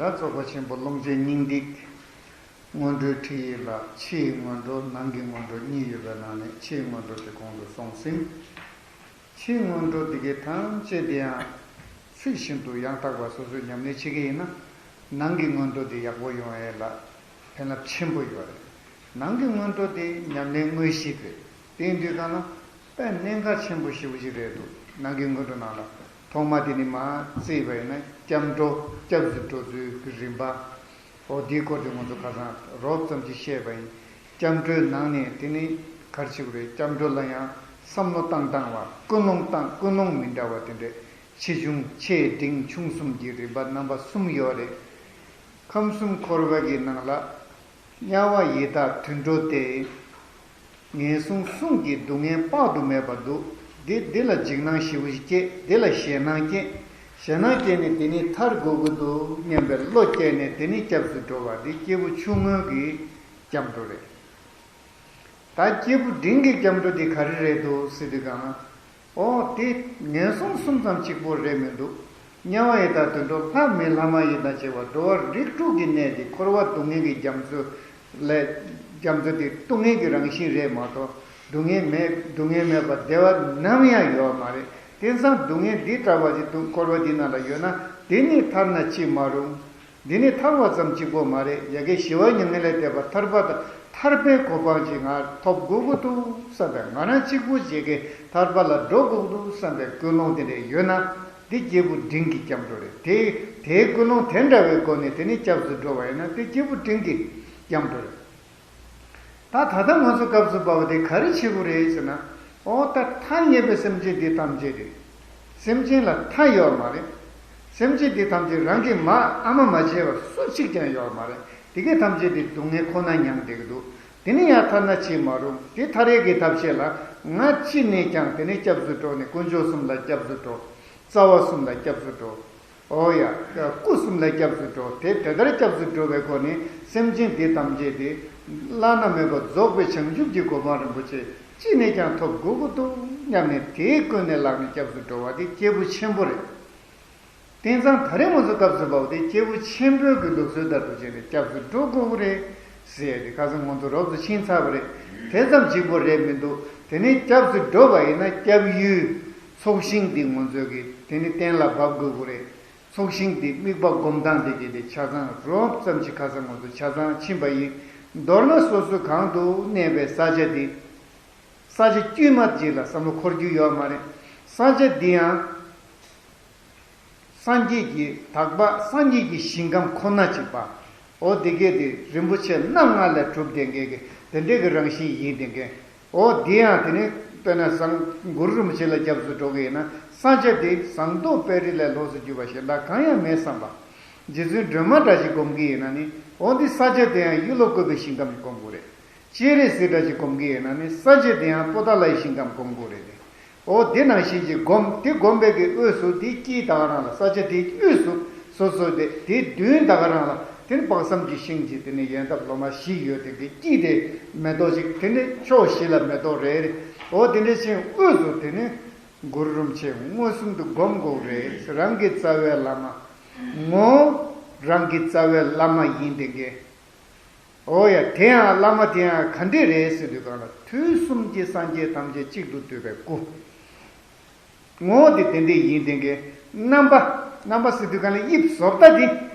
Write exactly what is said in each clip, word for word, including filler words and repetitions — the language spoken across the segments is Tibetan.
ད་རྩོད་པ་ཆེན་པོ་ཀློང་ཆེན་སྙིང་ཐིག་སྔོན་འགྲོའི་ཁྲིད་ཡིག་ལ་ཕྱིའི་སྔོན་འགྲོ་ནང་གི་སྔོན་འགྲོ་གཉིས་ཡོད་པའི་ནང་ནས་ཕྱིའི་སྔོན་འགྲོ་དེ་གོང་དུ་སོང་ཟིན། ཕྱིའི་སྔོན་འགྲོ་འདི་གའི་ཐམས་ཅད་དེ་ཡང་ཚུལ་བཞིན་དུ་ཡང་དག་པ་སོ་སོས་ཉམས་ལེན་བྱེད་ཀྱི་ཡིན་ན། ནང་གི་སྔོན་འགྲོ་འདི་ཡག་པོ་ཡོང་ཡས་ལ་ཕན་རླབས་ཆེན་པོ་ཡོད་རེད། ནང་གི་སྔོན་འགྲོ་དེ་ཉམས་ལེན་དངོས་གཞི་རེད། དེ་ཡིན་དུས་གང་ན་དཔེ་གནད་འགག་ཆེན་པོ་ཞེ་པོ་ཅིག་རེད་འདུག་ནང་གི་སྔོན་འགྲོ་ནང་ལ་ཐོག་མ་དེ་ནི་མར་བརྩིས་པ་ཡིན་ན་སྐྱབས་འགྲོ་སྐྱབས་སུ་འགྲོ་ཚུལ་གྱི་རིམ་པ། འོ་དེའི་སྐོར་དེ་ང་ཚོ་ཁ་སང་རོབ་ཙམ་ཅིག་བཤད་པ་ཡིན། སྐྱབས་འགྲོའི་ནང་ནས་དེ་ནི་ག་རེ་བྱེད་དགོས་རེད། སྐྱབས་འགྲོ་ལ་ཡང་བསམ་བློ་བཏང་སྟངས་བ་ཀུན་སློང་བཏང་ཀུན་སློང་མི་འདྲ་བ་དེ་འདྲས་ཆེ་ཆུང་ཆེ་འབྲིང་ཆུང་གསུམ་གྱི་རིམ་པ་རྣམ་པ་གསུམ་ཡོད་རེད། ཁམས་གསུམ་འཁོར་བ་གི་ནང་ལ་དམྱལ་བ་ཡི་དྭགས་དུད་འགྲོ་སྟེ། ངན་སོང་གསུམ་གྱི་སྡུག་བསྔལ་དཔག་ཏུ་མེད་པ་འདུག་འདི་འདི་ལ་འཇིགས་སྣང་ཞེ་པོ་ཞིག་སྐྱེས། འདི་ལ་ཞེད་སྣང་སྐྱེས། ཞེད་སྣང་སྐྱེས་ནས་དེ་ནས་ཐར་དགོས་ཀྱི་འདུག་སྙམ་པའི་བློ་སྐྱེས་ནས་དེ་ནས་སྐྱབས་སུ་འགྲོ་བ་འདི་སྐྱེས་བུ་ཆུང་ངུ་གི་སྐྱབས་འགྲོ་རེད། ད་སྐྱེས་བུ་འབྲིང་གི་སྐྱབས་འགྲོ་འདི་ག་རེ་རེད་འདུག་ཟེར་དུས་གང་ན། ཨོ་དེ་ངན་སོང་གསུམ་ཙམ་གཅིག་པོ་རེད་མི་འདུག་དམྱལ་བ་ཡི་དྭགས་དུད་འགྲོ་ལྷ་མི་ལྷ་མ་ཡིན་དང་བཅས་པ་འགྲོ་བ་རིགས་དྲུག་གི་གནས་དེ་འཁོར་བ་སྡུག་བསྔལ་གྱི་རྒྱ་མཚོ་ལས་རྒྱ་མཚོ་དེ་སྡུག་བསྔལ་གྱི་རང་བཞིན་རེད་མ་གཏོགས་སྡུག་བསྔལ་མེད་སྡུག་བསྔལ་མེད་པ་བདེ་བ་ནམ་ཡང་ཡོད་མ་རེད། དེང་སང་སྡུག་བསྔལ་འདི་ལྟ་བ་ཅིག་འདུག་འཁོར་བ་འདི་ནང་ལ་ཡོད་ན་དེ་ནས་ཐར་ན་ཅི་མ་རུང་། འདི་ནི་ཐར་བ་ཙམ་གཅིག་པོ་མ་རེད། ཡ་གི་ཞི་བ་མྱ་ངན་ལས་འདས་པ་ཐར་པ་དང་ཐར་པའི་གོ་འཕང་ཅིག་ང་ཐོབ་དགོས་ཀྱི་འདུག་བསམ་པའི་ང་རང་གཅིག་པུ་ཅིག་གིས་ཐར་པ་ལ་འགྲོ་དགོས་ཀྱི་འདུག་བསམ་པའི་ཀུན་སློང་དེ་འདྲ་ཡོད་ན་འདི་སྐྱེས་བུ་འབྲིང་གི་སྐྱབས་འགྲོ་རེད། དེ་དེའི་ཀུན་སློང་དེ་འདྲ་བའི་སྒོ་ནས་དེ་ནི་སྐྱབས་སུ་འགྲོ་བ་ཡིན་ན་དེ་སྐྱེས་བུ་འབྲིང་གི་སྐྱབས་འགྲོ་རེད། ད་ད་ལྟ་ང་ཚོ་སྐབས་སུ་བབས་པ་དེ་ག་རེ་བྱེད་དགོས་རེད་ཟེར་ན། ཨོ་ད་ཐ་སྙད་པའི་སེམས་ཅན་འདི་ཐམས་ཅད་རེད། སེམས་ཅན་ལ་མཐའ་ཡོད་མ་རེད། སེམས་ཅན་འདི་ཐམས་ཅད་རང་གི་མ་ཨ་མ་མ་བྱས་པ་སུ་གཅིག་ཀྱང་ཡོད་མ་རེད། དེ་གའི་ཐམས་ཅད་དེ་སྡུག་བསྔལ་ཁོ་ན་མྱངས་བསྡད་ཀྱི་འདུག་དེ་ནི་ཡང་ཐར་ན་ཅི་མ་རུང་དེ་ཐར་ཡས་ཀྱི་ཐབས་ཤེས་ལ་ང་ཅི་ནས་ཀྱང་དེ་ནི་སྐྱབས་སུ་འགྲོ་ནས་དཀོན་མཆོག་གསུམ་ལ་སྐྱབས་སུ་འགྲོ། རྩ་བ་གསུམ་ལ་སྐྱབས་སུ་འགྲོ། ཨོ་ཡ། སྐུ་གསུམ་ལ་སྐྱབས་སུ་འགྲོ། དེ་དེ་ལྟར་སྐྱབས་སུ་འགྲོ་བའི་སྒོ་ནས་སེམས་ཅན་དེ་ཐམས་ཅད་དེ་བླ་ན་མེད་པ་རྫོགས་པའི་བྱང་ཆུབ་ཀྱི་གོ་འཕང་རིན་པོ་ཆེ་ཅི་ནས་ཀྱང་ཐོབ་དགོས་ཀྱི་འདུག་སྙམ་ནས་དེའི་ཀུན་ནས་བསླངས་ནས་སྐྱབས་སུ་འགྲོ་བ་དེ་སྐྱེས་བུ་ཆེན་པོ་རེད། དེང་སང་ད་རེས་ང་ཚོ་སྐབས་སུ་བབས་དེ་སྐྱེས་བུ་ཆེན་པོའི་གི་ལུགས་སྲོལ་ལྟར་དུ་བྱས་ནས་སྐྱབས་སུ་འགྲོ་དགོས་ཀྱི་རེད་ཟེར་ཡ་དེ་ཁ་སང་ང་ཚོ་རོབ་ཏུ་ཕྱིན་ཚར་བ་རེད། དེ་ཙམ་གཅིག་པོ་རེད་མི་འདུག་དེ་ནས་སྐྱབས་སུ་འགྲོ་བ་ཡིན་ན་སྐྱབས་ཡུལ་ཚོགས་ཞིང་འདི་ང་ཚོས་གི་དེ་ནི་གཏན་ལ་འབེབས་དགོས་ཀྱི་རེད། ཚོགས་ཞིང་འདི་དམིགས་པ་སྒོམ་སྟངས་འདི་གི་དེ་ཆ་ཚང་རོབ་ཙམ་ཅིག་ཁ་སང་ང་ཚོ་ཆ་ཚང་ཕྱིན་པ་ཡིན། མདོར་ན་སོ་སོ་གང་དུ་གནས་པའི་ས་ཆ་འདི། ས་ཆ་དཀྱུས་མ་ཅིག་ལ་བསམ་བློ་འཁོར་རྒྱུ་ཡོད་མ་རེད། ས་ཆ་འདི་ཡང་སངས་རྒྱས་ཀྱི་དག་པ་སངས་རྒྱས་ཀྱི་ཞིང་ཁམས་ཁོ་ན་ཅིག་པ། འོ་དེ་གས་དེ་རིན་པོ་ཆེ་སྣ་ལྔ་ལས་གྲུབ་བསྡད་མཁན་གྱི་དེ་འདྲས་ཀྱི་རང་བཞིན་ཡིན་བསྡད་མཁན། འོ་དེ་ཡང་དེ་ནི་དཔེར་ན་སང་གུ་རུ་རིན་པོ་ཆེ་ལ་སྐྱབས་སུ་འགྲོ་གི་ཡིན་ན་ས་ཆ་དེ་ཟངས་མདོག་དཔལ་རི་ལས་ལོགས་སུ་གྱུར་པ་གཞན་དག་གང་ཡང་མེད་བསམ་པ། རྗེ་བཙུན་སྒྲོལ་མ་འདྲ་ཞིག་སྒོམ་གི་ཡིན་ན་ནི་འོ་འདི་ས་ཆ་དེ་ཡང་ཡིད་བློ་བཀོད་པའི་ཞིང་ཁམས་སྒོམ་དགོས་རེད། སྤྱན་རས་གཟིགས་འདྲ་ཞིག་སྒོམ་གི་ཡིན་ན་ནི་ས་ཆ་དེ་ཡང་པོ་ཏཱ་ལའི་ཞིང་ཁམས་སྒོམ་དགོས་རེད་དེ། འོ་དེ་ནང་བཞིན་གྱི་སྒོམ་དེ་སྒོམ་པའི་གི་དབུས་སུ་དེ་དཀྱིལ་ད་ག་རང་ལ་ས་ཆ་དེའི་དབུས་སུ་སོ་སོ་དེ་དེའི་མདུན་ད་ག་རང་ལ་དེ་ནི་དཔག་བསམ་གྱི་ཤིང་གཅིག་དེ་ནི་ཡལ་འདབ་ལོ་མ་བཞི་ཡོད་དེ་གི་དཀྱིལ་དེ་མེ་ཏོག་ཅིག་དེ་ནི་ཕྱོགས་བཞི་ལ་མེ་ཏོག་རེ་རེ། འོ་དེ་འདྲ་ཅིག་དབུས་སུ་དེ་ནི་གུ་རུ་རིན་པོ་ཆེ་མངོན་སུམ་དུ་སྒོམ་དགོས་རེད། རང་གི་རྩ་བའི་བླ་མ། ངོ་། རང་གི་རྩ་བའི་བླ་མ་ཡིན་བསྡད་མཁན། འོ་ཡ། དེ་ཡང་བླ་མ་དེ་ཡང་ག་འདྲས་རེད་ཟེར་དུས་གང་ལ་དུས་གསུམ་གྱི་སངས་རྒྱས་ཐམས་ཅད་གཅིག་ཏུ་བསྡུས་པའི་སྐུ། ངོ་བོ་དེ་དེ་འདྲས་ཡིན་བསྡད་མཁན། རྣམ་པ། རྣམ་པ་ཟེར་དུས་གང་ལ་དབྱིབས་བཟོ་ལྟ་དེ།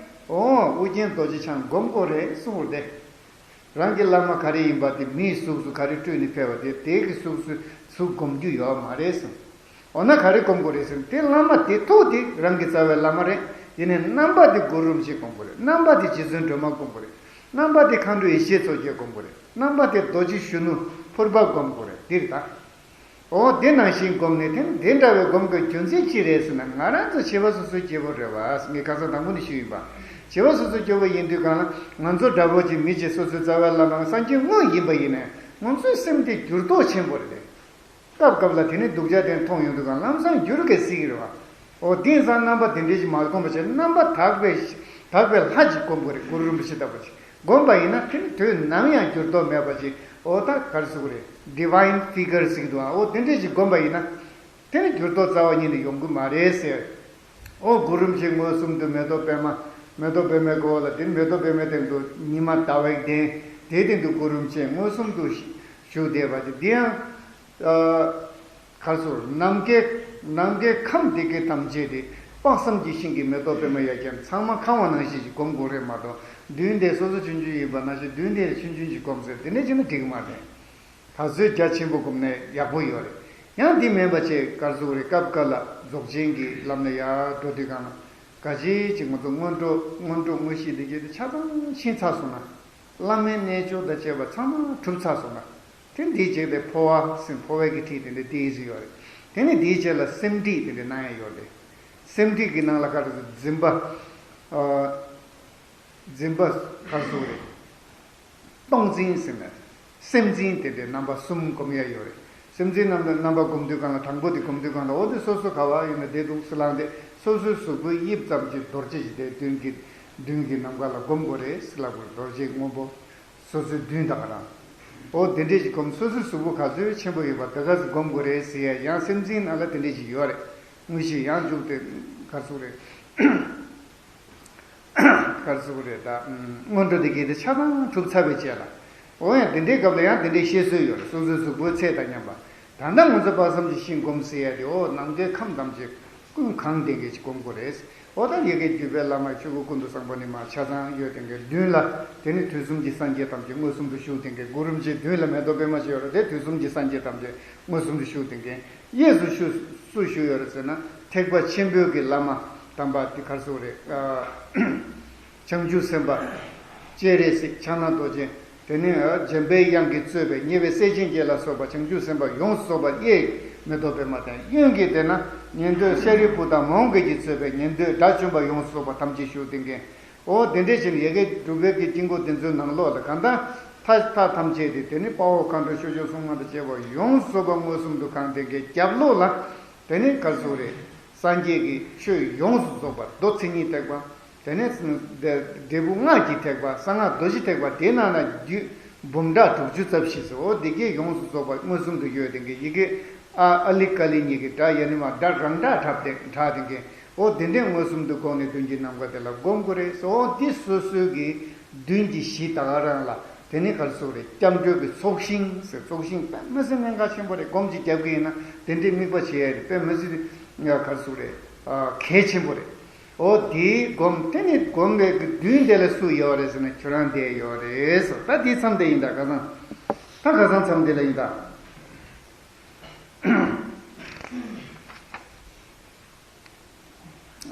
འོ་ཨོ་རྒྱན་རྡོ་རྗེ་འཆང་སྒོམ་དགོས་རེད་གསུངས་པ་རེད། རང་གི་བླ་མ་ག་རེ་ཡིན་པ་དེ་མིའི་གཟུགས་སུ་ག་རེ་སྤྲུལ་ནས་ཕེབས་པ་དེ་དེ་གི་གཟུགས་སུ་གཟུགས་སྒོམ་རྒྱུ་ཡོད་མ་རེད་གསུངས། འོ་ན་ག་རེ་སྒོམ་དགོས་རེད་ཟེར་ན་དེ་བླ་མ་དེ་ཐུགས་དེ་རང་གི་རྩ་བའི་བླ་མ་རེད། དེ་ནས་རྣམ་པ་དེ་གུ་རུ་རིན་པོ་ཆེ་སྒོམ་དགོས་རེད། རྣམ་པ་དེ་རྗེ་བཙུན་སྒྲོལ་མ་སྒོམ་དགོས་རེད། རྣམ་པ་དེ་མཁའ་འགྲོ་ཡེ་ཤེས་མཚོ་རྒྱལ་སྒོམ་དགོས་རེད། རྣམ་པ་དེ་རྡོ་རྗེ་གཞོན་ནུ་ཕུར་པ་སྒོམ་དགོས་རེད་འདིར་ད། འོ་དེ་ནང་བཞིན་སྒོམ་ནས་དེ་དེ་འདྲ་བའི་སྒོམ་དགོས་རྒྱུ་མཚན་ཅི་རེད་ཟེར་ན་ང་རང་ཚོ་བྱེད་པ་སོ་སོའི་སྐྱེ་བོ་རེད་བ། ངས་ཁ་སང་དང་པོ་ནས་ཞུས་ཡིན་པ། བྱེད་པ་སོ་སོའི་སྐྱེ་བོ་ཡིན་དུས་གང་ལ་ང་ཚོ་འདྲ་པོ་ཅིག་མི་ཅིག་སོ་སོའི་རྩ་བའི་བླ་མ་སངས་རྒྱས་དངོས་ཡིན་པ་ཡིན་ནའི་ང་ཚོའི་སེམས་དེ་འགྱུར་ལྡོག་ཆེན་པོ་རེད། སྐབས་སྐབས་ལ་དེ་ནི་སྡུག་ཅག་དེ་མཐོང་ཡོང་དུས་གང་ལམ་སང་འགྱུར་གི་སྲིད་ཀྱི་རེད་བ། འོ་དེང་སང་རྣམ་པ་དེ་འདྲའི་ཞིག་མ་སྒོམ་པ་བྱས་རྣམ་པ་དག་པའི་དག་པའི་ལྷ་ཅིག་སྒོམ་དགོས་རེད། གུ་རུ་རིན་པོ་ཆེ་ལྟ་བུ་ཅིག་སྒོམ་པ་ཡིན་ན་དེ་ནི་དུས་ནམ་ཡང་འགྱུར་ལྡོག་མེད་པ་ཅིག་འོ་ད་ག་རེ་ཟེར་དགོས་རེད། Divine Figure ཟེར་གྱི་འདུག་ཨ། འོ་དེ་འདྲའི་ཞིག་སྒོམ་པ་ཡིན་ན་དེ་ནི་འགྱུར་ལྡོག་རྩ་བ་ཉིད་ནས་ཡོང་གི་མ་རེད་ཟེར། འོ་གུ་རུ་རིན་པོ་ཆེ་མངོན་སུམ་དུ་མེ་ཏོག་པད་མ། མེ་ཏོག་པད་མའི་གོ་ལ་དེ་མེ་ཏོག་པད་མའི་སྟེང་དུ་ཉི་མ་ཟླ་བའི་གདན་དེའི་སྟེང་དུ་གུ་རུ་མཆེད་མངོན་སུམ་དུ་བཞུགས་བསྡད་པ་དེ་འདི་ཡང་། ཨ། ག་རེ་ཟེར། ནམ་མཁའི་ནམ་མཁའི་ཁམས་དེ་གའི་ཐམས་ཅད་དེ་དཔག་བསམ་གྱི་ཤིང་གི་མེ་ཏོག་པད་མ་ཡར་རྒྱས་ཚང་མ་ཁང་བ་ནང་བཞིན་ཞིག་སྒོམ་དགོས་རེད་མ་གཏོགས། མདུན་དེ་སོ་སོ་ཆུང་ཆུང་ཡིན་པ་ནང་བཞིན་མདུན་དེ་ཆུང་ཆུང་ཞིག་སྒོམ་ཟེར་དེ་འདྲ་བྱས་ན་འགྲིག་གི་མ་རེད། ད་གཟོད་རྒྱ་ཆེན་པོ་བསྒོམས་ནས་ཡག་པོ་ཡོད་རེད། ཡང་འདི་མིན་པ་བྱས་ག་རེ་ཟེར་དགོས་རེད། སྐབས་འགའ་ལ་རྫོགས་ཆེན་གྱི་ལམ་ལ་ཡར་འགྲོ་དུས་སྒང་ལ་ག་ཅི་ཅིག་ང་ཚོ་སྔོན་འགྲོ་སྔོན་འགྲོ་དངོས་གཞི་འདི་གྱད་དེ་ཆ་ཚང་ཕྱིན་ཚར་སོང་ན། བླ་མའི་རྣལ་འབྱོར་དང་བཅས་པ་ཚང་མ་གྲུབ་ཚར་སོང་ན། དེ་འདིའི་རྗེས་དེ་འཕོ་བ་ཟེར་འཕོ་བའི་གི་ཁྲིད་དེ་འདྲ་དེའི་ཟིག་ཡོད་རེད། དེ་ནས་འདིའི་རྗེས་ལ་སེམས་ཁྲིད་དེ་འདྲ་གནང་ཡ་ཡོད་རེད། སེམས་ཁྲིད་ཀྱི་ནང་ལ་ག་རེ་ཟེར། འཛིན་པ། ཨ། འཛིན་པ་ག་རེ་ཟེར་དགོས་རེད། སྟངས་འཛིན་ཟེར་ནས། སེམས་འཛིན་དེ་འདྲའི་རྣམ་པ་གསུམ་སྒོམ་ཡ་ཡོད་རེད། སེམས་འཛིན་རྣམ་རྣམ་པ་སྒོམ་དུས་སྒང་ལ་དང་པོ་དེ་སྒོམ་དུས་སྒང་ལ་འོ་དེ་སོ་སོ་ག་བ་ཡོད་ན་བསྡད་འདུག་ཟེར་ལངས་ཏེ་སོ་སོའི་གཟུགས་པོའི་དབྱིབས་ཙམ་གྱི་རྡོ་རྗེ་ཞིག་དེ་མདུན་གྱི་མདུན་གྱི་ནམ་མཁའ་ལ་སྒོམ་དགོས་རེད་ཟེར་ལབ་དགོས་རེད། རྡོ་རྗེ་སྔོན་པོ་སོ་སོའི་མདུན་དང་རང་། འོ་དེ་འདྲས་ཞིག་སྒོམ། སོ་སོའི་གཟུགས་པོ་ག་ཚོད་ཆེན་པོ་ཡོད་པ་དེ་ག་ཚོད་སྒོམ་དགོས་རེད་ཟེར་ཡ་ཡང་སེམས་འཛིན་ནང་ལ་དེ་འདྲས་ཞིག་ཡོད་རེད། དངོས་གཞི་ཡང་འཇུག་དེ་ག་རེ་ཟེར་དགོས་རེད། ག་རེ་ཟེར་དགོས་རེད་ད། སྔོན་འགྲོ་དེ་གའི་དེ་ཆ་ཚང་གྲུབ་ཚར་བའི་རྗེས་ལ། འོ་ཡང་དེ་འདྲའི་སྐབས་ལ་ཡང་དེ་འདྲའི་བཤད་སྲོལ་ཡོད་རེད། སོ་སོའི་གཟུགས་པོའི་ཚད་དང་མཉམ་པ། ད་ལྟ་ང་ཚོ་དཔག་བསམ་གྱི་ཤིང་སྒོམ་ཟེར་ཡ་དེ་འོ་ནམ་མཁའི་ཁམས་ཐམས་ཅད་ཀུན་གང་ལྡན་མཁན་ཞིག་སྒོམ་དགོས་རེད། འོ་ད་ཡ་གི་བརྒྱུད་པའི་བླ་མ་ཆོས་སྐུ་ཀུན་ཏུ་བཟང་པོ་ནི་མ་ཆ་ཚང་ཡོད་དེ་གའི་མདུན་ལ་དེ་ནི་དུས་གསུམ་གྱི་སངས་རྒྱས་ཐམས་ཅད་མངོན་སུམ་དུ་བཞུགས་དེ་གའི་གུ་རུ་མཆེད་མདུན་ལ་མེ་ཏོག་པད་མ་ཞིག་ཡོད་རེད། དེ་དུས་གསུམ་གྱི་སངས་རྒྱས་ཐམས་ཅད་མངོན་སུམ་དུ་བཞུགས་དེ་གའི་གཡས་སུ་བཞུགས་སུ་བཞུགས་ཡོད་རེད་ཟེར་ན་ཐེག་པ་ཆེན་པོའི་གི་བླ་མ་དམ་པ་དེ་ག་རེ་ཟེར་དགོས་རེད། ཨ། བྱང་ཆུབ་སེམས་དཔའ། སྤྱན་རས་གཟིགས། ཕྱག་ན་རྡོ་རྗེ། དེ་ནས་འཇམ་པའི་དབྱངས་ཀྱིས་གཙོས་པའི་ཉེ་བའི་སྲས་ཆེན་བརྒྱད་ལ་སོགས་པ་བྱང་ཆུབ་སེམས་དཔའ་ཡོངས་སུ་རྫོགས་པ་གཡས་མེ་ཏོག་པད་མ་དང་གཡོན་གྱི་དེ་ན་ཉན་ཐོས་ཤཱ་རིའི་བུ་དང་མོའུ་འགལ་གྱིས་གཙོས་པའི་ཉན་ཐོས་དགྲ་བཅོམ་པ་ཡོངས་སུ་རྫོགས་པ་ཐམས་ཅད་བཞུགས་ཏེ་གའི། འོ་དེ་འདྲས་བྱས་ནས་ཡ་གི་སྒྲུབ་པའི་གི་དཀྱིལ་འཁོར་དེ་ཚོའི་ནང་ལོགས་ལ་གང་ལྟར་མཐའ་མཐའ་ཐམས་ཅད་དེ་དེ་ནི་དཔའ་བོ་མཁའ་འགྲོ་ཆོས་སྐྱོང་སྲུང་མ་དང་བཅས་པ་ཡོངས་སུ་རྫོགས་པ་མངོན་སུམ་དུ་གང་དེ་གའི་རྒྱབ་ལོགས་ལ་དེ་ནི་ག་རེ་ཟེར་དགོས་རེད། སངས་རྒྱས་ཀྱི་ཆོས་ཡོངས་སུ་རྫོགས་པ་མདོ་མཚན་ཉིད་ཐེག་པ། དེ་ནས་འབྲས་བུ་སྔགས་ཀྱི་ཐེག་པ། གསང་སྔགས་རྡོ་རྗེ་ཐེག་པ། དེའི་ནང་ན་རྒྱུད་འབུམ་ཕྲག་དྲུག་ཅུ་རྩ་བཞི་ཟེར། འོ་དེ་གས་ཡོངས་སུ་རྫོགས་པ་མངོན་སུམ་དུ་ཡོད་དེ་གའི་ཡི་གེ་ཨ་ཨ་ལི་ཀ་ལི་གཉིས་ཀྱི་སྒྲ་ཡ་ནི་མ་སྒྲ་རང་སྒྲ་གྲགས་ཏེ་གྲགས་དེ་གའི། འོ་དེ་འདྲས་མངོན་སུམ་དུ་དགོངས་ནས་མདུན་གྱི་ནམ་མཁའ་དེ་ལ་སྒོམ་དགོས་རེད་ཟེར། འོ་འདི་སོ་སོའི་གི་མདུན་གྱི་གཞི་ད་ག་རང་ལ་དེ་ནི་ག་རེ་ཟེར་དགོས་རེད། སྐྱབས་འགྲོའི་གི་ཚོགས་ཞིང་ཟེར། ཚོགས་ཞིང་དཔེ་མི་སྲིད་གནད་འགག་ཆེན་པོ་རེད། སྒོམ་གྱི་རྒྱབ་ཀྱི་ཡིན་ན་དེ་འདྲས་དམིགས་པ་བྱེད་ཡ་རེད། དཔེ་མི་སྲིད་ག་རེ་ཟེར་དགོས་རེད། གལ་ཆེན་པོ་རེད། འོ་དེའི་སྒོམ་དེ་ནི་སྒོམ་པའི་གི་མདུན་དེ་ལ་སུ་ཡོད་རེད་ཟེར་ན་ཁྱོད་རང་དེ་ཡོད་རེད་ཟེར། ད་དེའི་མཚམས་དེ་ཡིན་ད་ཁ་སང་། ད་ཁ་སང་མཚམས་དེ་ལ་ཡིན་ད།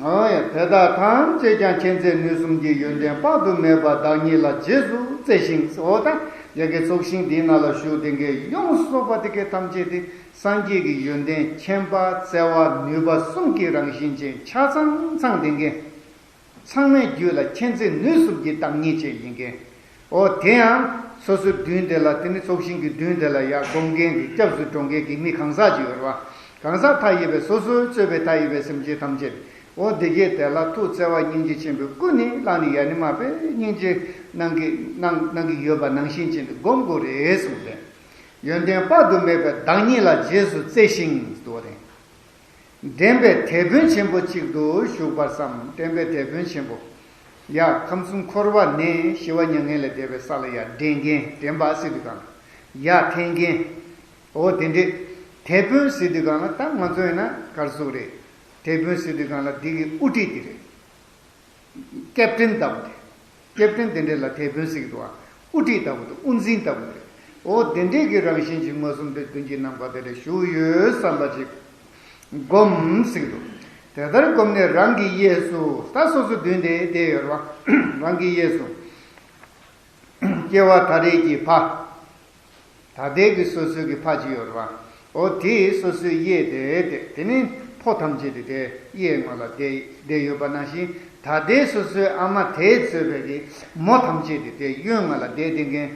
འོ་ཡ། དེ་དག་ཐམས་ཅད་ཀྱང་མཁྱེན་བརྩེ་ནུས་གསུམ་གྱི་ཡོན་ཏན་དཔག་ཏུ་མེད་པ་བདག་ཉིད་ལ་རྗེས་སུ་བརྩེ་ཞིང་། འོ་ད་ཡ་གི་ཚོགས་ཞིང་འདིའི་ནང་ལ་བཞུགས་དེ་གའི་ཡོངས་སུ་རྫོགས་པ་དེ་གའི་ཐམས་ཅད་དེ་སངས་རྒྱས་ཀྱི་ཡོན་ཏན་མཁྱེན་པ་བརྩེ་བ་ནུས་པ་གསུམ་གྱི་རང་བཞིན་ཅན་ཆ་ཚང་ཚང་དེ་གའི། ཚང་མའི་རྒྱུད་ལ་མཁྱེན་བརྩེ་ནུས་གསུམ་གྱི་བདག་ཉིད་ཅན་ཡིན་མཁན། འོ་དེ་ཡང་སོ་སོའི་མདུན་དེ་ལ་དེ་ནི་ཚོགས་ཞིང་གི་མདུན་དེ་ལ་ཡར་སྒོམ་མཁན་གྱི་སྐྱབས་སུ་འགྲོ་མཁན་གྱི་མི་གང་ཟག་ཅིག་ཡོད་རེད་བ། གང་ཟག་མཐའ་ཡས་པའི་སོ་སོའི་གཙོས་པའི་མཐའ་ཡས་པའི་སེམས་ཅན་ཐམས་ཅད། འོ་དེ་གས་དེ་ལ་ཐུགས་བརྩེ་བ་སྙིང་རྗེ་ཆེན་པོས་ཀུན་ནས་བསླངས་ནས་ཡ་ནི་མ་དཔེ་སྙིང་རྗེ་གནང་གི་གནང་གནང་གི་ཡོད་པ་ནང་བཞིན་བྱས་ནས་སྒོམ་དགོས་རེད་གསུངས་ཏེ། ཡོན་ཏན་དཔག་ཏུ་མེད་པའི་བདག་ཉིད་ལ་རྗེས་སུ་བརྩེ་ཞིང་ཟེར་བ་རེད། འདྲེན་པའི་དེད་དཔོན་ཆེན་པོ་གཅིག་ཏུ་བཞུགས་པར་བསམ། འདྲེན་པའི་དེད་དཔོན་ཆེན་པོ། ཡ་ཁམས་གསུམ་འཁོར་བ་ནས་ཞི་བ་མྱ་ངན་ལས་འདས་པའི་ས་ལ་ཡ་འདྲེན་མཁན། འདྲེན་པ་ཟེར་དུས་སྒང་ལ་ཡ་འཐེན་མཁན། འོ་དེ་འདྲས། དེད་དཔོན་ཟེར་དུས་སྒང་ལ་ད་ང་ཚོ་ཡིན་ན་ག་རེ་ཟེར་དགོས་རེད། དེད་དཔོན་ཟེར་དུས་སྒང་ལ་འདི་གི་དབུ་ཁྲིད་དེ་རེད། ཀེབ་ཏིན་ལྟ་བུ་དེ། ཀེབ་ཏིན་དེ་འདྲས་ལ་དེད་དཔོན་ཟེར་གྱི་འདུག་བ། དབུ་ཁྲིད་ལྟ་བུ་དེ། དབུ་འཛིན་ལྟ་བུ་དེ། འོ་དེ་འདྲས་ཀྱི་རང་བཞིན་གྱི་མངོན་སུམ་དུ་མདུན་གྱི་ནམ་མཁའ་དེ་ལ་བཞུགས་ཡོད་བསམ་པ་ཅིག་སྒོམ་ཟེར་གྱི་འདུག་དེ་ལྟར་སྒོམ་ནས་རང་གི་གཡས་སུ། ད་སོ་སོ་མདུན་དེ་བསྡད་ཡོད་རེད་བ། རང་གི་གཡས་སུ། སྐྱེ་བ་ད་རེས་ཀྱི་ཕ། ད་ལྟའི་གི་སོ་སོའི་གི་ཕ་ཅིག་ཡོད་རེད་བ། འོ་དེས་སོ་སོའི་གཡས་དེ་དེ་དེ་ནི་ཕོ་ཐམས་ཅད་དེ་དེ་གཡས་ངོས་ལ་བསྡད་བསྡད་ཡོད་པ་ནང་བཞིན། ད་ལྟའི་སོ་སོའི་ཨ་མ་དེས་གཙོས་པའི་གི་མོ་ཐམས་ཅད་དེ་དེ་གཡོན་ངོས་ལ་བསྡད་བསྡད་མཁན།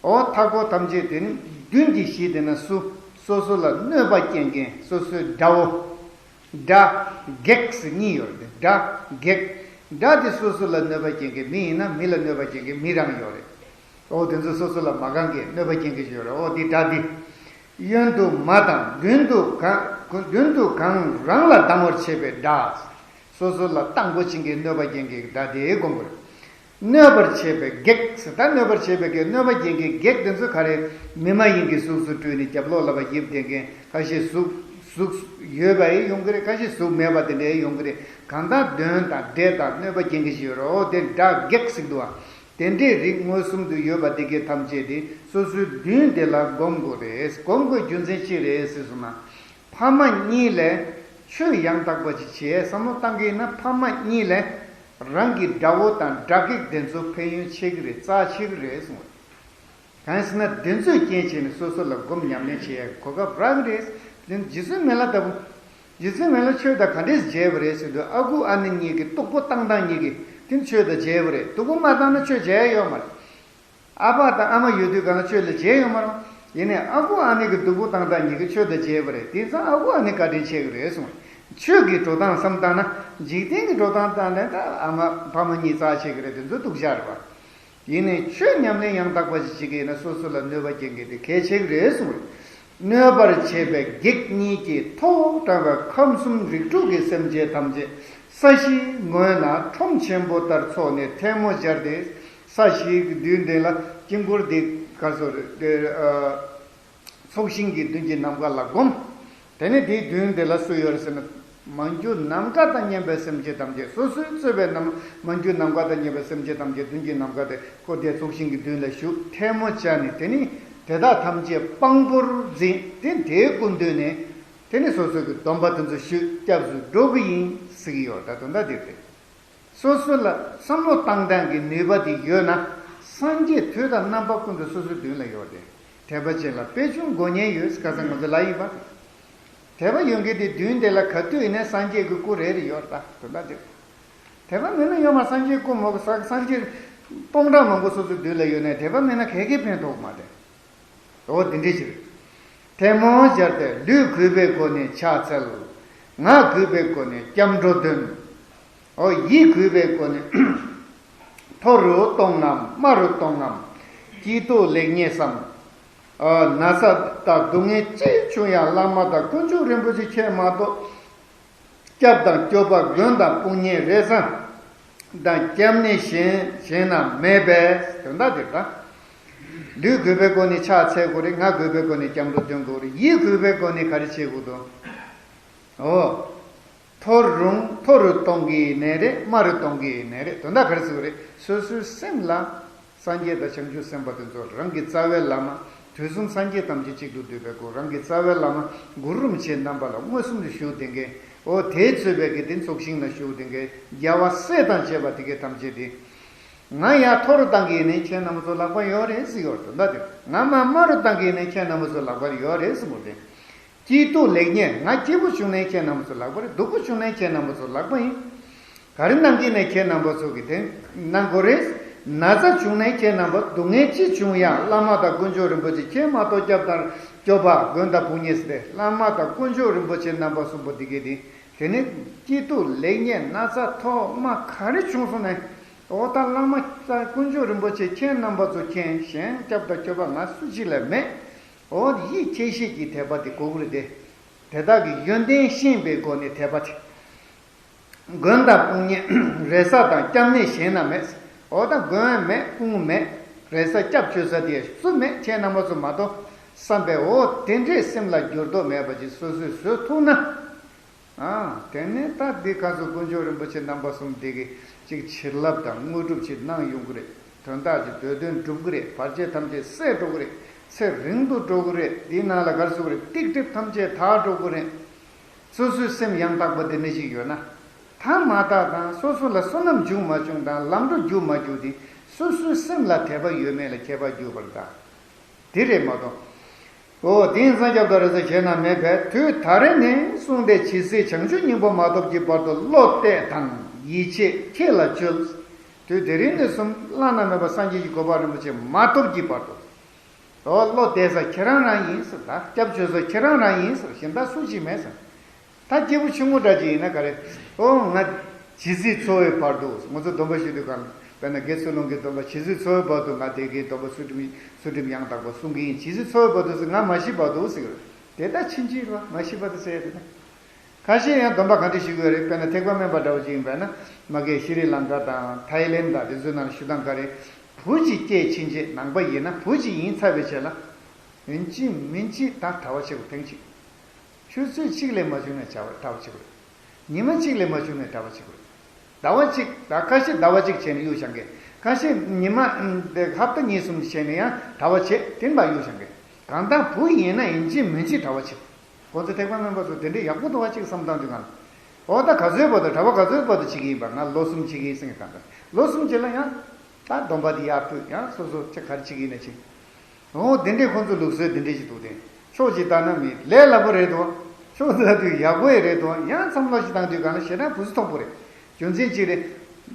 འོ་མཐའ་འཁོར་ཐམས་ཅད་དེ་ནི་མདུན་གྱི་གཞི་དེ་ན་སུ། སོ་སོ་ལ་གནོད་པ་སྐྱེལ་མཁན་སོ་སོའི་དགྲ་བོ། དགྲ་བགེགས་ཟེར་གཉིས་ཡོད་རེད། དགྲ་བགེགས། དགྲ་དེ་སོ་སོ་ལ་གནོད་པ་སྐྱེལ་མཁན་མི་ཡིན་ན་མི་ལ་གནོད་པ་སྐྱེལ་མཁན་མི་རང་ཡོད་རེད། འོ་དེ་ཚོ་སོ་སོ་ལ་མ་གང་གས་གནོད་པ་སྐྱེལ་མཁན་ཞིག་ཡོད་རེད། འོ་དེ་དགྲ་དེ། གཡོན་དུ་མ་དང་མདུན་དུ་གང་མདུན་དུ་གང་རང་ལ་སྡང་བར་བྱེད་པའི་དགྲ། སོ་སོ་ལ་བཏང་སྒོ་བྱེད་མཁན་གནོད་པ་སྐྱེལ་མཁན་གྱི་དགྲ་དེ་སྒོམ་དགོས་རེད། གནོད་པར་བྱེད་པའི་བགེགས་ཟེར། ད་གནོད་པར་བྱེད་པའི་བགེགས། གནོད་པ་སྐྱེལ་མཁན་བགེགས་དེ་ཚོ་ག་རེ། མི་མ་ཡིན་གྱི་གཟུགས་སུ་སྤྲུལ་ནས་རྒྱབ་ལོགས་ལ་ཕར་ཡིབ་བསྡད་མཁན། ཁ་ཤས་གཟུགས་གཟུགས་ཡོད་པ་ཡང་ཡོང་གི་རེད། ཁ་ཤས་གཟུགས་མེད་པ་དེ་འདྲ་ཡང་ཡོང་གི་རེད། གང་ལྟར་གདོན་དང་འདྲེ་དང་གནོད་པ་སྐྱེལ་མཁན་ཞིག་ཡོད་རེད། འོ་དེ་དགྲ་བགེགས་ཟེར་གྱི་འདུག་བ། དེ་འདྲའི་རིགས་མངོན་སུམ་དུ་ཡོད་པ་དེ་གའི་ཐམས་ཅད་དེ་སོ་སོའི་མདུན་དེ་ལ་སྒོམ་དགོས་རེད། སྒོམ་དགོས་རྒྱུ་མཚན་ཅི་རེད་ཟེར་སོང་ན། ཕ་མ་གཉིས་ལ་ཆོས་ཡང་དག་པ་ཅིག་བྱེད་བསམ་བློ་བཏང་གི་ཡིན་ན། ཕ་མ་གཉིས་ལ་རང་གི་དགྲ་བོ་དང་དགྲ་བགེགས་དེ་ཚོ་ཕན་ཡོན་ཆེ་གི་རེད། རྩ་ཆེ་གི་རེད་གསུངས། གང་ཡིན་ཟེར་ན། དེ་ཚོའི་རྐྱེན་བྱས་ནས་སོ་སོ་ལ་སྒོམ་ཉམས་ལེན་བྱེད་ཡ་གོ་སྐབས་རག་གི་རེད། དེ་རྗེ་བཙུན་མི་ལ་ལྟ་བུ། རྗེ་བཙུན་མི་ལ་ཆོས་དང་ག་འདྲས་མཇལ་བ་རེད་ཟེར་དུས། ཨ་ཁུ་ཨ་ནེ་གཉིས་ཀྱིས་སྡུག་པོ་བཏང་སྟངས་གཉིས་ཀྱིས་དེ་ཆོས་དང་མཇལ་བ་རེད། སྡུག་པོ་མ་བཏང་ན་ཆོས་མཇལ་ཡ་ཡོད་མ་རེད། ཨ་ཕ་དང་ཨ་མ་ཡོད་དུས་གང་ལ་ཆོས་ལ་མཇལ་ཡོད་མ་རེད། ཡིན་ནའི་ཨ་ཁུ་ཨ་ནེ་གིས་སྡུག་པོ་བཏང་སྟངས་གཉིས་ཀྱིས་ཆོས་དང་མཇལ་བ་རེད། དེང་སང་ཨ་ཁུ་ཨ་ནེ་བཀའ་དྲིན་ཆེ་གི་རེད་གསུངས། ཆོས་ཀྱི་འགྲོ་སྟངས་བསམ་བཏང་ན། འཇིག་རྟེན་གྱི་འགྲོ་སྟངས་བཏང་ན་ད་ཨ་མ་ཕ་མ་གཉིས་རྩ་ཆེ་གི་རེད། དེ་ཚོ་སྡུག་ཅག་རེད་པ། ཡིན་ནའི་ཆོས་ཉམས་ལེན་ཡང་དག་པ་ཞིག་བྱེད་ཀྱི་ཡིན་ན། སོ་སོ་ལ་གནོད་པ་སྐྱེལ་མཁན་དེ་གལ་ཆེ་གི་རེད་གསུངས། གནོད་པར་བྱེད་པའི་བགེགས་གཉིས་ཀྱིས་མཐོ་དྲགས་པའི་ཁམས་གསུམ་རིགས་དྲུག་གི་སེམས་ཅན་ཐམས་ཅད་ས་གཞིའི་ངོས་ན་ཁྲོམ་ཆེན་པོ་ལྟར་ཚོགས་ནས་ཐལ་མོ་སྦྱར་ཏེ། ས་གཞིའི་མདུན་དེ་ལ། དཀྱིལ་འཁོར་འདི་ག་ཚོད་རེད། ཚོགས་ཞིང་གི་མདུན་གྱི་ནམ་མཁའ་ལ་བསྒོམ། དེ་ནས་དེའི་མདུན་དེ་ལ་སུ་ཡོད་རེད་ཟེར་ན། མ་གྱུར་ནམ་མཁའ་དང་མཉམ་པའི་སེམས་ཅན་ཐམས་ཅད། སོ་སོས་གཙོས་པའི་ནམ། མ་གྱུར་ནམ་མཁའ་དང་མཉམ་པའི་སེམས་ཅན་ཐམས་ཅད་མདུན་གྱི་ནམ་མཁའ་དེ་ཁོ་དེ་ཚོགས་ཞིང་གི་མདུན་ལ་བཞུགས། ཐལ་མོ་སྦྱར་ནས། དེ་ནས་དེ་དག་ཐམས་ཅད་དཔང་པོར་འཛིན། དེ་དེའི་སྐུ་མདུན་ནས་དེ་ནས་སོ་སོ་གི་སྡོམ་པ་དེ་ཚོ་ཞུས། སྐྱབས་སུ་འགྲོ་གི་ཡིན་ཟེར་གྱི་ཡོད། ད་དོན་དག་དེ་རེད། སོ་སོ་ལ་བསམ་བློ་བཏང་སྟངས་ཀྱི་ནུས་པ་དེ་ཡོད་ན། སངས་རྒྱས་དུས་དང་རྣམ་པ་ཀུན་ཏུ་སོ་སོའི་མདུན་ལ་ཡོད་དེ། དད་པ་ཅན་ལ་པད་འབྱུང་དགོས་མཁན་ཡོད་ཟེར་ཁ་སང་ང་ཚོ་ལབ་ཡིན་པ། དད་པ་ཡོད་མཁན་དེ་མདུན་དེ་ལ་ག་དུས་ཡིན་ནའི་སངས་རྒྱས་ཀྱི་སྐུ་རེ་རེ་ཡོད་རེད། ད་དོན་དག་དེ། དད་པ་མེད་ན་ཡོད་མ། སངས་རྒྱས་སྐུ་མོ་གི་ས། སངས་རྒྱས་སྟོང་ཕྲག་མང་པོ་སོ་སོའི་མདུན་ལ་ཡོད་ནའི་དད་པ་མེད་ན་ག་གེ་ཕན་ཐོགས་མ་རེད། འོ་དེ་འདྲ་ཞིག་རེད། ཐལ་མོ་སྦྱར་ཏེ། ལུས་གུས་པའི་སྒོ་ནས་ཕྱག་འཚལ། ངག་གུས་པའི་སྒོ་ནས་སྐྱབས་འགྲོ་འདོན། འོ་ཡིད་གུས་པའི་སྒོ་ནས། མཐོ་རུ་གཏོང་ངམ་དམའ་རུ་གཏོང་ངམ། སྐྱིད་སྡུག་ལེགས་ཉེས་སམ། འོ་ན་ཚ་དང་སྡུག་བསྔལ་ཅི་བྱུང་ཡང་བླ་མ་དང་དཀོན་མཆོག་རིན་པོ་ཆེ་ཁྱེད་མ་གཏོགས། སྐྱབས་དང་སྐྱོབ་པ་མགོན་དང་དཔུང་གཉེན་རེ་ས་དང་སྐྱབས་གནས་གཞན་གཞན་ན་མེད་པས། དོན་དག་དེ་ལྟ། ལུས་གུས་པའི་སྒོ་ནས་ཕྱག་འཚལ་དགོས་རེད། ངག་གུས་པའི་སྒོ་ནས་སྐྱབས་འགྲོ་འདོན་དགོས་རེད། ཡིད་གུས་པའི་སྒོ་ནས་ག་རེ་བྱེད་དགོས་འདུག་འོ། མཐོ་རུ་མཐོ་རུ་གཏོང་གི་ཡིན་ནའི་རེད། དམའ་རུ་གཏོང་གི་ཡིན་ནའི་རེད། དོན་དག་ག་རེ་ཟེར་དགོས་རེད། སོ་སོའི་སེམས་ལ། སངས་རྒྱས་དང་བྱང་ཆུབ་སེམས་དཔའ་དེ་ཚོ། རང་གི་རྩ་བའི་བླ་མ། དུས་གསུམ་སངས་རྒྱས་ཐམས་ཅད་གཅིག་ཏུ་བསྡུས་པའི་སྐུ། རང་གི་རྩ་བའི་བླ་མ་གུ་རུ་རིན་པོ་ཆེའི་རྣམ་པ་ལ་མངོན་སུམ་དུ་བཞུགས་བསྡད་མཁན། འོ་དེས་གཙོས་པའི་གི་དེ་ཚོགས་ཞིང་ན་བཞུགས་བསྡད་མཁན་རྒྱལ་བ་སྲས་དང་བཅས་པ་དེ་གའི་ཐམས་ཅད་དེ། ང་ཡར་མཐོ་རུ་བཏང་གི་ཡིན་ནའི་ཁྱེད་རྣམ་པ་ཚོ་ལག་པ་ཡོད་རེད་ཟེར་ཡོད་དོན་དག་དེ། ང་མར་དམའ་རུ་བཏང་གི་ཡིན་ནའི་ཁྱེད་རྣམ་པ་ཚོ་ལག་པ་ཡོད་རེད་ཟེར་མོ་དེ། སྐྱིད་སྡུག་ལེགས་ཉེས། ང་སྐྱིད་པོ་བྱུང་ནའི་ཁྱེད་རྣམ་པ་ཚོ་ལག་པ་རེད། སྡུག་པོ་བྱུང་ནའི་ཁྱེད་རྣམ་པ་ཚོ་ལག་པ་ཡིན། ག་རེ་གནང་གི་ནའི་ཁྱེད་རྣམ་པ་ཚོ་གིས་དེ་གནང་དགོས་རེད། ན་ཚ་བྱུང་ནའི་ཁྱེད་རྣམ་པ། སྡུག་བསྔལ་ཅི་བྱུང་ཡང་བླ་མ་དང་དཀོན་མཆོག་རིན་པོ་ཆེ་ཁྱེད་མ་གཏོགས། སྐྱབས་དང་སྐྱོབ་པ་མགོན་དང་དཔུང་གཉེན་ཟེར་ཏེ། བླ་མ་དང་དཀོན་མཆོག་རིན་པོ་ཆེ་རྣམ་པ་གསུམ་པོ་འདི་གས་དེ། དེ་ནི་སྐྱིད་སྡུག་ལེགས་ཉེས་ན་ཚ་མཐོ་དམའ་ག་རེ་བྱུང་སོང་ནའི། འོ་ད་བླ་མ་དང་དཀོན་མཆོག་རིན་པོ་ཆེ་ཁྱེད་རྣམ་པ་ཚོ་མཁྱེན། གཞན་སྐྱབས་དང་སྐྱོབ་པ་ང་སུ་གཅིག་ལས་མེད། འོ་ཡིད་ཁྱེད་ཤེས་ཀྱི་དད་པ་དེ་དགོས་ཀྱི་རེད་དེ། དེ་དག་གི་ཡོན་ཏན་ཤེས་པའི་སྒོ་ནས་དད་པ་དེ། མགོན་དང་དཔུང་གཉེན་རེ་ས་དང་སྐྱབས་གནས་གཞན་ན་མེད། འོ་ད་མགོན་མེད། དཔུང་མེད། རེ་ས་སྐྱབས་བཅོལ་ས་དེ་སུ་མེད། ཁྱེད་རྣམ་པ་ཚོ་མ་གཏོགས་བསམ་པའི། འོ་དེ་འདྲའི་སེམས་ལ་འགྱུར་ལྡོག་མེད་པ་ཅིག་སོ་སོས་བཟོ་ཐུབ་ན། ཨ། དེ་ནས་ད་འདི་ག་ཚོད་དཀོན་མཆོག་རིན་པོ་ཆེ་རྣམ་པ་གསུམ་དེ་གིས་ཅིག་བྱིན་རླབས་དང་དངོས་གྲུབ་ཅིག་གནང་ཡོང་གི་རེད། དོན་དག་ཅིག་འདོད་དོན་འགྲུབ་ཀྱི་རེད། བར་ཆད་ཐམས་ཅད་སེལ་འགྲོ་གི་རེད། ཚེ་རིང་དུ་འགྲོ་གི་རེད། འདིའི་ནང་ལ་ག་རེ་ཟེར་དགོས་རེད། སྡིག་སྒྲིབ་ཐམས་ཅད་དག་འགྲོ་གི་རེད། སོ་སོའི་སེམས་ཡང་དག་པ་དེ་འདྲ་ཞིག་ཡོད་ན། དག་མ་དག་དང་། སོ་སོ་ལ་བསོད་ནམས་འཇུག་མ་བྱུང་དང་། ལམ་འགྲོ་རྒྱུག་མ་རྒྱུག་དེ་སོ་སོའི་སེམས་ལ་དད་པ་ཡོད་མེད་ལ་ཁྱད་པར་འགྱུར་བར་གདའ། དེ་རེད་མ་གཏོགས། འོ་དེང་སང་སྐྱབས་དང་རེ་ས་གཞན་ན་མེད་པས། དུས་ད་རེས་ནས་བཟུང་སྟེ་ཇི་སྲིད་བྱང་ཆུབ་སྙིང་པོ་མ་ཐོབ་ཀྱི་བར་དུ་བློ་གཏད་དང་ཡིད་ཆེས་ཁྱེད་ལ་བཅོལ། དུས་དེ་རིང་ནས་བཟུང་བླ་ན་མེད་པ་སངས་རྒྱས་ཀྱི་གོ་འཕང་རིན་པོ་ཆེ་མ་ཐོབ་ཀྱི་བར་དུ། འོ་བློ་གཏད་ས་ཁྱེད་རང་རང་ཡིན་ཟེར། ད་སྐྱབས་བཅོལ་ས་ཁྱེད་རང་རང་ཡིན་ཟེར། གཞན་དག་སུ་གཅིག་མེད་ཟེར། ད་སྐྱེས་བུ་ཆུང་ངུ་འདྲ་ཅིག་ཡིན་ན་ག་རེ། ཨོ་ང་ཇི་སྲིད་འཚོ་བའི་བར་དུ། ང་ཚོ་སྡོམ་པ་ཞུ་དུས་གང་། དཔེར་ན་དགེ་ཚུལ་སློང་གི་སྡོམ་པ། ཇི་སྲིད་འཚོ་བའི་བར་དུ་ང་དེ་གའི་སྡོམ་པ་ཚུལ་ཁྲིམས་ཚུལ་ཁྲིམས་ཡང་དག་པ་སྲུང་གི་ཡིན། ཇི་སྲིད་འཚོ་བའི་བར་དུ་ཟེར། ང་མ་ཤི་བར་དུ་ཟེར་གི་རེད། དེ་ལྟར་ཕྱིན་ཅི་རེད་བ། མ་ཤི་བར་དུ་ཟེར་ཡ་དེ་ན། ཁ་ཤས་ཡང་སྡོམ་པ་ག་འདྲ་ཞུ་གི་ཡོད་རེད། དཔེར་ན་ཐེག་པ་དམན་པ་འདྲ་བོ་ཅིག་ཡིན་པས་ན། མ་གིའི་ཤྲི་ལང་ཀ་དང་ཐའི་ལེན་དང་དེ་ཚོའི་ནང་ཞུ་སྟངས་ག་རེ། བུ་གཅིག་སྐྱེས་ཕྱིན་ཆད་ནང་པ་ཡིན་ན་བུ་གཅིག་ཡིན་ཚར་བའི་རྗེས་ལ། ཡིན་གཅིག་མིན་གཅིག་ད་གྲྭ་པ་བྱེད་དགོས། ཐེངས་གཅིག་ཆུ་ཚོད་གཅིག་ལས་མ་བྱུང་ན་གྲྭ་པ་གྲྭ་པ་བྱེད་དགོས། ཉི་མ་གཅིག་ལས་མ་བྱུང་ན་གྲྭ་པ་བྱེད་དགོས། ཟླ་བ་གཅིག་ད་ཁ་ཤས་ཟླ་བ་གཅིག་བྱས་ནས་གཡུག་བཞག་མཁན། ཁ་ཤས་ཉི་མ་ཨ་ཧབ་ཏ་གཉིས་གསུམ་བྱས་ནས་ཡང་གྲྭ་པ་བྱས་དེ་འདྲ་གཡུག་བཞག་མཁན། གང་ལྟར་བུ་ཡིན་ན་ཡིན་གཅིག་མིན་གཅིག་གྲྭ་པ་བྱེད། ཁོང་ཚོ་ཐེག་པ་དམན་པ་ཚོ་དེ་འདྲའི་ཡག་པོ་འདུག་བ་ཅིག་བསམ་བཏང་དུས་གང་། འོ་ད་ག་ཚོད་བར་དུ་གྲྭ་པ་ག་ཚོད་བར་དུ་བྱེད་ཀྱི་ཡིན་པ། ང་ལོ་གསུམ་བྱེད་ཀྱི་ཡིན་ཟེར་མཁན་གང་ལྟར་ལོ་གསུམ་རྗེས་ལ་ཡང་ད་སྡོམ་པ་དེ་ཡར་ཕུད། ཡང་སོ་སོ་ཅིག་ག་རེ་བྱེད་ཀྱི་ཡིན་ན་བྱེད། འོ་དེ་འདྲའི་ཁོང་ཚོ་ལུགས་སྲོལ་དེ་འདྲའི་ཞིག་འདུག་སྟེ། ཕྱོགས་གཅིག་ལྟ་ན་མི་ལས་སླ་པོ་རེད་དོ། ཕྱོགས་གཅིག་ལྟ་དུས་ཡག་པོ་ཡི་རེད་དོ། ཡང་མཚམས་ལོག་ཞིག་བཏང་དུས་གང་ལ་ཞེ་དྲག་བུ་ཚོ་མཐོང་པོ་རེད། རྒྱུ་མཚན་གཅིག་རེད།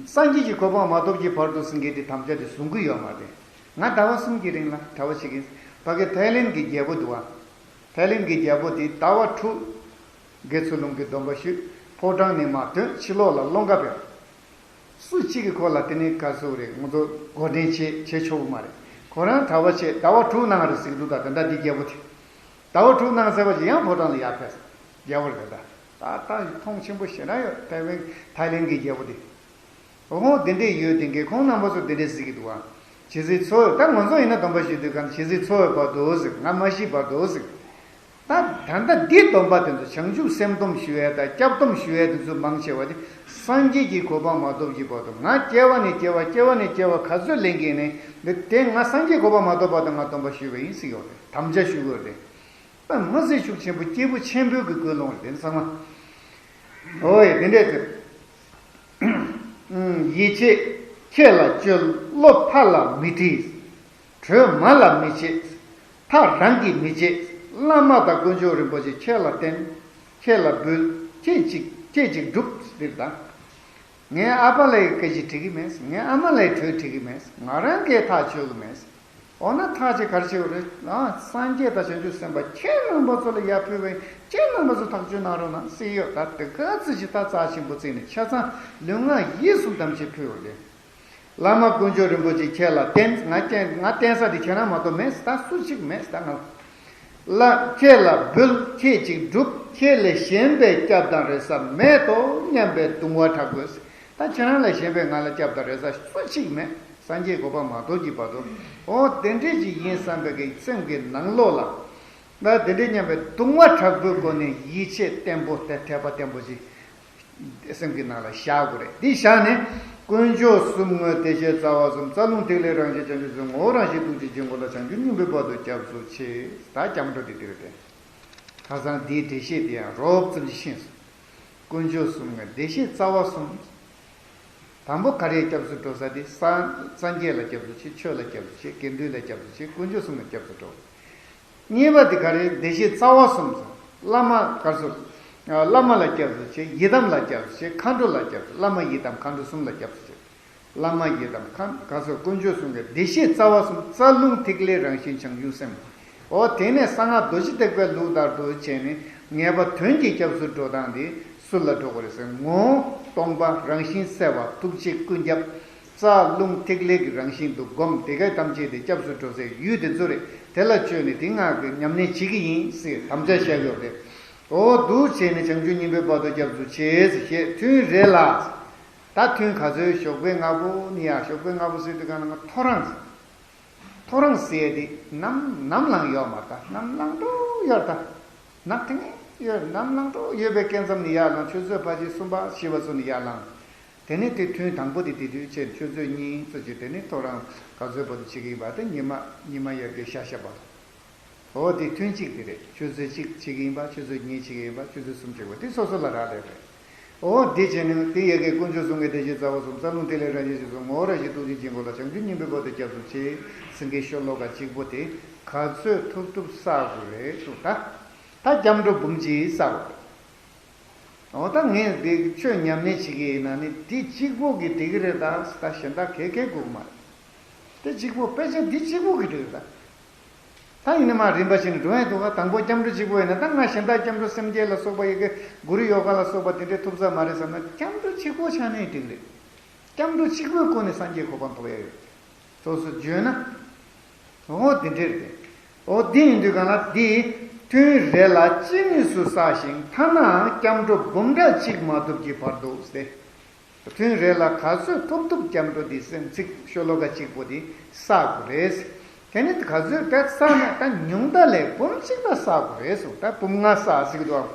སངས་རྒྱས་ཀྱི་གོ་འཕང་མ་ཐོབ་ཀྱི་བར་དུ་སེང་གེ་དེ་དམ་བཅའ་དེ་བཟུང་གི་ཡོད་མ་རེད། ང་ཟླ་བ་གསུམ་གྱི་རིང་ལ་གྲྭ་པ་བྱེད་ཀྱི་ཡིན། ཕ་གི་ཐའི་ལེན་གྱི་རྒྱལ་པོ་འདུག་བ། ཐའི་ལེན་གྱི་རྒྱལ་པོ་དེ་ཟླ་བ་དྲུག་དགེ་ཚུལ་སློང་གི་སྡོམ་པ་ཞུས། ཕོ་བྲང་ནས་མར་ཐོན། ཕྱི་ལོགས་ལ་སློང་ག་ཕེབས། སུ་གཅིག་གིས་ཁོ་ལ་དེ་ནས་ག་ཟེར་རེད། ང་ཚོ་མགོ་འདྲེན་བྱེད་བྱེད་ཆོག་གི་མ་རེད། ཁོ་རང་གྲྭ་པ་བྱས་ཟླ་བ་དྲུག་གནང་རེད་ཟེར་གི་འདུག་ད་དེ་འདྲ་འདི་རྒྱལ་པོ་དེ། ཟླ་བ་དྲུག་གནང་ཟེར་བ་ཅིག་ཡང་ཕོ་བྲང་ལ་ཡར་ཕེབས། རྒྱལ་པོ་རེད་ད། ད་ད་མཐོང་ཆེན་པོ་ཞེ་དྲག་ཡོད། ཐའི་ཝན་ཐའི་ལེན་གྱི་རྒྱལ་པོ་དེ། འོ་དེ་འདྲས་ཡོད། དེ་འགས་ཁོང་རྣམ་པ་ཚོ་དེ་འདྲས་ཟེར་གྱི་འདུག་ཨ། ཇི་སྲིད་འཚོ་བའི། ད་ང་ཚོ་ཡིན་ན་སྡོམ་པ་ཞུ་དུས་གང་ཇི་སྲིད་འཚོ་བའི་བར་དུ་ཟེར། ང་མ་ཤི་བར་དུ་ཟེར། ད་ད་ལྟ་འདི་སྡོམ་པ་དེ་ཚོ་བྱང་ཆུབ་སེམས་སྡོམ་ཞུ་ཡས་དང་སྐྱབས་སྡོམ་ཞུ་ཡས་དེ་ཚོ་མང་ཆེ་བ་དེ་སངས་རྒྱས་ཀྱི་གོ་འཕང་མ་ཐོབ་ཀྱི་བར་དུ། ང་སྐྱེ་བ་ནས་སྐྱེ་བ་སྐྱེ་བ་ནས་སྐྱེ་བ་ག་ཚོད་ལེན་གྱི་ཡིན་ནའི་འདི་དེ་ང་སངས་རྒྱས་གོ་འཕང་མ་ཐོབ་བར་དུ་ང་སྡོམ་པ་ཞུས་པ་ཡིན་ཟེར་གྱི་ཡོད་རེད། དམ་བཅའ་ཞུ་དགོས་རེད། ད་མི་ཚེ་ཤུགས་ཆེན་པོ་སྐྱེས་བུ་ཆེན་པོའི་གི་ཀུན་སློང་རེད་དེ་ཚང་མ། ཨོ་ཡེ་དེ་འདྲས་ཟེར། ཡིད་ཆེས་ཁྱེད་ལ་བཅོལ། བློ་ཕར་ལ་མི་དྲིས། གྲོས་མ་ལ་མི་བྱེད། ཐག་རང་གིས་མི་བཅད། བླ་མ་དང་དཀོན་མཆོག་རིན་པོ་ཆེ་ཁྱེད་ལ་བསྟེན། ཁྱེད་ལ་འབུལ། ཁྱེད་ཅིག་ཁྱེད་ཅིག་སྒྲུབ་ཟེར་ད། ངའི་ཨ་ཕ་ལ་ཡི་སྐད་ཆ་དྲི་གི་མེད། ངའི་ཨ་མ་ལ་ཡི་གྲོས་དྲི་གི་མེད། ང་རང་གིས་ཐག་གཅོད་གི་མེད། འོ་ན་ཐག་ཅིག་ག་རེ་བྱེད་དགོས་རེད། ཨ་སངས་རྒྱས་དང་བྱང་ཆུབ་སེམས་དཔའ་ཁྱེད་རྣམ་པ་ཚོ་ལ་ཡར་ཕུལ་བས་ཁྱེད་རྣམ་པ་ཚོ་ཐག་གཅོད་གནང་རོགས་གནང་ཟེར་ཡོད། ད་དེ་ག་ཚོད་ཅིག་ད་རྩ་ཆེན་པོ་བརྩིས་ནས་ཆ་ཚང་ལུས་ངག་ཡིད་གསུམ་ཐམས་ཅད་ཕུལ་བ་རེད། བླ་མ་དཀོན་མཆོག་རིན་པོ་ཆེ་ཁྱེད་ལ་བསྟེན། ང་བསྟེན་ང་བསྟེན་ས་དེ་ཁྱེད་རང་མ་གཏོགས་མེད། ད་སུ་གཅིག་མེད་ད་ང་། བླ་ཁྱེད་ལ་འབུལ། ཁྱེད་ཅིག་སྒྲུབ། ཁྱེད་ལས་གཞན་པའི་སྐྱབས་དང་རེ་ས་མེད་དོ་སྙམ་པའི་གདུང་བ་དྲག་པོས། ད་ཁྱེད་རང་ལས་གཞན་པའི་ང་ལ་སྐྱབས་དང་རེ་ས་སུ་གཅིག་མེད། སངས་རྒྱས་གོ་འཕང་མ་ཐོབ་ཀྱི་བར་དུ། འོ་དེ་འདྲས་ཅིག་ཡིན་བསམ་པའི་གི་སེམས་ཀྱི་ནང་ལོགས་ལ། ད་དེ་འདྲས་སྙམ་པའི་གདུང་བ་དྲག་པོའི་སྒོ་ནས་ཡིད་ཆེས་བརྟན་པོ་དེ་དད་པ་བརྟན་པོ་ཅིག་སེམས་ཀྱི་ནང་ལ་བཞག་དགོས་རེད། འདི་བཞག་ནས་དཀོན་མཆོག་གསུམ་དངོས་བདེ་གཤེགས་རྩ་བ་གསུམ། རྩ་རླུང་ཐིག་ལེ་རང་བཞིན་བྱང་ཆུབ་སེམས། ངོ་བོ་རང་བཞིན་ཐུགས་རྗེ་ཆེན་པོ་ལ། བྱང་ཆུབ་སྙིང་པོའི་བར་དུ་སྐྱབས་སུ་མཆི། ད་སྐྱབས་འགྲོ་དེ་འདི་རེད་དེ། ཁ་སང་འདིའི་འགྲེལ་བཤད་དེ་ཡང་རོབ་ཙམ་ཞིག་ཤེས་སོང་། དཀོན་མཆོག་གསུམ་དངོས་བདེ་གཤེགས་རྩ་བ་གསུམ། དང་པོ་ག་རེ་སྐྱབས་སུ་འགྲོ་ས་དེ་སངས་སངས་རྒྱས་ལ་སྐྱབས་སུ་མཆི། ཆོས་ལ་སྐྱབས་སུ་མཆི། དགེ་འདུན་ལ་སྐྱབས་སུ་མཆི། དཀོན་མཆོག་གསུམ་ལ་སྐྱབས་སུ་འགྲོ། གཉིས་པ་དེ་ག་རེ། བདེ་གཤེགས་རྩ་བ་གསུམ་ཟེར། བླ་མ་ག་རེ་ཟེར། བླ་མ་ལ་སྐྱབས་སུ་མཆི། ཡི་དམ་ལ་སྐྱབས་སུ་མཆི། མཁའ་འགྲོ་ལ་སྐྱབས་སུ། བླ་མ་ཡི་དམ་མཁའ་འགྲོ་གསུམ་ལ་སྐྱབས་སུ་མཆི། བླ་མ་ཡི་དམ་མཁའ་ག་རེ་ཟེར། དཀོན་མཆོག་གསུམ་གྱི་བདེ་གཤེགས་རྩ་བ་གསུམ། རྩ་རླུང་ཐིག་ལེ་རང་བཞིན་བྱང་ཆུབ་སེམས། འོ་དེ་ནས་གསང་སྔགས་རྡོ་རྗེ་ཐེག་པའི་ལུགས་ལྟར་དུ་བྱས་ནས་ངེས་པ་དོན་གྱི་སྐྱབས་སུ་འགྲོ་སྟངས་དེ་སུ་ལ་འགྲོ་དགོས་རེད་ཟེར། ངོ་བོ་སྟོང་པ་རང་བཞིན་གསལ་བ་ཐུགས་རྗེ་ཀུན་ཁྱབ། རྩ་རླུང་ཐིག་ལེ་གི་རང་བཞིན་དུ་བསྒོམ། དེ་ག་ཐམས་ཅད་དེ་སྐྱབས་སུ་འགྲོ་སའི་ཡུལ་དེ་ཚོ་རེད། དེ་ལ་བཅོལ་ནས་དེ་སྔགས་ཀྱི་ཉམས་ལེན་བྱེད་ཀྱི་ཡིན་ཟེར་དམ་བཅའ་བཞག་ཡོད་རེད། འོ་འདུག་བྱས་ནས་བྱང་ཆུབ་སྙིང་པོའི་བར་དུ་སྐྱབས་སུ་མཆི་ཟེར་བཤད་ཐུན་རེ་ལ། ད་ཐུན་ག་ཚོད། ཞོགས་པའི་སྔ་པོ་ནི་ཡ། ཞོགས་པའི་སྔ་པོ་ཟེར་དུས་གང་ལ་ང་ཐོ་རངས་ཟེར། ཐོ་རངས་ཟེར་དེ་ནམ་ནམ་ལངས་ཡོད་མ་རེད། ད་ནམ་ལངས་འགྲོ་ཡོད་རེད། ད་ནག་ཐིང་ཡོད། ནམ་ལངས་འགྲོ་ཡོད་པའི་སྐབས་མཚམས་ནས་ཡར་ལངས། ཆུ་ཚོད་ཕལ་ཆེར་གསུམ་པ་བཞི་པ་ཚོ་ནས་ཡར་ལངས། དེ་ནས་དེ་ཐུན་དང་པོ་དེ་དེ་དུས་བྱས། ཆུ་ཚོད་གཉིས་ཙམ་ཅིག་དེ་ནས་ཐོ་རངས་ག་ཚོད་བར་དུ་བྱེད་ཀྱི་ཡིན་པ་དེ་ཉི་མ་ཉི་མ་ཡར་རྒྱས་ཤར་ཤར་བར་དུ། འོ་དེ་ཐུན་གཅིག་དེ་རེད། ཆུ་ཚོད་གཅིག་བྱེད་ཀྱི་ཡིན་པ། ཆུ་ཚོད་གཉིས་བྱེད་ཀྱི་ཡིན་པ། ཆུ་ཚོད་གསུམ་བྱེད་དགོས། དེ་སོ་སོ་ལ་རག་ལས་རེད། འོ་དེ་བྱས་ནས་དེ་ཡ་གི་དཀོན་མཆོག་གསུམ་གྱི་བདེ་གཤེགས་རྩ་བ་གསུམ། རྩ་རླུང་ཐིག་ལེ་རང་བཞིན་གསལ་བ། ངོ་བོ་རང་བཞིན་ཐུགས་རྗེ་ཆེན་པོ་ལ། བྱང་ཆུབ་སྙིང་པོའི་བར་དུ་སྐྱབས་སུ་མཆི། སེང་གེ་ཤོ་ལོ་ཀ་གཅིག་པོ་དེ་ག་ཚོད་ཐུབ་ཐུབ་བསགས་དགོས་རེད་ཟེར། ད་ད་སྐྱབས་འགྲོ་འབུམ་གཅིག་བསགས་དགོས་རེད། འོ་ད་ངས་འདི་ཆོས་ཉམས་ལེན་བྱེད་ཀྱི་ཡིན་ན་ནི་འདི་གཅིག་པོ་གིས་འགྲིག་གི་རེད། ད་ད་གཞན་དག་གས་གས་དགོས་ཀྱི་མ་རེད། འདི་གཅིག་པོ་དཔེ་ཆ་འདི་གཅིག་པོ་གིས་འགྲིག་རེད་ད། ད་ཡིན་ན་མ་རིམ་པ་བཞིན་འགྲོ་ཡ་འདུག་ག་དང་པོ་སྐྱབས་འགྲོ་གཅིག་པོ་ཡིན་ན། ད་ང་གཞན་དག་སྐྱབས་འགྲོ་སེམས་བསྐྱེད་ལ་སོགས་པ་ཡི་གེ་གུ་རུ་ཡོ་ག་ལ་སོགས་པ་དེ་འདྲས་ཐུབ་ས་མ་རེད་བསམ་ན། སྐྱབས་འགྲོ་གཅིག་པོ་ཆགས་ནའི་འགྲིག་རེད། སྐྱབས་འགྲོ་གཅིག་པོའི་སྒོ་ནས་སངས་རྒྱས་གོ་འཕང་ཐོབ་ཡ་ཡོད། སོ་སོ་བརྗོད་ན། འོ་དེ་འདྲས་རེད། འོ་དེ་ཡིན་དུས་གང་ལ་དེ་ ཐུན་རེ་ལ་ཅི་ནུས་སུ་བསགས་ཤིང་ཐ་ནའང་སྐྱབས་འགྲོ་འབུམ་ཕྲག་གཅིག་མ་ཐུབ་ཀྱི་བར་དུ་སྟེ། ཐུན་རེ་ལ་ག་ཚོད་ཐུབ་ཐུབ་སྐྱབས་འགྲོ་འདི་སེམས་ཚིག་ཤོ་ལོ་ཀ་གཅིག་པོ་འདི་བསགས་དགོས་རེད། དེ་ནི་ག་ཚོད་ད་བསགས་ན་ད་ཉུང་མཐའ་ལས་འབུམ་གཅིག་ད་བསགས་དགོས་རེད་གསུངས། ད་འབུམ་ལྔ་བསགས་ཟེར་གྱི་འདུག་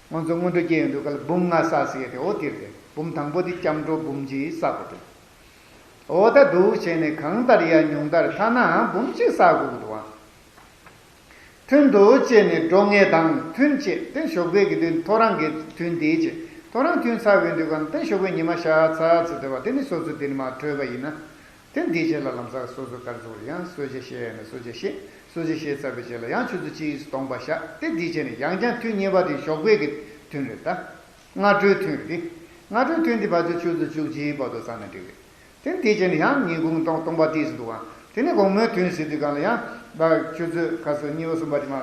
ང་ཚོ་སྔོན་འགྲོ་སྐྱེས་ཡོང་དུས་སྐབས་ལ་འབུམ་ལྔ་བསགས་ཟེར་གྱི་དེ་འོ་དེ་རེད། འབུམ་དང་པོ་འདི་སྐྱབས་འགྲོ་འབུམ་གཅིག་བསགས་དགོས་རེད། འོ་ད་འདུག་བྱས་ནས་གང་ལྟར་ཡང་ཉུང་མཐར་ཐ་ནའང་འབུམ་གཅིག་བསགས་དགོས་ཀྱི་འདུག་ཨང་། ཐུན་དུ་བཅད་ནས་འགྲོ་ངེས་དང་། ཐུན་བཅད་དེ་ཞོགས་པའི་གི་དུས་ཐོ་རངས་ཀྱི་ཐུན་དེའི་བཅད། ཐོ་རངས་ཐུན་ཚར་བའི་དུས་གང་དེ་ཞོགས་པའི་ཉི་མ་ཤར་ཚར་ཚར་དུས་བ་དེ་ནི་སོ་སོ་དེ་ནི་མ་གྲོལ་བ་ཡིན་ན། དེ་འདིའི་རྗེས་ལ་ལམ་སང་སོ་སོ་གར་ཚུགས་ཡང་གསོལ་ཇ་བཞེས་ཡང་ན་གསོལ་ཇ་བཞེས། གསོལ་ཇ་བཞེས་ཚར་བའི་རྗེས་ལ་ཡང་ཆུ་ཚོད་གཅིག་སྟོང་པ་བཞག་དེ་འདིའི་རྗེས་ནས་ཡང་བསྐྱར་ཐུན་གཉིས་པ་དེ་ཞོགས་པའི་གི་ཐུན་རེད་ད། སྔ་དྲོའི་ཐུན་རེད། སྔ་དྲོའི་ཐུན་དེ་བར་དུ་ཆུ་ཚོད་བཅུ་གཅིག་བར་དུ་བསགས་ན་འགྲིག་རེད། དེ་འདི་བྱས་ནས་ཡང་ཉིན་གུང་སྟོང་སྟོང་པ་ཏིས་འདུག་ཨང་། དེ་ནས་དགོང་མོའི་ཐུན་ཟེར་དུས་གང་ལ་ཡང་ད་ཆུ་ཚོད་ག་ཚོད་གཉིས་པ་གསུམ་པ་དེ་མ་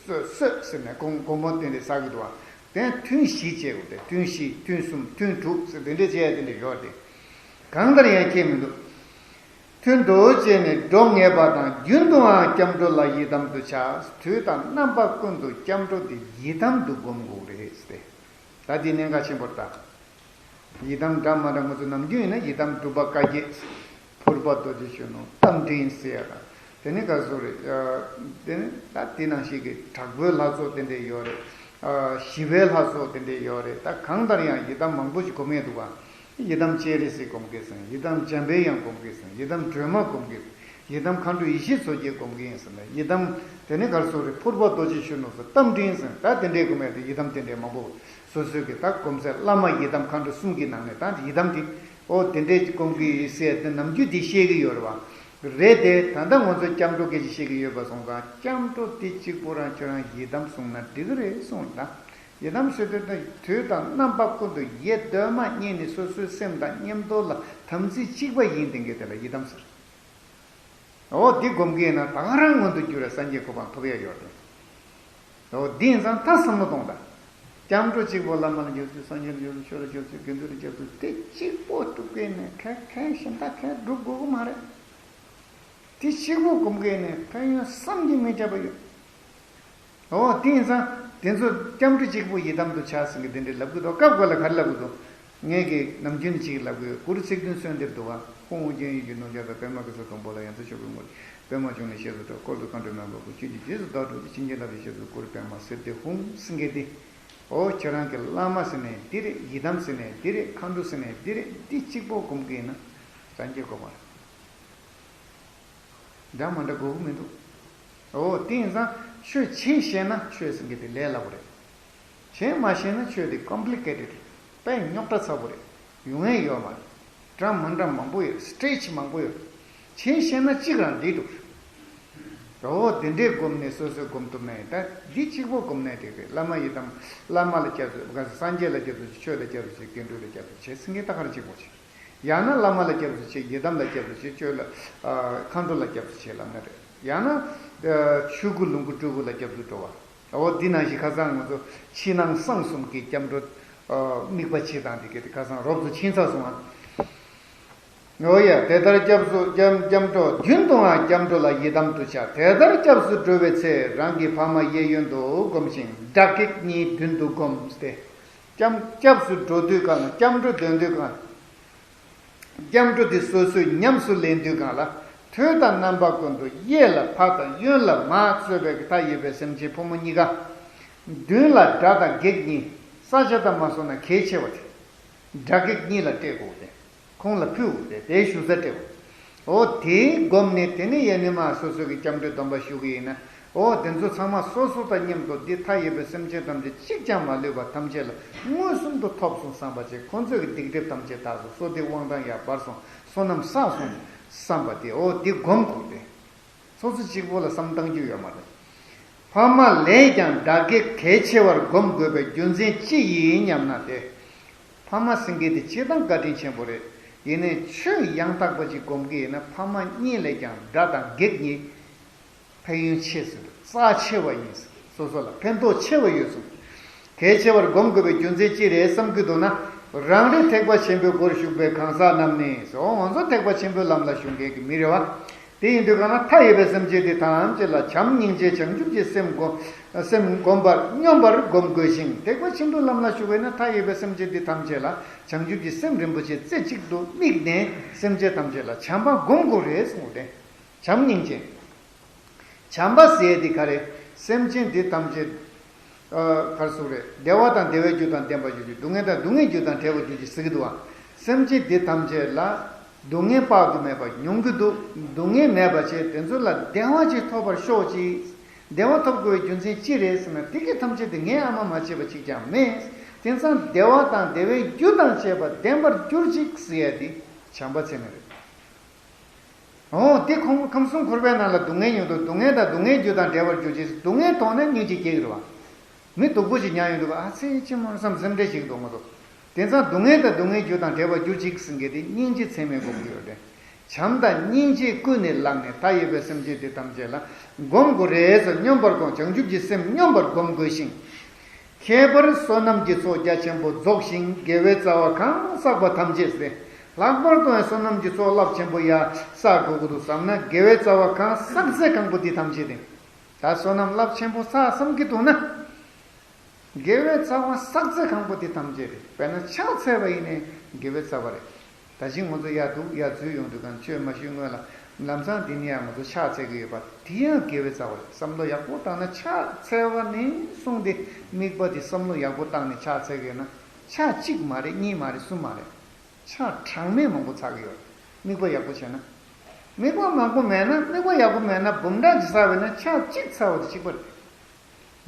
སོད་སོད་ཟེར་ནས་དགོང་དགོང་མོ་དེ་འདྲས་ཟ་གི་འདུག་ཨང་། དེ་ཐུན་བཞི་བྱས་འོ་དེ་ཐུན་བཞི་ཐུན་གསུམ་ཐུན་དྲུག་ཟེར་དེ་འདྲས་བྱས་དེ་འདྲས་ཡོད་དེ། གང་ལྟར་ཡང་ཁྱད་མི་འདུག་ཐུན་དུ་བཅད་ནས་འགྲོ་ངེས་པ་དང་། རྒྱུན་དུའང་སྐྱབས་འགྲོ་ལ་ཡི་དམ་དུ་བྱ། དུས་དང་རྣམ་པ་ཀུན་ཏུ་སྐྱབས་འགྲོ་དེ་ཡི་དམ་དུ་བསྒོམ་དགོས་རེད་ཟེར་ཏེ། ད་འདི་གནད་འགག་ཆེན་པོ་རེད་ད། ཡི་དམ་འདྲ་མ་འདྲ་ང་ཚོ་ནམ་རྒྱུན་ཡིན་ན་ཡི་དམ་འབྲུག་པ་བཀའ་བརྒྱད། ཕུར་པ་རྡོ་རྗེ་གཞོན་ནུ་རྟ་མགྲིན་ཟེར་ཡ་དང་། དེ་ནི་ག་ཟུག་རེད། དེ་ནི་ད་དེ་ནང་བཞིན་གྱི་དྲག་པོའི་ལྷ་ཚོགས་དེ་འདྲས་ཡོད་རེད། ཞི་བའི་ལྷ་ཚོགས་དེ་འདྲས་ཡོད་རེད། ད་གང་ལྟར་ཡང་ཡི་དམ་མང་པོ་ཞིག་སྒོམ་ཡས་འདུག་ག་ཡི་དམ་སྤྱན་རས་གཟིགས་སྒོམ་གྱི་ཟེར། ཡི་དམ་འཇམ་པའི་དབྱངས་སྒོམ་གྱི་ཟེར། ཡི་དམ་སྒྲོལ་མ་སྒོམ་གྱི་ཟེར། ཡི་དམ་མཁའ་འགྲོ་ཡེ་ཤེས་མཚོ་རྒྱལ་སྒོམ་གྱི་ཡིན་ཟེར་ན། ཡི་དམ་དེ་ནི་ག་ཟུག་རེད། ཕུར་པ་རྡོ་རྗེ་གཞོན་ནུ་ཟེར། རྟ་མགྲིན་ཟེར། ད་དེ་འདྲའི་སྒོམ་ཡས་དེ་ཡི་དམ་དེ་འདྲའི་མང་པོ། སོ་སོའི་གི་ད་སྒོམ་ཚད་བླ་མ་ཡི་དམ་མཁའ་འགྲོ་གསུམ་གྱི་ནང་ནས་ད་ཡི་དམ་དེ་ཨོ་དེ་འདྲའི་སྒོམ་གྱི་ཡོད་ཟེར་ཏེ་ནམ་རྒྱུན་དེ་བཤད་ཀྱི་ཡོད་རེད་བ། རེད་དེ་ད་ལྟ་ང་ཚོ་སྐྱབས་འགྲོ་སྐད་ཆ་བཤད་ཀྱི་ཡོད་པ་སོང་ཙང་སྐྱབས་འགྲོ་དེ་གཅིག་པོ་རང་ཁྱོད་རང་ཡི་དམ་གསུངས་ན་འགྲིག་གི་རེད་གསུངས་ད། ཡི་དམ་ཟེར་དུས་ད་དུས་དང་རྣམ་པ་ཀུན་ཏུ་ཡེ་གདོད་མ་ཉིད་ནས་སོ་སོའི་སེམས་དང་མཉམ་དུ་ལ་དམ་ཚིག་གཅིག་པ་ཡིན་དེ་གས་དེ་ལ་ཡི་དམ་ཟེར། འོ་འདི་སྒོམ་གྱི་ཡིན་ན་ད་ག་རང་མངོན་དུ་གྱུར་བའི་སངས་རྒྱས་གོ་འཕང་ཐོབ་ཡ་ཡོད་རེད། འོ་འདི་ཡིན་ཙང་ད་བསམ་བློ་གཏོང་དང་། སྐྱབས་འགྲོ་གཅིག་པོ་བླ་མ་ལ་སྐྱབས་སུ་སངས་རྒྱས་ལ་སྐྱབས་སུ་ཆོས་ལ་སྐྱབས་སུ་དགེ་འདུན་ལ་སྐྱབས་སུ་དེ་གཅིག་པོ་སྒྲུབ་མཁན་ནས་གལ་གལ་གཞན་དག་གལ་སྒྲུབ་དགོས་ཀྱི་མ་རེད། དེ་གཅིག་པོ་སྒོམ་མཁན་ནས་ཕན་ཡོན་བསམ་གྱིས་མི་ཁྱབ་པ་ཡོད། འོ་དེ་ཡིན་ཙང་དེ་ཚོ་སྐྱབས་འགྲོ་གཅིག་པུ་ཡི་དམ་དུ་བྱ་ཟེར་གི་དེ་འདྲའི་ལབ་གི་འདུག་སྐབས་འགའ་ལ་ག་རེ་ལབ་གི་འདུག་ངས་ཀྱི་ནམ་རྒྱུན་གཅིག་ལབ་གི་ཡོད། གུ་རུ་ཚིག་བདུན་གསོལ་འདེབས་འདུག་བ། ཧཱུྃ་ཨོ་རྒྱན་ཡེ་ཤེས་ནོར་རྒྱས་དང་པདྨ་གེ་སར་སྡོང་པོ་ལ། ཡང་དག་མཆོག་གི་ངོ་བོ་ཉིད། པདྨ་འབྱུང་གནས་ཞེས་སུ་གྲགས། བསྐོར་དུ་མཁའ་འགྲོ་མང་པོས་བསྐོར། ཆོས་ཀྱི་རྗེས་སུ་བདག་སྒྲུབ་ཀྱི། བྱིན་གྱིས་བརླབ་པའི་ཞབས་སུ་བཀུར། པདྨ་གསེར་ལྡན་ཧཱུྃ་ཟེར་མཁན་དེ། འོ་ཁྱོད་རང་གི་བླ་མ་ཟེར་ནས་འདི་རེད། ཡི་དམ་ཟེར་ནས་འདི་རེད། མཁའ་འགྲོ་ཟེར་ནས་འདི་རེད། འདི་གཅིག་པོ་སྒོམ་གི་ཡིན་ན་སངས་རྒྱས་གོ་འཕང་རེད། འདྲ་མ་འདྲ་དགོས་ཀྱི་མི་འདུག་འོ་དེ་ཡིན་ཙང་ཆོས་བྱེད་ཤེས་ན་ཆོས་ཟེར་མཁན་དེ་ལས་སླ་པོ་རེད། བྱེད་མ་ཤེས་ན་ཆོས་དེ་ཀོམ་པི་ལི་ཀེ་ཊེཌ་རེད། དཔེ་རྙོག་དྲ་ཚ་པོ་རེད། ཡོང་ཡས་ཡོད་མ་རེད། འདྲ་མི་འདྲ་མང་པོ་ཡོད། སི་ཊེ་ཇི་མང་པོ་ཡོད། བྱེད་ཤེས་ན་གཅིག་རང་འགྲིག་འདུག་འོ་དེ་འདྲའི་སྒོམ་ནས་སོ་སོས་སྒོམ་ཐུབ་ན་ཡིན། ད་འདི་གཅིག་པོ་སྒོམ་ནས་འགྲིག་རེད། བླ་མ་ཡི་དམ། བླ་མ་ལ་སྐྱབས་སུ། ག་སངས་རྒྱས་ལ་སྐྱབས་སུ་མཆི། ཆོས་ལ་སྐྱབས་སུ་མཆི། དགེ་འདུན་ལ་སྐྱབས་སུ་མཆི་ཟེར་མཁན་ད་ག་རང་གཅིག་པོ་བྱེད། ཡང་ན་བླ་མ་ལ་སྐྱབས་སུ་མཆི། ཡི་དམ་ལ་སྐྱབས་སུ་མཆི། ཆོས་ལ་ཨ་མཁའ་འགྲོ་ལ་སྐྱབས་སུ་མཆི་ལབ་ན་རེད། ཡང་ན་ཨ་ཆོས་སྐུ་ལོངས་སྐུ་སྤྲུལ་སྐུ་ལ་སྐྱབས་སུ་འགྲོ་བ། འོ་འདི་ནང་བཞིན་ཁ་སང་ང་ཚོ་ཕྱི་ནང་གསང་གསུམ་གྱི་སྐྱབས་འགྲོ་ཨ་དམིགས་པ་ཕྱེ་སྟངས་འདི་གས་དེ་ཁ་སང་རོབ་ཙམ་ཕྱིན་ཚར་སོང་ཨ། འོ་ཡ། དེ་ལྟར་སྐྱབས་སུ་སྐྱབས་སྐྱབས་འགྲོ། རྒྱུན་དུའང་སྐྱབས་འགྲོ་ལ་ཡི་དམ་དུ་བྱ། དེ་ལྟར་སྐྱབས་སུ་འགྲོ་བའི་ཚེ། རང་གི་ཕ་མ་གཡས་གཡོན་དུ་བསྒོམ་ཞིང་དགྲ་བགེགས་གཉིས་མདུན་དུ་བསྒོམ་སྟེ། སྐྱབས་སྐྱབས་སུ་འགྲོ་དུས་གང་ལ། སྐྱབས་འགྲོ་འདོན་དུས་གང་ལ། སྐྱབས་འགྲོ་དེ་སོ་སོས་ཉམས་སུ་ལེན་དུས་གང་ལ། དུས་དང་རྣམ་པ་ཀུན་ཏུ་གཡས་ལ་ཕ་དང་གཡོན་ལ་མ་གཙོས་པའི་མཐའ་ཡས་པའི་སེམས་ཅན་ཕོ་མོ་གཉིས་ཀ། མདུན་ལ་དགྲ་དང་བགེགས་གཉིས། ས་ཆ་དང་མ་སོང་ན་གལ་ཆེ་བ་དེ། དགྲ་བགེགས་གཉིས་ལ་སྤྲད་དགོས་ཏེ། ཁོང་ལ་ཕུལ་དགོས་ཏེ་དེའི་ཞུ་ས་སྤྲད་དགོས། འོ་དེའི་སྒོམ་ནས་དེ་ནས་ཡེ་ནས་མ་སོ་སོ་གི་སྐྱབས་འགྲོའི་སྡོམ་པ་ཞུ་གི་ཡིན་ན། འོ་དེ་ཚོ་ཚང་མ་སོ་སོ་དང་མཉམ་དུ་འདི་མཐའ་ཡས་པའི་སེམས་ཅན་ཐམས་ཅད་གཅིག་ཀྱང་མ་ལུས་པ་ཐམས་ཅད་ལ་མངོན་སུམ་དུ་ཐོབ་སོང་བསམ་པ་བྱས། ཁོ་ཚོས་ཀྱི་སྡིག་སྒྲིབ་ཐམས་ཅད་དག་སོང་། བསོད་བདེ་དབང་ཐང་ཡར་འཕར་སོང་། བསོད་ནམས་བསགས་སོང་བསམ་པ་དེ་འོ་འདི་སྒོམ་དགོས་ཏེ། སོ་སོ་གཅིག་པོ་ལ་བསམ་བཏང་རྒྱུ་ཡོད་མ་རེད། ཕ་མ་ལས་ཀྱང་དགྲ་བགེགས་གལ་ཆེ་བར་སྒོམ་དགོས་པའི་རྒྱུ་མཚན་ཅི་ཡིན་སྙམ་ན་སྟེ། ཕ་མ་ཟེར་མཁན་དེ་སྤྱིར་བཏང་བཀའ་དྲིན་ཆེན་པོ་རེད། ཡིན་ནའི་ཆོས་ཡང་དག་པ་ཅིག་སྒོམ་གྱི་ཡིན་ན་ཕ་མ་གཉིས་ལས་ཀྱང་དགྲ་དང་བགེགས་གཉིས་ཕན་ཡོན་ཆེ་ཟེར། རྩ་ཆེ་བ་ཡིན་ཟེར། སོ་སོ་ལ་ཕན་ཐོགས་ཆེ་བ་ཡོད་གསུངས། གལ་ཆེ་བར་སྒོམ་དགོས་པའི་རྒྱུ་མཚན་ཅི་རེད་བསམ་གྱི་འདུག་ན། རང་རེ་ཐེག་པ་ཆེན་པོའི་སྒོར་ཞུགས་པའི་གང་ཟག་རྣམས་ནི་ཟེར། འོ་ང་ཚོ་ཐེག་པ་ཆེན་པོའི་ལམ་ལ་ཞུགས་མཁན་གྱི་མི་རེད་བ། དེ་ཡིན་དུས་གང་ལ་མཐའ་ཡས་པའི་སེམས་ཅན་འདི་ཐམས་ཅད་ལ་བྱམས་སྙིང་རྗེ་བྱང་ཆུབ་ཀྱི་སེམས་སྒོམ་སེམས་བསྒོམ་པར་སྙོམས་པར་སྒོམ་དགོས་ཤིང་། ཐེག་པ་ཆེན་པོའི་ལམ་ལ་ཞུགས་པས་ན་མཐའ་ཡས་པའི་སེམས་ཅན་འདི་ཐམས་ཅད་ལ་བྱང་ཆུབ་ཀྱི་སེམས་རིན་པོ་ཆེ་རྩེ་གཅིག་ཏུ་དམིགས་ནས་སེམས་ཅན་ཐམས་ཅད་ལ་བྱམས་པ་སྒོམ་དགོས་རེད་གསུངས་ཏེ། བྱམས་སྙིང་རྗེ། བྱམས་པ་ཟེར་དེ་ག་རེ། སེམས་ཅན་འདི་ཐམས་ཅད། ཨ། ག་རེ་ཟེར་རེད། བདེ་བ་དང་བདེ་བའི་རྒྱུ་དང་ལྡན་པར་གྱུར་ཅིག། སྡུག་བསྔལ་དང་སྡུག་བསྔལ་རྒྱུ་དང་བྲལ་བར་གྱུར་ཅིག་ཟེར་གྱི་འདུག་བ། སེམས་ཅན་འདི་ཐམས་ཅད་ལ་སྡུག་བསྔལ་དཔག་ཏུ་མེད་པ་མྱོང་གི་འདུག། སྡུག་བསྔལ་མེད་པ་བྱས་དེ་ཚོ་ལ་བདེ་བ་ཅིག་ཐོབ་པར་ཤོག་ཅིག། བདེ་བ་ཐོབ་དགོས་པའི་རྒྱུ་མཚན་ཅི་རེད་ཟེར་ན། དེ་གི་ཐམས་ཅད་དེ་ངའི་ཨ་མ་མ་བྱས་པ་ཅིག་ཀྱང་མེད། དེང་སང་བདེ་བ་དང་བདེ་བའི་རྒྱུ་དང་བཅས་པ་ལྡན་པར་གྱུར་ཅིག་ཟེར་ཡ་དེ་བྱམས་པ་ཚད་མེད་རེད། འོ། དེ་ཁོང་ཁམས་གསུམ་འཁོར་བའི་ནང་ལ་སྡུག་བསྔལ་མྱོང་དུས་སྡུག་བསྔལ་དང་སྡུག་བསྔལ་རྒྱུ་དང་བྲལ་བར་གྱུར་ཅིག། སྡུག་བསྔལ་མཐོང་ན་སྙིང་རྗེ་སྐྱེ་གི་རེད་བ། མི་སྡུག་པོ་ཅིག་མྱངས་ཡོང་དུས་ཨ་ཙི་ཅི་མོ་བསམ་སེམས་ཁྲལ་བྱེད་ཀྱི་འདུག་མ་གཏོགས། དེང་སང་སྡུག་བསྔལ་དང་སྡུག་བསྔལ་རྒྱུ་དང་བྲལ་བར་གྱུར་ཅིག་ཟེར་མཁན་དེ་སྙིང་རྗེ་ཚད་མེད་སྒོམ་གྱི་ཡོད་རེད། བྱམས་དང་སྙིང་རྗེ་ཀུན་ནས་བསླངས་ནས་མཐའ་ཡས་པའི་སེམས་ཅན་དེ་ཐམས་ཅད་ལ་སྒོམ་དགོས་རེད་ཟེར། སྙོམས་པར་སྒོམ། བྱང་ཆུབ་ཀྱི་སེམས་སྙོམས་པར་སྒོམ་དགོས་ཤིང་། ཁྱད་པར་བསོད་ནམས་ཀྱི་ཚོགས་རྒྱ་ཆེན་པོ་རྫོགས་ཤིང་དགེ་བའི་རྩ་བ་གང་བསགས་པ་ཐམས་ཅད་ཟེར། ལྷག་པར་དུ་ཡང་བསོད་ནམས་ཀྱི་ཚོགས་རླབས་ཆེན་པོ་ཡ་བསགས་དགོས་ཀྱི་འདུག་བསམ་ན། དགེ་བའི་རྩ་བ་གང་བསགས་ཚད་གང་པོ་དེ་ཐམས་ཅད་དེ། ད་བསོད་ནམས་རླབས་ཆེན་པོ་བསགས་བསམ་གྱི་འདུག་ན། དགེ་བའི་རྩ་བ་བསགས་ཚད་གང་པོ་དེ་ཐམས་ཅད་རེད། དཔེར་ན་ཕྱག་འཚལ་བ་ཡིན་ནའི་དགེ་བའི་རྩ་བ་རེད། ད་གིན་ང་ཚོ་ཡར་འདུག་ཡར་འཛུལ་ཡོང་དུས་གང་ཆོས་མ་ཞུས་སྔོན་ལ་ལམ་སང་འདི་ནས་ཡང་ང་ཚོ་ཕྱག་འཚལ་གྱི་ཡོད་པ་དེ་ཡང་དགེ་བའི་རྩ་བ་རེད། བསམ་བློ་ཡག་པོ་བཏང་ན་ཕྱག་འཚལ་བ་ནས་བཟུང་སྟེ་དམིགས་པ་དེ་བསམ་བློ་ཡག་པོ་བཏང་ནས་ཕྱག་འཚལ་གྱི་ཡོད་ན་ཕྱག་གཅིག་མ་རེད། གཉིས་མ་རེད། གསུམ་མ་རེད། ཕྱག་གྲངས་མེད་མང་པོ་འཚལ་གྱི་ཡོད་རེད། དམིགས་པ་ཡག་པོ་བྱས་ན། དམིགས་པ་མང་པོ་མེད་ན། དམིགས་པ་ཡག་པོ་མེད་ན་འབུམ་ཕྲག་གཅིག་བསགས་པ་ཡིན་ན་ཕྱག་གཅིག་འཚལ་བ་དེ་གཅིག་པ་རེད།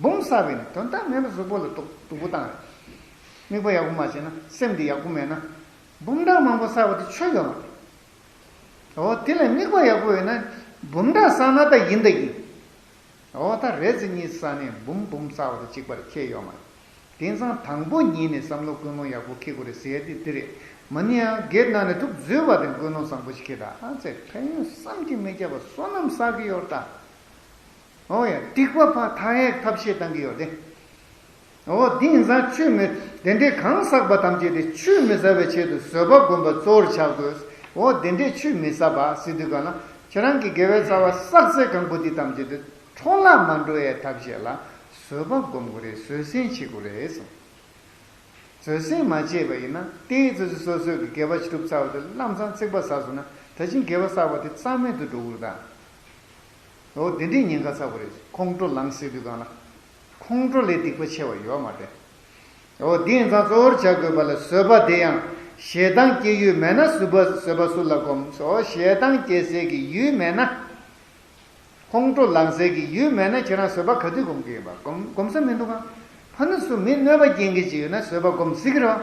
འབུམ་བསགས་པས་ནི་དོན་དག་མེད་པ་གཟུགས་པོ་ལ་སྡུག་སྡུག་པོ་བཏང་རེད། དམིགས་པ་ཡག་པོ་མ་བྱས་ན། སེམས་འདི་ཡག་པོ་མེད་ན། འབུམ་ཕྲག་མང་པོ་བསགས་པ་དེ་ཆོ་ཡོད་མ་རེད། འོ་དེ་ལས་དམིགས་པ་ཡག་པོ་ཡོད་ན་འབུམ་ཕྲག་བསགས་ན་ད་ཡིན་ད་ཡིན། འོ་ད་རེ་ཙམ་གཉིས་བསགས་ནས་འབུམ་འབུམ་བསགས་པ་དང་གཅིག་པ་རེད། ཁྱད་ཡོད་མ་རེད། དེང་སང་དང་པོ་ཉིད་ནས་བསམ་བློ་ཀུན་སློང་ཡག་པོ་འཁྱེར་དགོས་རེད་ཟེར་ཡ་དེ་འདི་རེད། མ་ནི་ཡང་སྒེར་ནང་ནས་ཐུགས་འཛོལ་བ་དང་ཀུན་སློང་བཟང་པོ་ཞིག་འཁྱེར་ད། ཨ་ཙི་ཕན་ཡོན་བསམ་གྱིས་མི་ཁྱབ་པ་བསོད་ནམས་བསགས་ཀྱི་ཡོད་ད། འོ་ཡ། སྡིག་པ་ཕར་དག་ཡས་ཐབས་ཤེས་བཏང་གི་ཡོད་དེ། འོ་དེ་ཡིན་ཙང་ཆུད་མི་དེ་འདྲའི་གང་བསགས་པ་ཐམས་ཅད་དེ་ཆུད་མི་ཟ་བའི་ཆེད་དུ་བཟོད་པ་བསྒོམ་པ་གཙོ་བོར་བྱ་དགོས། འོ་དེ་འདྲའི་ཆུད་མི་ཟ་བ་ཟེར་དུས་གང་ལ་ཁྱེད་རང་གི་དགེ་བའི་རྩ་བ་བསགས་ཚད་གང་པོ་དེ་ཐམས་ཅད་དེ་འཕྲོ་བརླག་མ་འགྲོ་བའི་ཐབས་ཤེས་ལ་བཟོད་པ་བསྒོམ་དགོས་རེད། བཟོད་བསྲན་བྱེད་དགོས་རེད་གསུངས། བཟོད་བསྲན་མ་བྱས་པ་ཡིན་ན་དེའི་ཙི་ཙི་སོ་སོའི་གི་དགེ་བ་ཞིག་སྒྲུབ་ཚར་བ་དེ་ལམ་སང་ཚིག་པ་ཟ་སོང་ན་ད་གིན་དགེ་བ་བསགས་པ་དེ་རྩ་མེད་དུ་འགྲོ་གི་རེད་ད། འོ་དེ་འདྲའི་ཉེན་ཁ་ཚ་པོ་རེད། ཁོང་ཁྲོ་ལངས་ཟེར་དུས་གང་ལ། ཁོང་ཁྲོ་ལས་སྡིག་པ་ཆེ་བ་ཡོད་མ་རེད། འོ་དེ་ཡིན་ཙང་གཙོ་བོར་བྱ་དགོས་པ་ལ་བཟོད་པ་དེ་ཡང་ཞེ་སྡང་སྐྱེ་ཡུལ་མེད་ན་བཟོད་པ་བཟོད་པ་སུ་ལ་སྒོམ། འོ་ཞེ་སྡང་སྐྱེ་སའི་གི་ཡུལ་མེད་ན། ཁོང་ཁྲོ་ལངས་སའི་གི་ཡུལ་མེད་ན་ཁྱེད་རང་བཟོད་པ་ག་དུས་སྒོམ་གི་ཡིན་པ། སྒོམ་སྒོམ་ས་མི་འདུག་ག། ཕ་ནི་སུ་མི་གནོད་པ་སྐྱེལ་མཁན་ཅིག་ཡོད་ན་བཟོད་པ་སྒོམ་སྲིད་ཀྱི་རེད་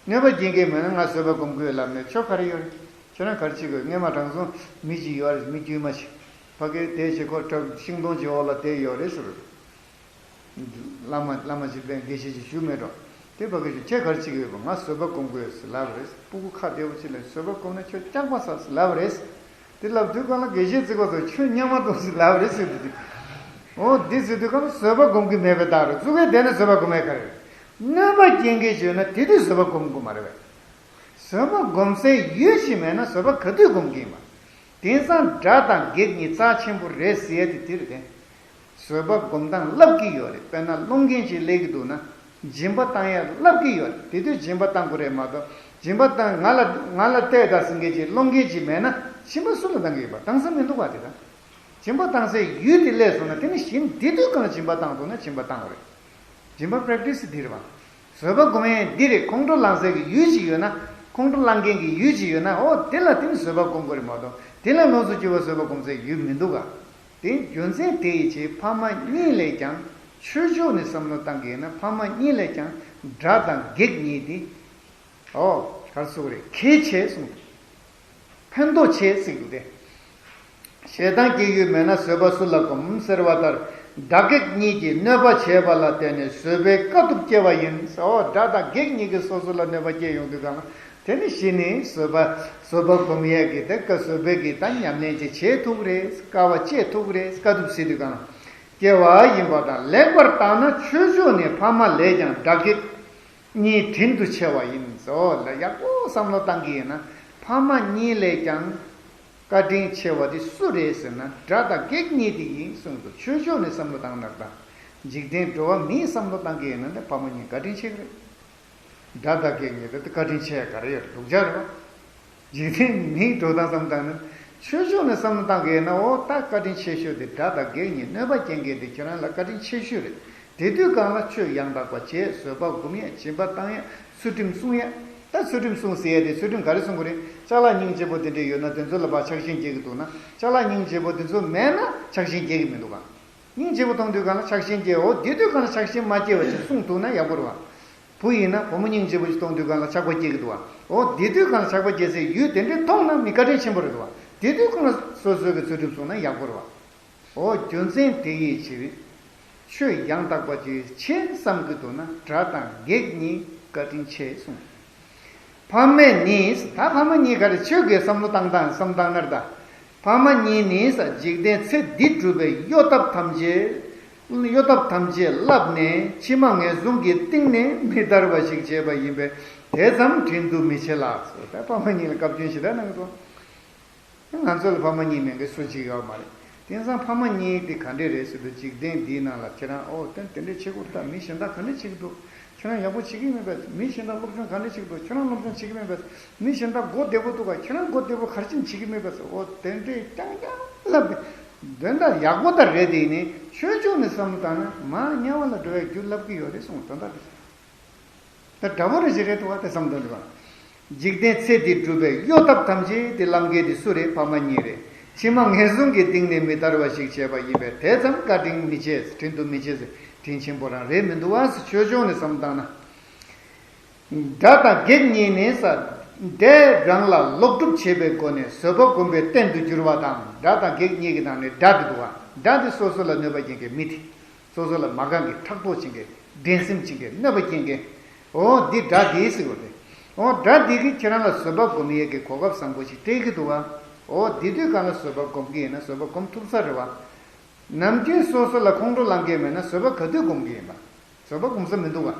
བ། གནོད་པ་སྐྱེལ་མཁན་མེད་ན་ང་བཟོད་པ་སྒོམ་དགོས་ལབ་ནས་ཆོ་ག་རེ་ཡོད་རེད། ཁྱེད་རང་ག་རེ་བྱེད་དགོས། སྔས་མ་དྲང་སྲོང་མི་ཅིག་ཡོད་རེད། མི་དཀྱུས་མ་ཞིག། ཕ་གིར་བསྡད་བྱས་ཁོ་བྲག་ཤིང་སྡོང་གི་འོག་ལ་བསྡད་ཡོད་རེད་ཟེར། བླ་མ་བླ་མ་ཅིག་པས་དགེ་བཤེས་ཅིག་ཞུ་མེད་འགྲོ། དེ་ཕ་གིར་ཞུ། ཁྱེད་ག་རེ་བྱེད་ཀྱི་ཡོད་པ། ང་བཟོད་པ་སྒོམ་དགོས་ཟེར་ལབ་རེད། སྤུ་གུ་ཁ་བདེ་བོ་ཅིག་ལ་བཟོད་པ་སྒོམ་ན་ཁྱོད་སྐྱག་པ་ཟ་ཟེར་ལབ་རེད། དེ་ལབ་དུས་གང་ལ་དགེ་བཤེས་བརྩི་བ་ཚོ་ཁྱོད་སྙམ་མ་འདུག་ཟེར་ལབ་རེད་ཟེར་དུས། འོ་འདི་ཟེར་དུས་གང་ལ་བཟོད་པ་སྒོམ་གྱི་མེད་པའི་རྟགས་རེད། ཙུ་གེ་བསྡད་ན་བཟོད་པ་སྒོམ་ཡས་ག་རེ་རེད། གནོད་པ་སྐྱེལ་མཁན་ཞིག་ཡོད་ན་དེ་དུས་བཟོད་པ་སྒོམ་དགོས་མ་རེད་པས། བཟོད་པ་སྒོམ་སའི་ཡུལ་ཞིག་མེད་ན་བཟོད་པ་ག་དུས་སྒོམ་གྱི་ཡིན་པ། དེང་སང་དགྲ་དང་བགེགས་གཉིས་རྩ་ཆེན་པོ་རེད་ཟེར་ཡ་དེ་དེ་རེད་དེ། བཟོད་པ་སྒོམ་སྟངས་བསླབ་ཀྱི་ཡོད་རེད། དཔེར་ན་སློང་མཁན་ཅིག་སླེབས་ཀྱི་འདུག་ན་སྦྱིན་པ་བཏང་ཡ་བསླབ་ཀྱི་ཡོད་རེད། དེ་དུས་སྦྱིན་པ་བཏང་དགོས་རེད་མ་གཏོགས་སྦྱིན་པ་བཏང་ང་ལ་ང་ལ་ལྟོས་དང་ཟེར་མཁན་ཅིག་སློང་མཁན་ཅིག་མེད་ན་སྦྱིན་པ་སུ་ལ་བཏང་གི་ཡོད་པ། བཏང་ས་མི་འདུག་ག། དེ་དང་སྦྱིན་པ་བཏང་སའི་ཡུལ་དེ་སླེབས་སོང་ན་དེ་ནི་གཞི་འདི་དུས་གང་སྦྱིན་པ་བཏང་འདུག་ན་སྦྱིན་པ་བཏང་དགོས་རེད། སྦྱིན་པ་པྲེག་ཊི་སི་འདི་རེད་བ། བཟོད་པ་སྒོམ་ཡས་འདི་རེད། ཁོང་ཁྲོ་ལངས་སའི་གི་ཡུལ་ཅིག་ཡོད་ན། ཁོང་ཁྲོ་ལངས་མཁན་གྱི་ཡུལ་ཅིག་ཡོད་ན། འོ་དེ་ལ་དེ་ནི་བཟོད་པ་སྒོམ་དགོས་རེད་མ་གཏོགས་དེ་ལ་ལོངས་སུ་སྤྱོད་པ་བཟོད་པ་སྒོམ་སའི་ཡུལ་མི་འདུག་ག། དེ་རྒྱུ་མཚན་དེ་ཡི་ཕྱིར་ཕ་མ་གཉིས་ལས་ཀྱང་ཆོས་ཕྱོགས་ནས་བསམ་བློ་བཏང་གི་ཡིན་ན་ཕ་མ་གཉིས་ལས་ཀྱང་དགྲ་དང་བགེགས་གཉིས་དེ། འོ་ག་རེ་ཟེར་དགོས་རེད། གལ་ཆེ་གསུངས་འདུག། ཕན་ཐོགས་ཆེ་ཟེར་གྱི་འདུག་སྟེ། ཞེ་སྡང་སྐྱེ་ཡུལ་མེད་ན་བཟོད་པ་སུ་ལ་སྒོམ་ཟེར་བ་ལྟར་དགྲ་བགེགས་གཉིས་ཀྱིས་གནོད་པ་བྱས་པ་ལ་བརྟེན་ནས་བཟོད་པའི་དཀའ་ཐུབ་སྐྱེ་བ་ཡིན། འོ་དགྲ་དང་བགེགས་གཉིས་ཀྱིས་སོ་སོ་ལ་གནོད་པ་སྐྱེལ་ཡོང་དུས་གང་ལ་དེ་ནི་གཞི་ནས་བཟོད་པ་བཟོད་པ་སྒོམ་ཡས་ཀྱི་དེ་ཀ་བཟོད་པའི་གི་ད་ཉམས་ལེན་ཅིག་བྱེད་ཐུབ་རེད། དཀའ་བ་སྤྱད་ཐུབ་རེད། དཀའ་ཐུབ་ཟེར་དུས་གང་ལ་སྐྱེ་བ་ཡིན་པ་དང་། ལེགས་པར་བརྟགས་ན་ཆོས་ཕྱོགས་ནས་ཕ་མ་ལས་ཀྱང་དགྲ་བགེགས་གཉིས་དྲིན་དུ་ཆེ་བ་ཡིན། འོ་ལ་ཡག་པོ་བསམ་བློ་བཏང་གི་ཡིན་ན་ཕ་མ་གཉིས་ལས་ཀྱང་ བཀའ་དྲིན་ཆེ་བ་དེ་སུ་རེད་ཟེར་ན། དགྲ་དང་བགེགས་གཉིས་དེ་ཡིན་གསུངས་འདུག་ཆོས་ཕྱོགས་ནས་བསམ་བློ་བཏང་ན་དང་། འཇིག་རྟེན་འགྲོ་བ་མིས་བསམ་བློ་བཏང་གི་ཡིན་ན་ནི་ཕ་མ་གཉིས་བཀའ་དྲིན་ཆེ་གི་རེད། དགྲ་དང་བགེགས་གཉིས་དེ་བཀའ་དྲིན་ཆེ་ག་རེ་ཡོད་རེད། སྡུག་ཅག་རེད་བ། འཇིག་རྟེན་མིའི་འགྲོ་སྟངས་བསམ་བཏང་ན། ཆོས་ཕྱོགས་ནས་བསམ་བློ་བཏང་གི་ཡིན་ན། འོ་ད་བཀའ་དྲིན་ཆེ་ཤོས་དེ་དགྲ་དང་བགེགས་གཉིས། གནོད་པ་སྐྱེལ་མཁན་དེ་ཁྱེད་རང་ལ་བཀའ་དྲིན་ཆེ་ཤོས་རེད། དེ་དུས་སྒང་ལ་ཆོས་ཡང་དག་པ་བྱས། བཟོད་པ་སྒོམ་ཡ། སྦྱིན་པ་བཏང་ཡ། ཚུལ་ཁྲིམས་སྲུང་ཡ། ད་ཚུལ་ཁྲིམས་སྲུང་ཟེར་ཡ་དེ་ཚུལ་ཁྲིམས་ག་རེ་སྲུང་དགོས་རེད། ཅ་ལག་སྙིང་རྗེ་པོ་དེ་འདྲས་ཡོད་ན་དེ་ཚོ་ལ་ཕར་ཆགས་ཞེན་སྐྱེ་གི་འདུག་ན། ཅ་ལག་སྙིང་རྗེ་པོ་དེ་ཚོ་མེད་ན་ཆགས་ཞེན་སྐྱེ་གི་མི་འདུག་ག་སྙིང་རྗེ་པོ་མཐོང་དུས་སྒང་ལ་ཆགས་ཞེན་སྐྱེ། འོ་དེ་དུས་སྒང་ལ་ཆགས་ཞེན་མ་སྐྱེ་བ་ཞིག་སྲུང་ཐུབ་ན་ཡག་པོ་རེད་བ། བུ་ཡིན་ན་བུ་མོ་སྙིང་རྗེ་པོ་ཞིག་མཐོང་དུས་སྒང་ལ་ཆགས་པ་སྐྱེ་གི་འདུག་བ། འོ་དེ་དུས་སྒང་ལ་ཆགས་པ་སྐྱེ་སའི་ཡུལ་དེ་འདྲས་མཐོང་ན་མི་བཀའ་དྲིན་ཆེན་པོ་རེད་འདུག་བ། དེ་དུས་སྒང་ལ་སོ་སོའི་གི་ཚུལ་ཁྲིམས་སྲུང་ན་ཡག་པོ་རེད་བ། འོ་རྒྱུ་མཚན་དེ་ཡི་ཕྱིར། ཆོས་ཡང་དག་པ་ཅིག་བྱེད་བསམ་གི་འདུག་ན་དགྲ་དང་བགེགས་གཉིས་བཀའ་དྲིན་ཆེ་གསུངས། ཕ་མ་གཉིས། ད་ཕ་མ་གཉིས་ག་རེ། ཆོས་ཀྱི་བསམ་བློ་བཏང་སྟངས་བསམ་བཏང་ན་ད། ཕ་མ་གཉིས་ནི་ས་འཇིག་རྟེན་ཚེ་འདི་སྒྲུབ་པའི་གཡོ་ཐབས་ཐམས་ཅད། གཡོ་ཐབས་ཐམས་ཅད་བསླབས་ནས་ཕྱི་མ་ངན་སོང་གི་གཏིང་ནས་མི་ཐར་བ་ཞིག་བྱས་པ་ཡིན་པས་དེ་ཙམ་དྲིན་དུ་མི་ཆེ་ལགས་སོ། ད་ཕ་མ་གཉིས་ལ་བཀའ་བཀྱོན་ཞེ་དྲག་གནང་གི་འདུག་ང་ཚོ་ལ་ཕ་མ་གཉིས་མེད་མཁན་སུ་གཅིག་ཡོད་མ་རེད། དེང་སང་ཕ་མ་གཉིས་དེ་ག་འདྲས་རེད་ཟེར་དུས། འཇིག་རྟེན་འདིའི་ནང་ལ་ཁྱེད་རང་ཨོ་དེ་དེ་འདྲས་བྱེད་དགོས། ད་མི་གཞན་དག་ག་འདྲས་བྱེད་ཀྱི་འདུག་ཁྱེད་རང་ཡག་པོ་བྱེད་ཀྱི་མེད་པས། མི་གཞན་དག་སློབ་སྦྱོང་ག་འདྲས་བྱེད་ཀྱི་འདུག་ཁྱེད་རང་སློབ་སྦྱོང་བྱེད་ཀྱི་མེད་པས། མི་གཞན་དག་མགོ་བདེ་པོ་འདུག་ག་ཁྱེད་རང་མགོ་བདེ་པོ་ག་རེ་བྱེད་ཀྱི་མེད་པས། ཨོ་དེ་འདྲས་རྐྱང་རྐྱང་ལབ་པས། དོན་དག་ཡག་པོ་ད་རེད། དེ་ནི་ཆོས་ཕྱོགས་ནས་བསམ་བློ་བཏང་ན་མར་དམྱལ་བ་ལ་འགྲོ་བའི་རྒྱུ་ལབ་ཀྱི་ཡོད་རེད་གསུངས། དོན་དག་དེ། ད་དགྲ་བོ་རེ་ཞིག་རེད་འདུག་བ་དེ་བསམ་དོན་འདུག་བ། འཇིག་རྟེན་ཚེ་འདི་སྒྲུབ་པའི་གཡོ་ཐབས་ཐམས་ཅད་དེ་བསླབ་མཁན་དེ་སུ་རེད། ཕ་མ་གཉིས་རེད། ཕྱི་མ་ངན་སོང་གི་གཏིང་ནས་མི་ཐར་བ་ཞིག་བྱས་པ་ཡིན་པས་དེ་ཙམ་བཀའ་དྲིན་མི་ཆེ། དྲིན་དུ་མི་ཆེ་ཟེར། དྲིན་ཆེན་པོ་རང་རེད་མི་འདུག་བ་ཟེར། ཆོས་ཕྱོགས་ནས་བསམ་བཏང་ན། དགྲ་དང་བགེགས་གཉིས་ནི་ས། དེ་རང་ལ་ལོག་སྒྲུབ་བྱེད་པའི་སྒོ་ནས་བཟོད་པ་སྒོམ་པའི་རྟེན་དུ་གྱུར་པ་དང་། དགྲ་དང་བགེགས་གཉིས་ཀྱི་ནང་ནས་དགྲ་དེ་འདུག་བ། དགྲ་དེ་སོ་སོ་ལ་གནོད་པ་སྐྱེལ་མཁན་མི་དེ། སོ་སོ་ལ་མ་དགའ་མཁན། ཕྲག་དོག་བྱེད་མཁན། འགྲན་སེམས་བྱེད་མཁན། གནོད་པ་སྐྱེལ་མཁན། འོ་འདི་དགྲ་འདི་ཟེར་བ་རེད། འོ་དགྲ་འདི་གིས་ཁྱེད་རང་ལ་བཟོད་པ་སྒོམ་ཡས་ཀྱི་གོ་སྐབས་བཟང་པོ་ཞིག་སྤྲད་ཀྱི་འདུག་བ། འོ་འདི་དུས་སྒང་ལ་བཟོད་པ་སྒོམ་གྱི་ཡིན་ན་བཟོད་པ་སྒོམ་ཐུབ་ས་རེད་བ། ནམ་རྒྱུན་སོ་སོ་ལ་ཁོང་ཁྲོ་ལངས་མཁན་མེད་ན་བཟོད་པ་ག་དུས་སྒོམ་གྱི་ཡིན་པ། བཟོད་པ་སྒོམ་ས་མི་འདུག་བ།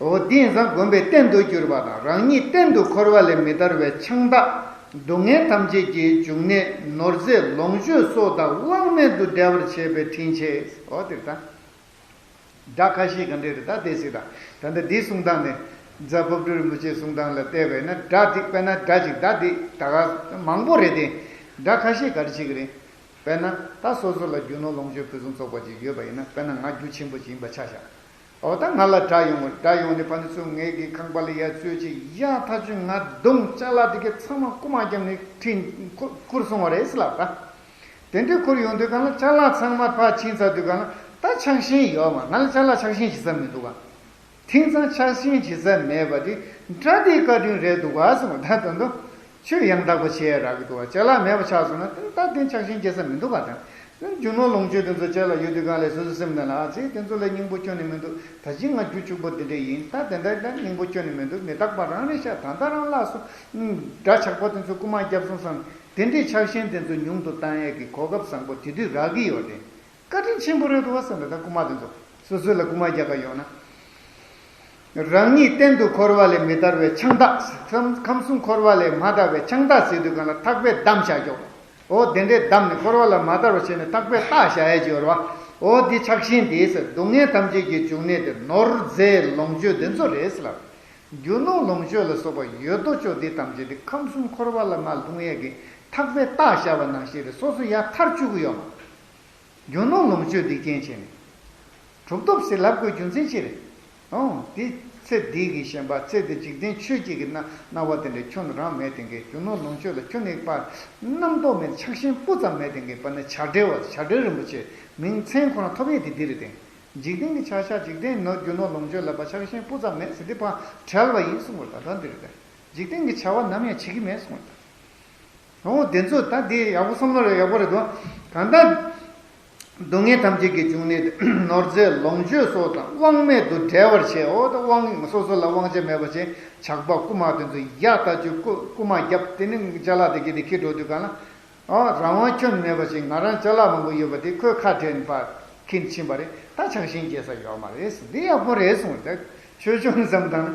འོ་འདི་ཡིན་ཙང་སྒོམ་པའི་རྟེན་དུ་གྱུར་པ་དང་། རང་ཉིད་གཏན་དུ་འཁོར་བ་ལས་མི་ཐར་བའི་ཆང་རྟགས། སྡུག་བསྔལ་ཐམས་ཅད་ཀྱི་འབྱུང་གནས་ནོར་རྫས་ལོངས་སྤྱོད་སོགས་དང་དབང་མེད་དུ་བྲལ་བར་བྱེད་པའི་དྲིན་ཆེ། འོ་དེ་ལྟ། དགྲ་ཁ་ཤས་ག་འདྲས་རེད། ད་དེ་སྲིད་ད། ད་ལྟ་འདི་གསུང་སྟངས་ནས་རྫ་དཔལ་སྤྲུལ་རིན་པོ་ཆེའི་གསུང་སྟངས་ལ་བལྟས་པས་ན། དགྲ་དེ་དཔེར་ན་དགྲ་ཅིག་ད་དེ་ད་ག་མང་པོ་རེད་དེ། དགྲ་ཁ་ཤས་ག་རེ་བྱེད་ཀྱི་རེད། དཔེར་ན་ད་སོ་སོ་ལ་རྒྱུ་ནོར་ལོངས་སྤྱོད་ཕུན་སུམ་ཚོགས་པ་ཅིག་ཡོད་པ་ཡིན་ན། དཔེར་ན་ང་རྒྱུ་ཆེན་པོ་ཅིག་ཡིན་པ་ཆ་བཞག་འོ་ད་ང་ལ་དགྲ་ཡོང་བ། དགྲ་ཡོང་ནས་ཕ་ནི་ཚུར་ངའི་གི་ཁང་པ་ལ་ཡར་རྩོད་ཅིག་ཡ་ཐག་ཆོད་ང་རྡུང་། ཅ་ལག་དེ་གའི་ཚང་མ་རྐུ་མ་བརྒྱབ་ནས་ཁྲིད་ཁུར་ཁུར་སོང་བ་རེད་ཟེར་ལབ་ད། དེ་འདྲའི་ཁུར་ཡོང་དུས་སྒང་ལ་ཅ་ལག་ཚང་མ་ཕར་ཕྱིན་ཚར་དུས་སྒང་ལ་ད་ཆགས་ཞེན་ཡོད་མ། ང་ལ་ཅ་ལག་ཆགས་ཞེན་བྱེད་ས་མི་འདུག་ག་དེང་སང་ཆགས་ཞེན་བྱེད་ས་མེད་པ་དེ་དགྲ་དེའི་བཀའ་དྲིན་རེད་འདུག་ག་ཟེར་བ། ད་དོན་དུ་ཆོས་ཡང་དག་པ་བྱེད་ཡ་རག་གི་འདུག་ག་ཅ་ལག་མེད་པ་ཆགས་སོང་ན་ད་དེ་ཆགས་ཞེན་སྐྱེ་ས་མི་འདུག་ག་དང་། རྒྱུ་ནོར་ལོངས་སྤྱོད་དེ་ཚོ་ཅ་ལག་ཡོད་དུས་སྒང་ལ་སོ་སོའི་སེམས་ནང་ལ་ཨ་ཙི་དེ་ཚོ་ལ་སྙིང་པོ་ཁྱོན་ནས་མི་འདུག་ད་ཅི་ང་རྒྱུ་ཕྱུག་པོ་དེ་འདྲ་ཡིན། ད་དེ་འདྲ་ད་སྙིང་པོ་ཁྱོན་ནས་མི་འདུག་མི་རྟག་པ་རང་རེད་ཤག་ད་ལྟ་རང་ལ་སོ། དགྲ་ཇག་པ་དེ་ཚོ་རྐུ་མ་བརྒྱབ་སོང་བསམ། དེ་འདྲའི་ཆགས་ཞེན་དེ་ཚོ་ཉུང་དུ་བཏང་ཡས་ཀྱི་གོ་སྐབས་བཟང་པོ་དེ་དུས་རག་གི་ཡོད་རེད། བཀའ་དྲིན་ཆེན་པོ་རེད་འདུག་བ་བསམ་པས། ད་རྐུ་མ་དེ་ཚོ་སོ་སོ་ལ་རྐུ་མ་རྒྱག་ག་ཡོང་ན། རང་ཉིད་གཏན་དུ་འཁོར་བ་ལས་མི་ཐར་བའི་ཆང་རྟགས། ཁམས་ཁམས་གསུམ་འཁོར་བ་ལས་མ་ཐར་བའི་ཆང་རྟགས་ཟེར་དུས་སྒང་ལ་ཐག་པས་བསྡམས་བཞག་ཀྱོག་འོ་དེ་འདྲས་བསྡམས་ནས་འཁོར་བ་ལ་མ་ཐར་བ་བྱས་ནས་ཐག་པས་བཏགས་བཞག་ཡས་ཅིག་ཡོད་རེད་བ། འོ་འདི་ཆགས་ཞེན་དེ་ཟེར། སྡུག་བསྔལ་ཐམས་ཅད་ཀྱི་འབྱུང་གནས་དེ་ནོར་རྫས་ལོངས་སྤྱོད་དེ་ཚོ་རེད་ཟེར་ལབ། རྒྱུ་ནོར་ལོངས་སྤྱོད་ལ་སོགས་པ་ཡོད་དོ་ཅོག་འདི་ཐམས་ཅད་དེ་ཁམས་གསུམ་འཁོར་བ་ལ་མར་ལྷུང་ཡས་ཀྱི་ཐག་པས་བཏགས་བཞག་པ་ནང་བཞིན་རེད། སོ་སོ་ཡར་ཐར་བཅུག་གི་ཡོད་མ། རྒྱུ་ནོར་ལོངས་སྤྱོད་འདི་རྐྱེན་བྱས་ནས། གྲུབ་ཐོབ་ཟེར་ལབ་དགོས་རྒྱུ་མཚན་ཅི་རེད། ཨོ། འདི་ཚེ་འདི་གི་ཞེན་པ། ཚེ་འདི་འཇིག་རྟེན་ཆོས་བརྒྱད་ཀྱི་སྣང་སྣང་བ་དེ་འདྲའི་ཁྱོན་རང་མེད་དེ་འགས། རྒྱུ་ནོར་ལོངས་སྤྱོད་ལ་ཁྱོན་ནས་པ་རྣམ་རྟོག་མེད། ཆགས་ཞེན་སྤུ་ཙམ་མེད་དེ་འགས། དཔེར་ན་བྱ་བྲལ་བ། བྱ་བྲལ་རིན་པོ་ཆེ་མིང་མཚན་ཁོ་རང་ཐོབ་ཡས་དེ་འདི་རེད་དེ། འཇིག་རྟེན་གྱི་ཆ་བཞག་འཇིག་རྟེན་ནོར། རྒྱུ་ནོར་ལོངས་སྤྱོད་ལ་པ་ཆགས་ཞེན་སྤུ་ཙམ་མེད་ཟེར་དེ་ཕར་བྲལ་བ་ཡིན་གསུངས་པ། ད་ལྟ་འདི་རེད་དེ། འཇིག་རྟེན་གྱི་བྱ་བ་ནམ་ཡང་བྱེད་ཀྱི་མེད་གསུངས་པ། འོ་དེ་ཚོ་ད་འདི་ཡག་པོ་བསམ་བློ་རེ་ཡག་པོ་རེད་དོ། གང་ལྟར་སྡུག་བསྔལ་ཐམས་ཅད་ཀྱི་འབྱུང་གནས་ནོར་རྫས་ལོངས་སྤྱོད་སོགས་དང་དབང་མེད་དུ་བྲལ་བར་བྱེད། འོ་ད་དབང་སོ་སོ་ལ་དབང་ཆ་མེད་པ་བྱས། ཇག་པ་རྐུ་མ་དེ་ཚོ་ཡ་ད་ཅིག་རྐུ་རྐུ་མ་བརྒྱབ། དེ་ནི་ཅ་ལག་དེ་གི་དེ་ཁྱེར་འགྲོ་དུས་སྒང་ལ། ཨ། རང་དབང་ཁྱོན་མེད་པ་ཞིག་ང་རང་ཅ་ལག་མང་པོ་ཡོད་པ་དེ་ཁོས་ཁ་བྲལ་ནས་ཕར་ཁྱེར་ཕྱིན་པ་རེད། ད་ཆགས་ཞེན་སྐྱེ་ས་ཡོད་མ་རེད། འདི་ཡག་པོ་རེད་གསུངས་ཏེ། ཆོས་ཕྱོགས་ནས་བསམ་བཏང་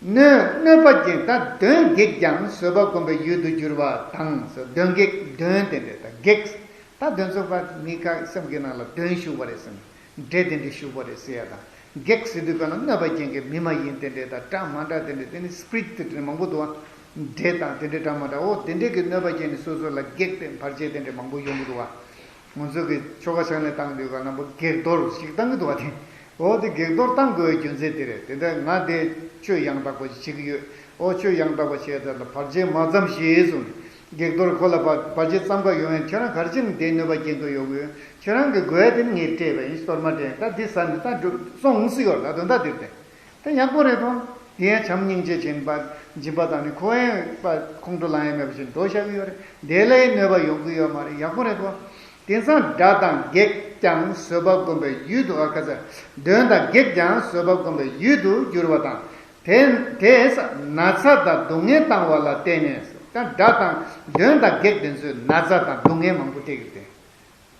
ན། གནོད་གནོད་པ་ཅན་ད་གདོན་བགེགས་ཀྱང་བཟོད་པ་བསྒོམ་པའི་ཡུལ་དུ་འགྱུར་བ་དང་། གདོན་བགེགས་གདོན་དེ་འདྲ་ད་བགེགས་ད་གདོན་ཚོགས་པ་མི་ཁ་སེམས་ཀྱི་ནང་ལ་གདོན་ཞུགས་པ་རེད་ཟེར། འདྲེ་དེ་འདྲ་ཞུགས་པ་རེད་ཟེར་ཡ་དང་། བགེགས་ཟེར་དུས་ག་ལ་གནོད་པ་ཅན་གྱི་མི་མ་ཡིན་དེ་འདྲ་དང་འདྲ་མ་འདྲ་དེ་འདྲ་དེ་ནི་སི་པི་རི་ཊི་དེ་འདྲ་མང་པོ་འདུག་ཨ། འདྲེ་དང་དེ་འདྲ་འདྲ་མ་འདྲ་འོ་དེ་འདྲ་གི་གནོད་པ་ཅན་ནི་སོ་སོ་ལ་བགེགས་དེ་བར་ཆད་དེ་འདྲ་མང་པོ་ཡོང་གི་འདུག་ཨ། ང་ཚོ་གི་ཆོ་ག་ཕྱག་ལེན་བཏང་དུས་ག་ལ་བགེགས་གཏོར་ཞིག་བཏང་གི་འདུག་བ་དེ། འོ་དེ་བགེགས་གཏོར་བཏང་དགོས་པའི་རྒྱུ་མཚན་དེ་རེད། དེ་འདྲ་ང་དེ་ཆོས་ཡང་དག་པ་ཞིག་བྱེད་ཀྱི་ཡོད། འོ་ཆོས་ཡང་དག་པ་བྱས་ད་ལ་བར་ཆད་མ་ཙམ་ཞེས་གསུངས་ནས་བགེགས་གཏོར་ཁོ་ལ་བར་བར་ཆད་ཙམ་ཀ་ཡོང་ཡང་ཁྱེད་རང་ག་རེ་བྱས་ནས་དེའི་གནོད་པ་སྐྱེལ་དགོས་ཡོད་གི། ཁྱེད་རང་གི་དགོས་ཡ་དེ་ངས་སྤྲད་པ་ཡིན། གཏོར་མ་སྤྲད་ད་འདི་ཟ་ནས་ད་འགྲོ་སོང་ཟེར་ཡོད་ལ་དོན་དག་དེར་བརྟེན། དེ་ཡག་པོ་རེད་དོ། དེ་ཡང་བྱམས་སྙིང་རྗེ་སྦྱིན་པ་སྦྱིན་པ་དང་ནི་ཁོ་ཡང་པ་ཁོང་ཁྲོ་ལངས་ཡ་མེད་པ་ཞིག་འགྲོ་བཞག་གི་ཡོད་རེད། དེ་ལས་གནོད་པ་ཡོང་གི་ཡོད་མ་རེད། ཡག་པོ་རེད་དོ། དེང་སང་དགྲ་དང་བགེགས་ཀྱང་བཟོད་པ་བསྒོམ་པའི་ཡུལ་དུ་ཨ་ཁ་ཚ། གདོན་དང་བགེགས་ཀྱང་བཟོད་པ་བསྒོམ་པའི་ཡུལ་དུ་འགྱུར་བ་དང་། དེ་དེས་ན་ཚ་དང་སྡུག་བསྔལ་བཏང་བ་ལ་བརྟེན་ནས་ད་དགྲ་དང་གདོན་དང་བགེགས་དེ་ཚོས་ན་ཚ་དང་སྡུག་བསྔལ་མང་པོ་སྤྲད་ཀྱི་རེད།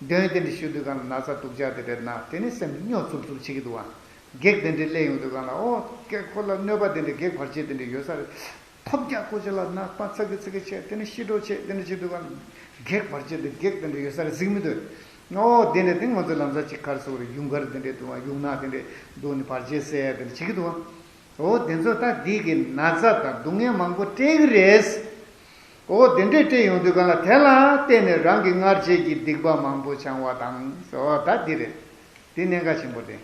གདོན་དེ་འདྲ་ཞུ་དུས་གང་ལ་ན་ཚ་སྡུག་ཅག་དེ་འདྲ་ན་དེ་ནི་སེམས་སྨྱོ་འཚུབ་འཚུབ་བྱེད་ཀྱི་འདུག་བ། བགེགས་དེ་འདྲ་སླེབས་ཡོང་དུས་གང་ལ་ཨོ་ཀྱེ་ཁོ་ལ་གནོད་པ་དེ་འདྲ་བགེགས་བར་ཆད་དེ་འདྲ་ཡོད་ས་རེད། ཐོབ་རྒྱག་ཁོ་ཅི་ལ་ན་པ་ཚ་གི་ཚ་གི་བྱས་དེ་ནི་ཤི་འགྲོ་བྱས་དེ་འདྲ་བྱེད་དུས་གང་ལ་བགེགས་བར་ཆད་དེ་བགེགས་དེ་འདྲ་ཡོད་ས་རེད་གཟིགས་མི་འདུག་ཨོ་དེ་ནས་དེ་ང་ཚོ་ལམ་སང་ཅིག་གར་སོང་རེད། ཡུངས་ཀར་དེ་འདྲ་འདུག་བ། ཡུངས་ནག་དེ་འདྲ་འདུག་ནི་བར་ཆད་སེལ་ཡ་དེ་འདྲ་བྱེད་ཀྱི་འདུག་བ། འོ་དེ་ཚོ་ད་འདི་གི་ན་ཚ་དང་སྡུག་བསྔལ་མང་པོ་སྤྲད་ཀྱི་རེད། འོ་དེ་འདྲས་སྤྲད་ཡོང་དུས་གང་ལ་དེ་ལ་བརྟེན་ནས་རང་གི་སྔར་བྱས་ཀྱི་སྡིག་པ་མང་པོ་བྱང་བ་དང་། འོ་ད་འདི་རེད། འདི་གནད་འགག་ཆེན་པོ་རེད།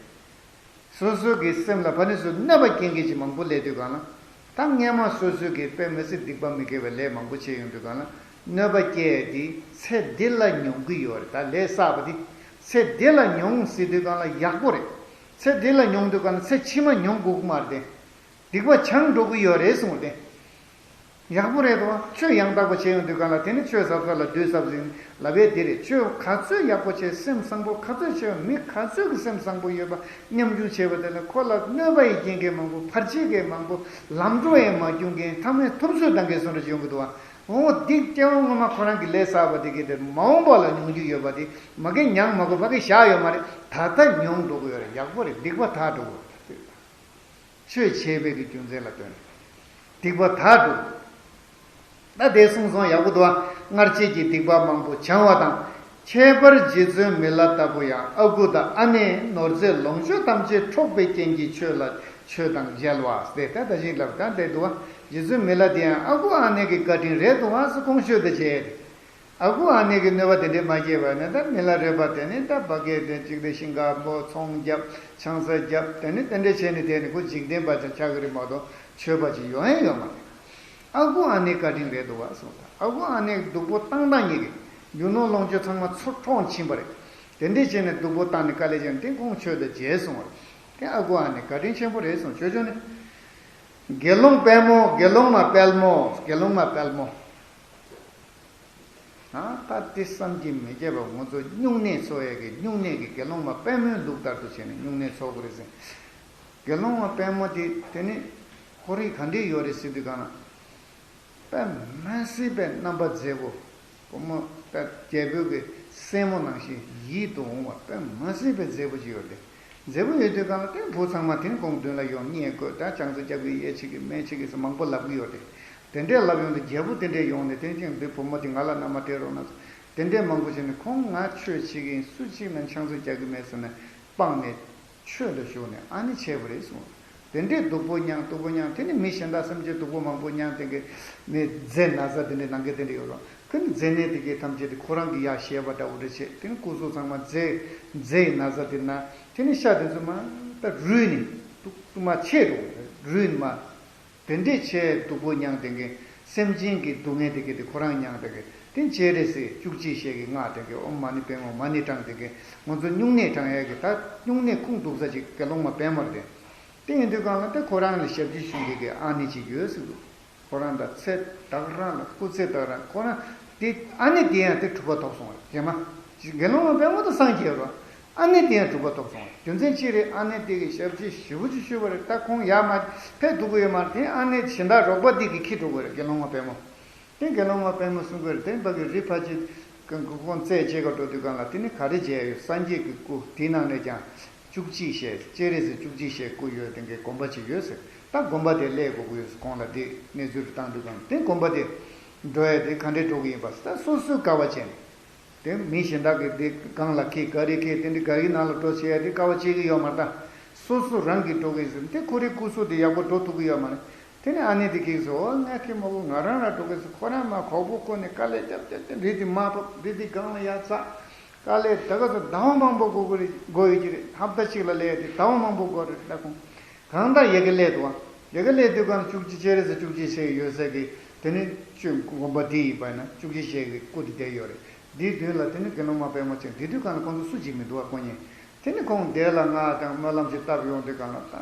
སོ་སོ་གི་སེམས་ལ་ཕ་ནི་སུ་གནོད་པ་སྐྱེལ་མཁན་ཅིག་མང་པོ་སླེབས་དུས་གང་ལ། ད་སྔས་མ་སོ་སོ་གི་དཔེ་མི་སྲིད་སྡིག་པ་མི་དགེ་བའི་ལས་མང་པོ་བྱས་ཡོང་དུས་གང་ལ་གནོད་པ་སྐྱེལ་ཡས་དེ་ཚེ་འདི་ལ་མྱོང་གི་ཡོད་རེད། ད་ལས་བསགས་པ་དེ་ཚེ་འདི་ལ་མྱོང་ཟེར་དུས་གང་ལ་ཡག་པོ་རེད། ཚེ་འདི་ལ་མྱོང་དུས་གང་ལ་ཚེ་ཕྱི་མ་མྱོང་དགོས་ཀྱི་མ་རེད་དེ། སྡིག་པ་བྱང་འགྲོ་གི་ཡོད་རེད་གསུངས་ཏེ། ཡག་པོ་རེད་དོ། ཆོས་ཡང་དག་པ་བྱས་ཡོང་དུས་གང་ལ་དེ་ནི་ཆོས་ཟབ་ས་ལ་བདུད་ཟབ་ཟིན་ལབ་པས་དེ་རེད། ཆོས་ག་ཚོད་ཡག་པོ་བྱས་སེམས་བཟང་པོ་ག་ཚོད་བྱས་མི་ག་ཚོད་ཀྱི་སེམས་བཟང་པོ་ཡོད་པ་མཉམ་ཞུགས་བྱས་པ་དེ་ལ་ཁོ་ལ་གནོད་པ་ཡི་རྐྱེན་གྱིས་མང་པོ་བར་ཆད་ཀྱིས་མང་པོ་ལམ་འགྲོ་ཡང་མ་བྱུང་མཁན་ཐ་མའི་ཐུབ་ཚོད་བཏང་མཁན་སོང་རེ་ཡོང་གི་འདུག་བ། འོ་འདི་སྐྱེ་བ་སྔོན་མ་ཁོ་རང་གི་ལས་བསགས་པ་དེ་གི་དེ་མ་འོངས་པ་ལ་མྱོང་རྒྱུ་ཡོད་པ་དེ་མ་གི་མྱང་མ་དགོས་ཕ་གི་བཞག་ཡོད་མ་རེད། ད་ལྟ་མྱོང་འགྲོ་གི་ཡོད་རེད། ཡག་པོ་རེད། སྡིག་པ་དག་འགྲོ་གི་ཡོད་རེད། ཆོས་བྱས་པའི་གི་རྒྱུ་མཚན་ལ་ལྟོས་ནས། སྡིག་པ་དག་འགྲུབ། ད་དེ་གསུངས་སོང་ཡག་པོ་འདུག་བ། སྔར་བྱས་ཀྱི་སྡིག་པ་མང་པོ་བྱང་བ་དང་། ཁྱད་པར་རྗེ་བཙུན་མི་ལ་ལྟ་བུ་ཡང་ཨ་ཁུ་དང་ཨ་ནེ་ནོར་རྫས་ལོངས་སྤྱོད་ཐམས་ཅད་འཕྲོག་པའི་རྐྱེན་གྱིས་ཆོས་ལ་ཆོས་དང་འཇལ་བ་སྟེ་ད་ད་བཞིན་ལབ་ད་འདྲེ་འདུག་བ། རྗེ་བཙུན་མི་ལ་དེ་ཡང་ཨ་ཁུ་ཨ་ནེ་གི་བཀའ་དྲིན་རེད་འདུག་བ་སུ་ཁོང་ཤོད་དེ་བྱས། ཨ་ཁུ་ཨ་ནེ་གི་གནོད་པ་དེ་འདྲས་མ་སྐྱེས་པ་ནས་ད་མི་ལ་རས་པ་དེ་ནི་ད་བ་གས་དེ་གཅིག་དེ་ཤིང་ཁ་སྤོ་ཚོང་རྒྱབ་ཆང་ས་རྒྱབ་དེ་ནི་དེ་འདྲས་བྱས་ནས་དེ་ནི་ཁོ་འཇིག་རྟེན་པ་ཅིག་ཆགས་ཀྱི་རེད་མ་གཏོགས་ཆོས་པ་ཅིག་ཡོང་ཡ་ཡོད་མ་རེད། ཨ་ཁུ་ཨ་ནེ་བཀའ་དྲིན་རེད་འདུག་བ་གསུངས། ད་ཨ་ཁུ་ཨ་ནེ་སྡུག་པོ་བཏང་སྟངས་ཉིད་ཀྱིས་རྒྱུ་ནོར་ལོངས་སྤྱོད་ཚང་མ་ཚུར་འཕྲོག་ཕྱིན་པ་རེད། དེ་འདྲས་བྱས་ནས་སྡུག་པོ་བཏང་ནས་དཀའ་ལས་བྱས་ནས་དེ་ཁོང་ཆོས་དང་མཇལ་སོང་བ་རེད། དེ་ཨ་ཁུ་ཨ་ནེ་བཀའ་དྲིན་ཆེན་པོ་རེད་གསུངས། ཆོས་ཆོས་ནི། དགེ་སློང་དཔལ་མོ་དགེ་སློང་མ་དཔལ་མོ་དགེ་སློང་མ་དཔལ་མོ། ཨ་ད་དེ་བསམ་གྱིས་མི་ཁྱབ་པ་ང་ཚོ་སྨྱུང་གནས་འཚོ་ཡས་ཀྱི་སྨྱུང་གནས་ཀྱི་དགེ་སློང་མ་དཔལ་མོའི་ལུགས་ལྟར་དུ་བྱས་ནས་སྨྱུང་གནས་འཚོ་དགོས་རེད་ཟེར། དགེ་སློང་མ་དཔལ་མོ་དེ་དེ་ནི་ཁོ་རིག་ག་འདྲས་ཡོད་རེད་ཟེར་དུས་གང་ན། དཔེ་མ་སྲིད་པའི་རྣམ་པ་མཛེས་པོ། བུ་མོ་དཔེ་རྒྱལ་པོའི་གི་སྲས་མོ་ནང་བཞིན་ཡིད་དུ་འོང་བ་དཔེ་མ་སྲིད་པའི་མཛེས་པོ་ཅིག་ཡོད་དེ། མཛེས་པོ་ཡོད་དུས་གང་ལ་དེ་བུ་ཚང་མ་དེ་ནི་ཁོང་མདུན་ལ་ཡོང་བསྙེན་དགོས་ད་ཆང་ས་རྒྱག་གི་ཡས་ཆེ་གི་མེད་ཆེ་གི་ཟེར་མང་པོ་ལབ་གི་ཡོད་དེ། དེ་འདྲས་ལབ་ཡོང་དུས་རྒྱལ་པོ་དེ་འདྲས་ཡོང་ནས་དེ་ཅང་འདི་བུ་མོ་དེ་ང་ལ་མནའ་མ་སྤྲད་རོགས་གནང་། དེ་འདྲས་མང་པོ་བྱས་ནས་ཁོང་ང་ཆོས་བྱེད་ཀྱི་ཡིན་སུ་གཅིག་ལ་ཆང་ས་རྒྱག་གི་མེད་ཟེར་ནས་སྤངས་ནས་ཆོས་ལ་ཞུགས་ནས་ཨ་ནི་བྱས་པ་རེད་གསུངས། དེ་འདྲས་སྡུག་པོ་མྱངས་སྡུག་པོ་མྱངས་དེ་ནི་མི་གཞན་དག་སེམས་ཅན་སྡུག་པོ་མང་པོ་མྱངས་དེ་གི་ནི་རྫས་ན་ཚ་དེ་འདྲས་ནང་གི་དེ་འདྲས་ཡོད་རོགས་ཁོ་ནི་རྫས་ནད་དེ་གི་ཐམས་ཅད་དེ་ཁོ་རང་གི་ཡ་བཤད་པ་འདྲ་བོ་འདྲ་བྱས་དེ་ནི་སྐུ་གཟུགས་ཚང་མ་རྫས་རྫས་ཡི་ན་ཚ་དེ་ན་དེ་ནི་ཤ་དེ་ཚོ་མ་ད་རུལ་ནི་སྡུག་སྡུག་མ་ཆེ་འགྲོ་རུལ་ནི་མ། དེ་འདྲས་ཆེས་སྡུག་པོ་མྱངས་དེ་གི་སེམས་ཅན་གྱི་སྡུག་བསྔལ་དེ་གི་དེ་ཁོ་རང་མྱངས་དེ་གི་དེ་མཇལ་རེ་སི་བཅུ་གཅིག་ཞལ་གྱི་སྔགས་དེ་གི་ཨོཾ་མ་ཎི་པདྨེ་ཧཱུྃ་མ་ཎི་བགྲངས་དེ་གི་ང་ཚོ་སྨྱུང་གནས་བགྲང་ཡས་ཀྱི་ད་སྨྱུང་གནས་ཁུངས་གཏུགས་ས་ཅིག་དགེ་སློང་མ་དཔལ་མོ་རེད། དེ་ཡིན་དུས་གང་ལ་དེ་ཁོ་རང་ལ་ཞབས་ཕྱི་ཞུ་མཁན་གྱི་ཨ་ནེ་ཅིག་ཡོད་ཟེར་འདུག་ཁོ་རང་ད་ཚེ་ད་ག་རང་ལ་སྐུ་ཚེ་ད་ག་རང་ཁོ་རང་དེ་ཨ་ནེ་དེ་ཡང་དེ་གྲུབ་པ་ཐོབ་སོང་བ་རེད་རྗེས་མ། དགེ་སློང་མ་དཔལ་མོ་དང་སངས་རྒྱས་རོ། ཨ་ནེ་དེ་ཡང་གྲུབ་པ་ཐོབ་སོང་བ་རེད། རྒྱུ་མཚན་ཅི་རེད། ཨ་ནེ་དེ་གི་ཞབས་ཕྱི་ཞེ་པོ་ཅིག་ཞུས་པ་རེད། ད་ཁོང་ཡར་མར་ཕེབས་ཐུབ་ཀྱི་ཡོད་མ་རེད། དེ་ཨ་ནེ་གཞན་དག་རོགས་པ་དེ་གི་ཁྱེར་འགྲོ་དགོས་རེད་དགེ་སློང་མ་དཔལ་མོ། དེ་དགེ་སློང་མ་དཔལ་མོ་གསུང་གི་རེད། དེ་ཕ་གི་རི་ཕ་ཅིག་གི་སྐུ་ཁོང་རྩད་བཅད་ག་འགྲོ་དུས་གང་ལ་དེ་ནི་ག་རེ་བྱས་ཡོད། སངས་རྒྱས་ཀྱི་སྐུ་དེའི་ནང་ནས་ཀྱང་ བཅུ་གཅིག་ཞལ། སྤྱན་རས་གཟིགས་བཅུ་གཅིག་ཞལ་སྐུ་ཡོད་དེ་འདྲའི་དགོན་པ་ཅིག་ཡོད་ཟེར། ད་དགོན་པ་དེ་སླེབས་དགོས་ཀྱི་ཡོད་ཟེར། ཁོང་ལ་དེ་གནས་ཚུལ་བཏང་དུས་གང་དེ་དགོན་པ་དེ་འགྲོ་ཡ་དེ་ག་འདྲས་འགྲོ་གི་ཡིན་པ་ཟེར། ད་སོ་སོའི་དཀའ་བ་སྤྱད་ནས། དེ་མི་གཞན་དག་གིས་དེ་སྒང་ལ་འཁྱེར་ག་རེ་འཁྱེར་དེ་འདྲའི་ག་རེའི་ནང་ལ་འགྲོ་བྱེད་ཡ་དེ་དཀའ་བ་སྤྱད་ཀྱི་ཡོད་མ་རེད། ད་སོ་སོ་རང་གིས་འགྲོ་གི་ཡིན་ཟེར། དེ་ཁོ་རའི་སྐུ་གཟུགས་དེ་ཡག་པོ་འགྲོ་ཐུབ་ཀྱི་ཡོད་མ་རེད། དེ་ནས་ཨ་ནེ་དེ་གིས་ཟེར། འོ་ང་ཁྱེར་མ་དགོས། ང་རང་རང་འགྲོ་གི་ཟེར། ཁོ་རང་མར་གོག་པོ་བསྐོར་ནས་དཀའ་ལས་རྒྱབ་རྒྱབ་རྒྱབ། རི་དེ་མར་བབས། རི་དེ་སྒང་ལ་ཡར་འཛེགས། དཀའ་ལས་ད་ག་ཚོད་ཟླ་བ་མང་པོ་འགོར་གྱི་རེད། འགོར་ཡོད་ཀྱི་རེད། ཧབ་ཏ་གཅིག་ལ་སླེབས་ཡ་དེ་ཟླ་བ་མང་པོ་འགོར་རེད། ད་ཁོང་གང་ལྟར་ཡ་གི་སླེབས་འདུག་བ། ཡ་གི་སླེབས་དུས་སྒང་བཅུ་གཅིག་སྤྱན་རས་གཟིགས་བཅུ་གཅིག་ཞལ་ཡོད་ས་གི་དེ་ནི་ཆོས་དགོན་པ་འདི་ཡིན་པ་ན་བཅུ་གཅིག་ཞལ་གྱི་སྐུ་དེ་བསྡད་ཡོད་རེད། འདིའི་མདུན་ལ་དེ་ནི་དགེ་སློང་མ་དཔལ་མོ་ཅིག། འདི་དུས་སྒང་ལ་ཁོང་ཚོ་སུ་གཅིག་མི་འདུག་བ། ཁོང་གཉིས། དེ་ནི་ཁོང་དེ་ལ་ང་དང་སྨོན་ལམ་ཞིག་བཏབ་ཡོང་དུས་སྒང་ལ། ད་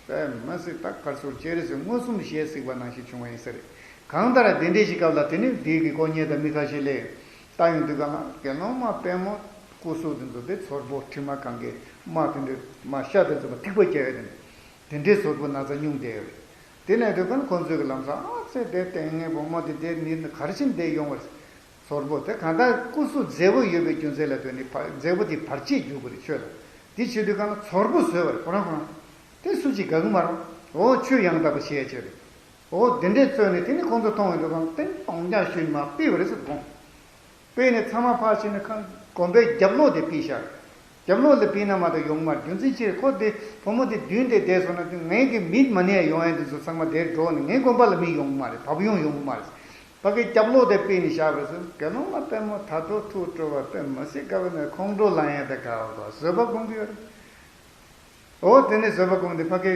དཔེ་མི་སྲིད། ད་ག་རེ་ཟེར། སྤྱན་རས་གཟིགས་མངོན་སུམ་དུ་ཞལ་གཟིགས་པ་ནང་བཞིན་བྱུང་བ་ཡིན་ས་རེད། གང་ལྟར་དེ་འདྲའི་ཞིག་སྐབས་ལ་དེ་ནི་འདི་གི་སྐུ་བརྙན་དང་མི་ཁ་ཤས་སླེབས། ལྟ་ཡོང་དུས་སྒང་ལ་དགེ་སློང་མ་དཔལ་མོ་སྐུ་གཟུགས་དེ་ཚོ་དེ་ཚོར་པོ་དྲི་མ་གང་གས་དམར། དེ་འདྲའི་མ་ཤ་དེ་ཚོ་མ་ཐིགས་པ་བརྒྱབ་ཡོད་དེ། དེ་འདྲའི་ཚོར་པོ་ན་ཚ་སྙུང་བསྡད་ཡོད་རེད། དེ་ནས་དུས་སྒང་ཁོང་ཚོས་ཀྱི་ལམ་སང་། ཨ་ཙི། དེ་ལྟས་ངན་བུ་མོ་དེ་དེ་ནི་ག་རེ་བྱས་ནས་བསྡད་ཡོང་བ་རེད། ཚོར་པོ་དེ་གང་ལྟར་སྐུ་གཟུགས་མཛེས་པོ་ཡོད་པའི་རྒྱུ་མཚན་ལ་ལྟོས་ནས་ཕར་མཛེས་པོ་དེ་བར་ཆད་རྒྱུག་གི་རེད་ཆོས་ལ། དེ་བྱེད་དུས་སྒང་ལ་ཚོར་པོ་བཟོས་པ་རེད་ཁོ་རང་ཁོ་རང་། དེ་སུ་གཅིག་དགའ་གི་མ་རེད། འོ་ཆོས་ཡང་དག་པ་བྱེད་ཡ་ཆོས་རེད། འོ་དེ་འདྲས་བཟོས་ནས་དེ་ནི་ཁོང་ཚོ་མཐོང་བའི་དུས་སྒང་དེ་ནི་སྟོང་རྐྱང་ཞུས་ནས་མར་ཕུད་པ་རེད་ཟེར། དགོངས་པས་ནི་ཚང་མ་ཕར་ཕྱིན་ནས་ཁང་དགོན་པའི་རྒྱབ་ལོགས་དེ་ཕུད་བཞག་རྒྱབ་ལོགས་ལ་ཕུད་ན་མ་གཏོགས་ཡོང་མ་རེད། རྒྱུ་མཚན་ཅི་རེད། ཁོ་དེ་བུ་མོ་དེ་མདུན་དེ་བསྡད་སོང་ན་དེ་ངའི་གི་མི་མ་ནས་ཡོང་ཡ་དེ་ཚོ་ཚང་མ་དེར་འགྲོ་ནས་ངའི་དགོན་པ་ལ་མི་ཡོང་གི་མ་རེད། བབས་ཡོང་ཡོང་གི་མ་རེད། ཕ་གིའི་རྒྱབ་ལོགས་དེ་ཕུད་ནས་བཞག་པ་རེད་ཟེར། དགེ་སློང་མ་དཔལ་མོ་ད་དུང་ཐུགས་སྤྲོ་བ་དཔེ་མི་སྲིད་དགའ་བ་ནས་ཁོང་ཁྲོ་ལངས་ཡ་དེ་དགའ་བ་དང་བཟོད་པ་སྒོམ་གྱི་ཡོད་རེད། འོ་དེ་ནས་བཟོད་པ་སྒོམ་དེ་ཕ་གི་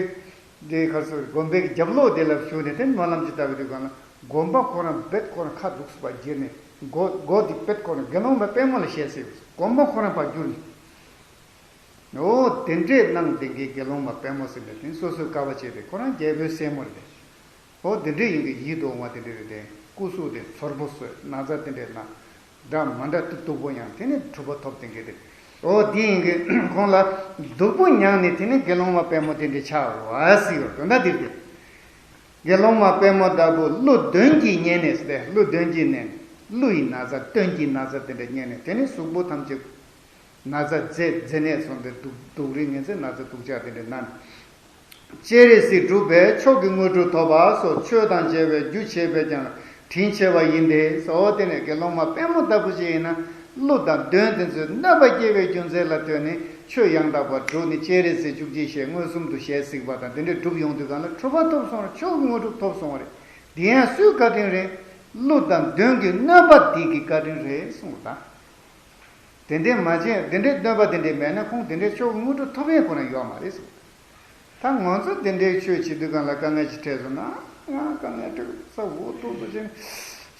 དེ་ག་རེ་ཟེར། དགོན་པའི་རྒྱབ་ལོགས་དེ་ལ་བཞུགས་ནས་དེ་སྨོན་ལམ་ཅིག་བཏབ་པའི་དུས་སྒང་ལ་དགོན་པ་ཁོ་རང་རྦད་ཁོ་རང་ཁ་འདུག་སེ་ཕར་འཁྱེར་ནས་སྒོ་སྒོ་དེ་རྦད་ཁོ་རང་དགེ་སློང་མ་དཔལ་མོ་ལ་ཞལ་གཟིགས། དགོན་པ་ཁོ་རང་ཕར་བསྒྱུར་ནས། འོ་དེ་འདྲས་གནང་དེ་གའི་དགེ་སློང་མ་དཔལ་མོ་ཟེར་ནས་དེ་སོ་སོའི་དཀའ་བ་སྤྱད་དེ་ཁོ་རང་རྒྱལ་པོའི་སྲས་མོ་རེད། འོ་དེ་འདྲས་ཡིན་གྱི་ཡིད་དུ་འོང་བ་དེ་འདྲས་རེད་དེ། སྐུ་གཟུགས་དེ་ཚོར་པོ་བཟོས། ན་ཚ་དེ་འདྲས་ན། འདྲ་མི་འདྲ་སྟེ་སྡུག་པོ་མྱངས། དེ་ནས་གྲུབ་པ་ཐོབ་དེ་འདྲས་རེད། འོ་དེ་ཡིན་གྱི་ཁོང་ལ་སྡུག་པོ་མྱངས་ནས་དེ་ནས་དགེ་སློང་མ་དཔལ་མོ་དེ་འདྲས་ཆགས་པ་ཟེར་བ་དོན་དག་དེ་རེད་དེ། དགེ་སློང་མ་དཔལ་མོ་ལྟ་བུ་ཀླུ་གདོན་གྱིས་མཉེས་ནས་ཟེར་ཏེ། ཀླུ་གདོན་གྱིས་མནན། ཀླུ་ཡི་ན་ཚ་གདོན་གྱི་ན་ཚ་དེ་འདྲ་མཉེས་ནས་དེ་ནས་གཟུགས་པོ་ཐམས་ཅད་ན་ཚ་མཛེ་མཛེ་ནད་སོང་སྟེ་སྡུག་སྡུག་རིགས་ངན་ཚེ་ན་ཚ་སྡུག་ཅག་དེ་འདྲ་ན། སྤྱན་རས་གཟིགས་སྒྲུབ་པས་མཆོག་གི་དངོས་གྲུབ་ཐོབ་པ་སོགས་ཆོས་དང་མཇལ་བས་རྒྱུ་བྱས་པས་ཀྱང་དྲིན་ཆེ་བ་ཡིན་ཏེ་ཟེར། འོ་དེ་ནས་དགེ་སློང་མ་དཔལ་མོ་ལྟ་བུ་ཞིག་ཡིན་ན་ཀླུ་དང་གདོན་དེ་ཚོས་གནོད་པ་སྐྱེལ་བའི་རྒྱུ་མཚན་ལ་ལྟོས་ནས་ཆོས་ཡང་དག་པར་སྒྲུབ་ནས་སྤྱན་རས་གཟིགས་བཅུ་གཅིག་ཞལ་མངོན་སུམ་དུ་ཞལ་གཟིགས་པ་དང་དེ་འདྲ་སྒྲུབ་ཡོང་དུས་སྒང་ལ་གྲུབ་པ་ཐོབ་སོང་བ་རེད། མཆོག་གི་དངོས་གྲུབ་ཐོབ་སོང་བ་རེད། དེ་ཡང་སུའི་བཀའ་དྲིན་རེད། ཀླུ་དང་གདོན་གྱི་གནོད་པ་འདི་གི་བཀའ་དྲིན་རེད་གསུངས་པ་དང་། དེ་འདྲའི་མ་བྱས། དེ་འདྲའི་གནོད་པ་དེ་འདྲའི་མེད་ན་ཁོང་དེ་འདྲའི་མཆོག་གི་དངོས་གྲུབ་ཐོབ་ཡས་ཁོ་རང་ཡོད་མ་རེད་ཟེར། ད་ང་ཚོ་དེ་འདྲའི་ཆོས་བྱེད་དུས་སྒང་ལ་དཀའ་ངལ་ཅིག་འཕྲད་སོང་ན། ང་དཀའ་ངལ་འཕྲད་ས་འུ་ཐུག་པ་ཅན།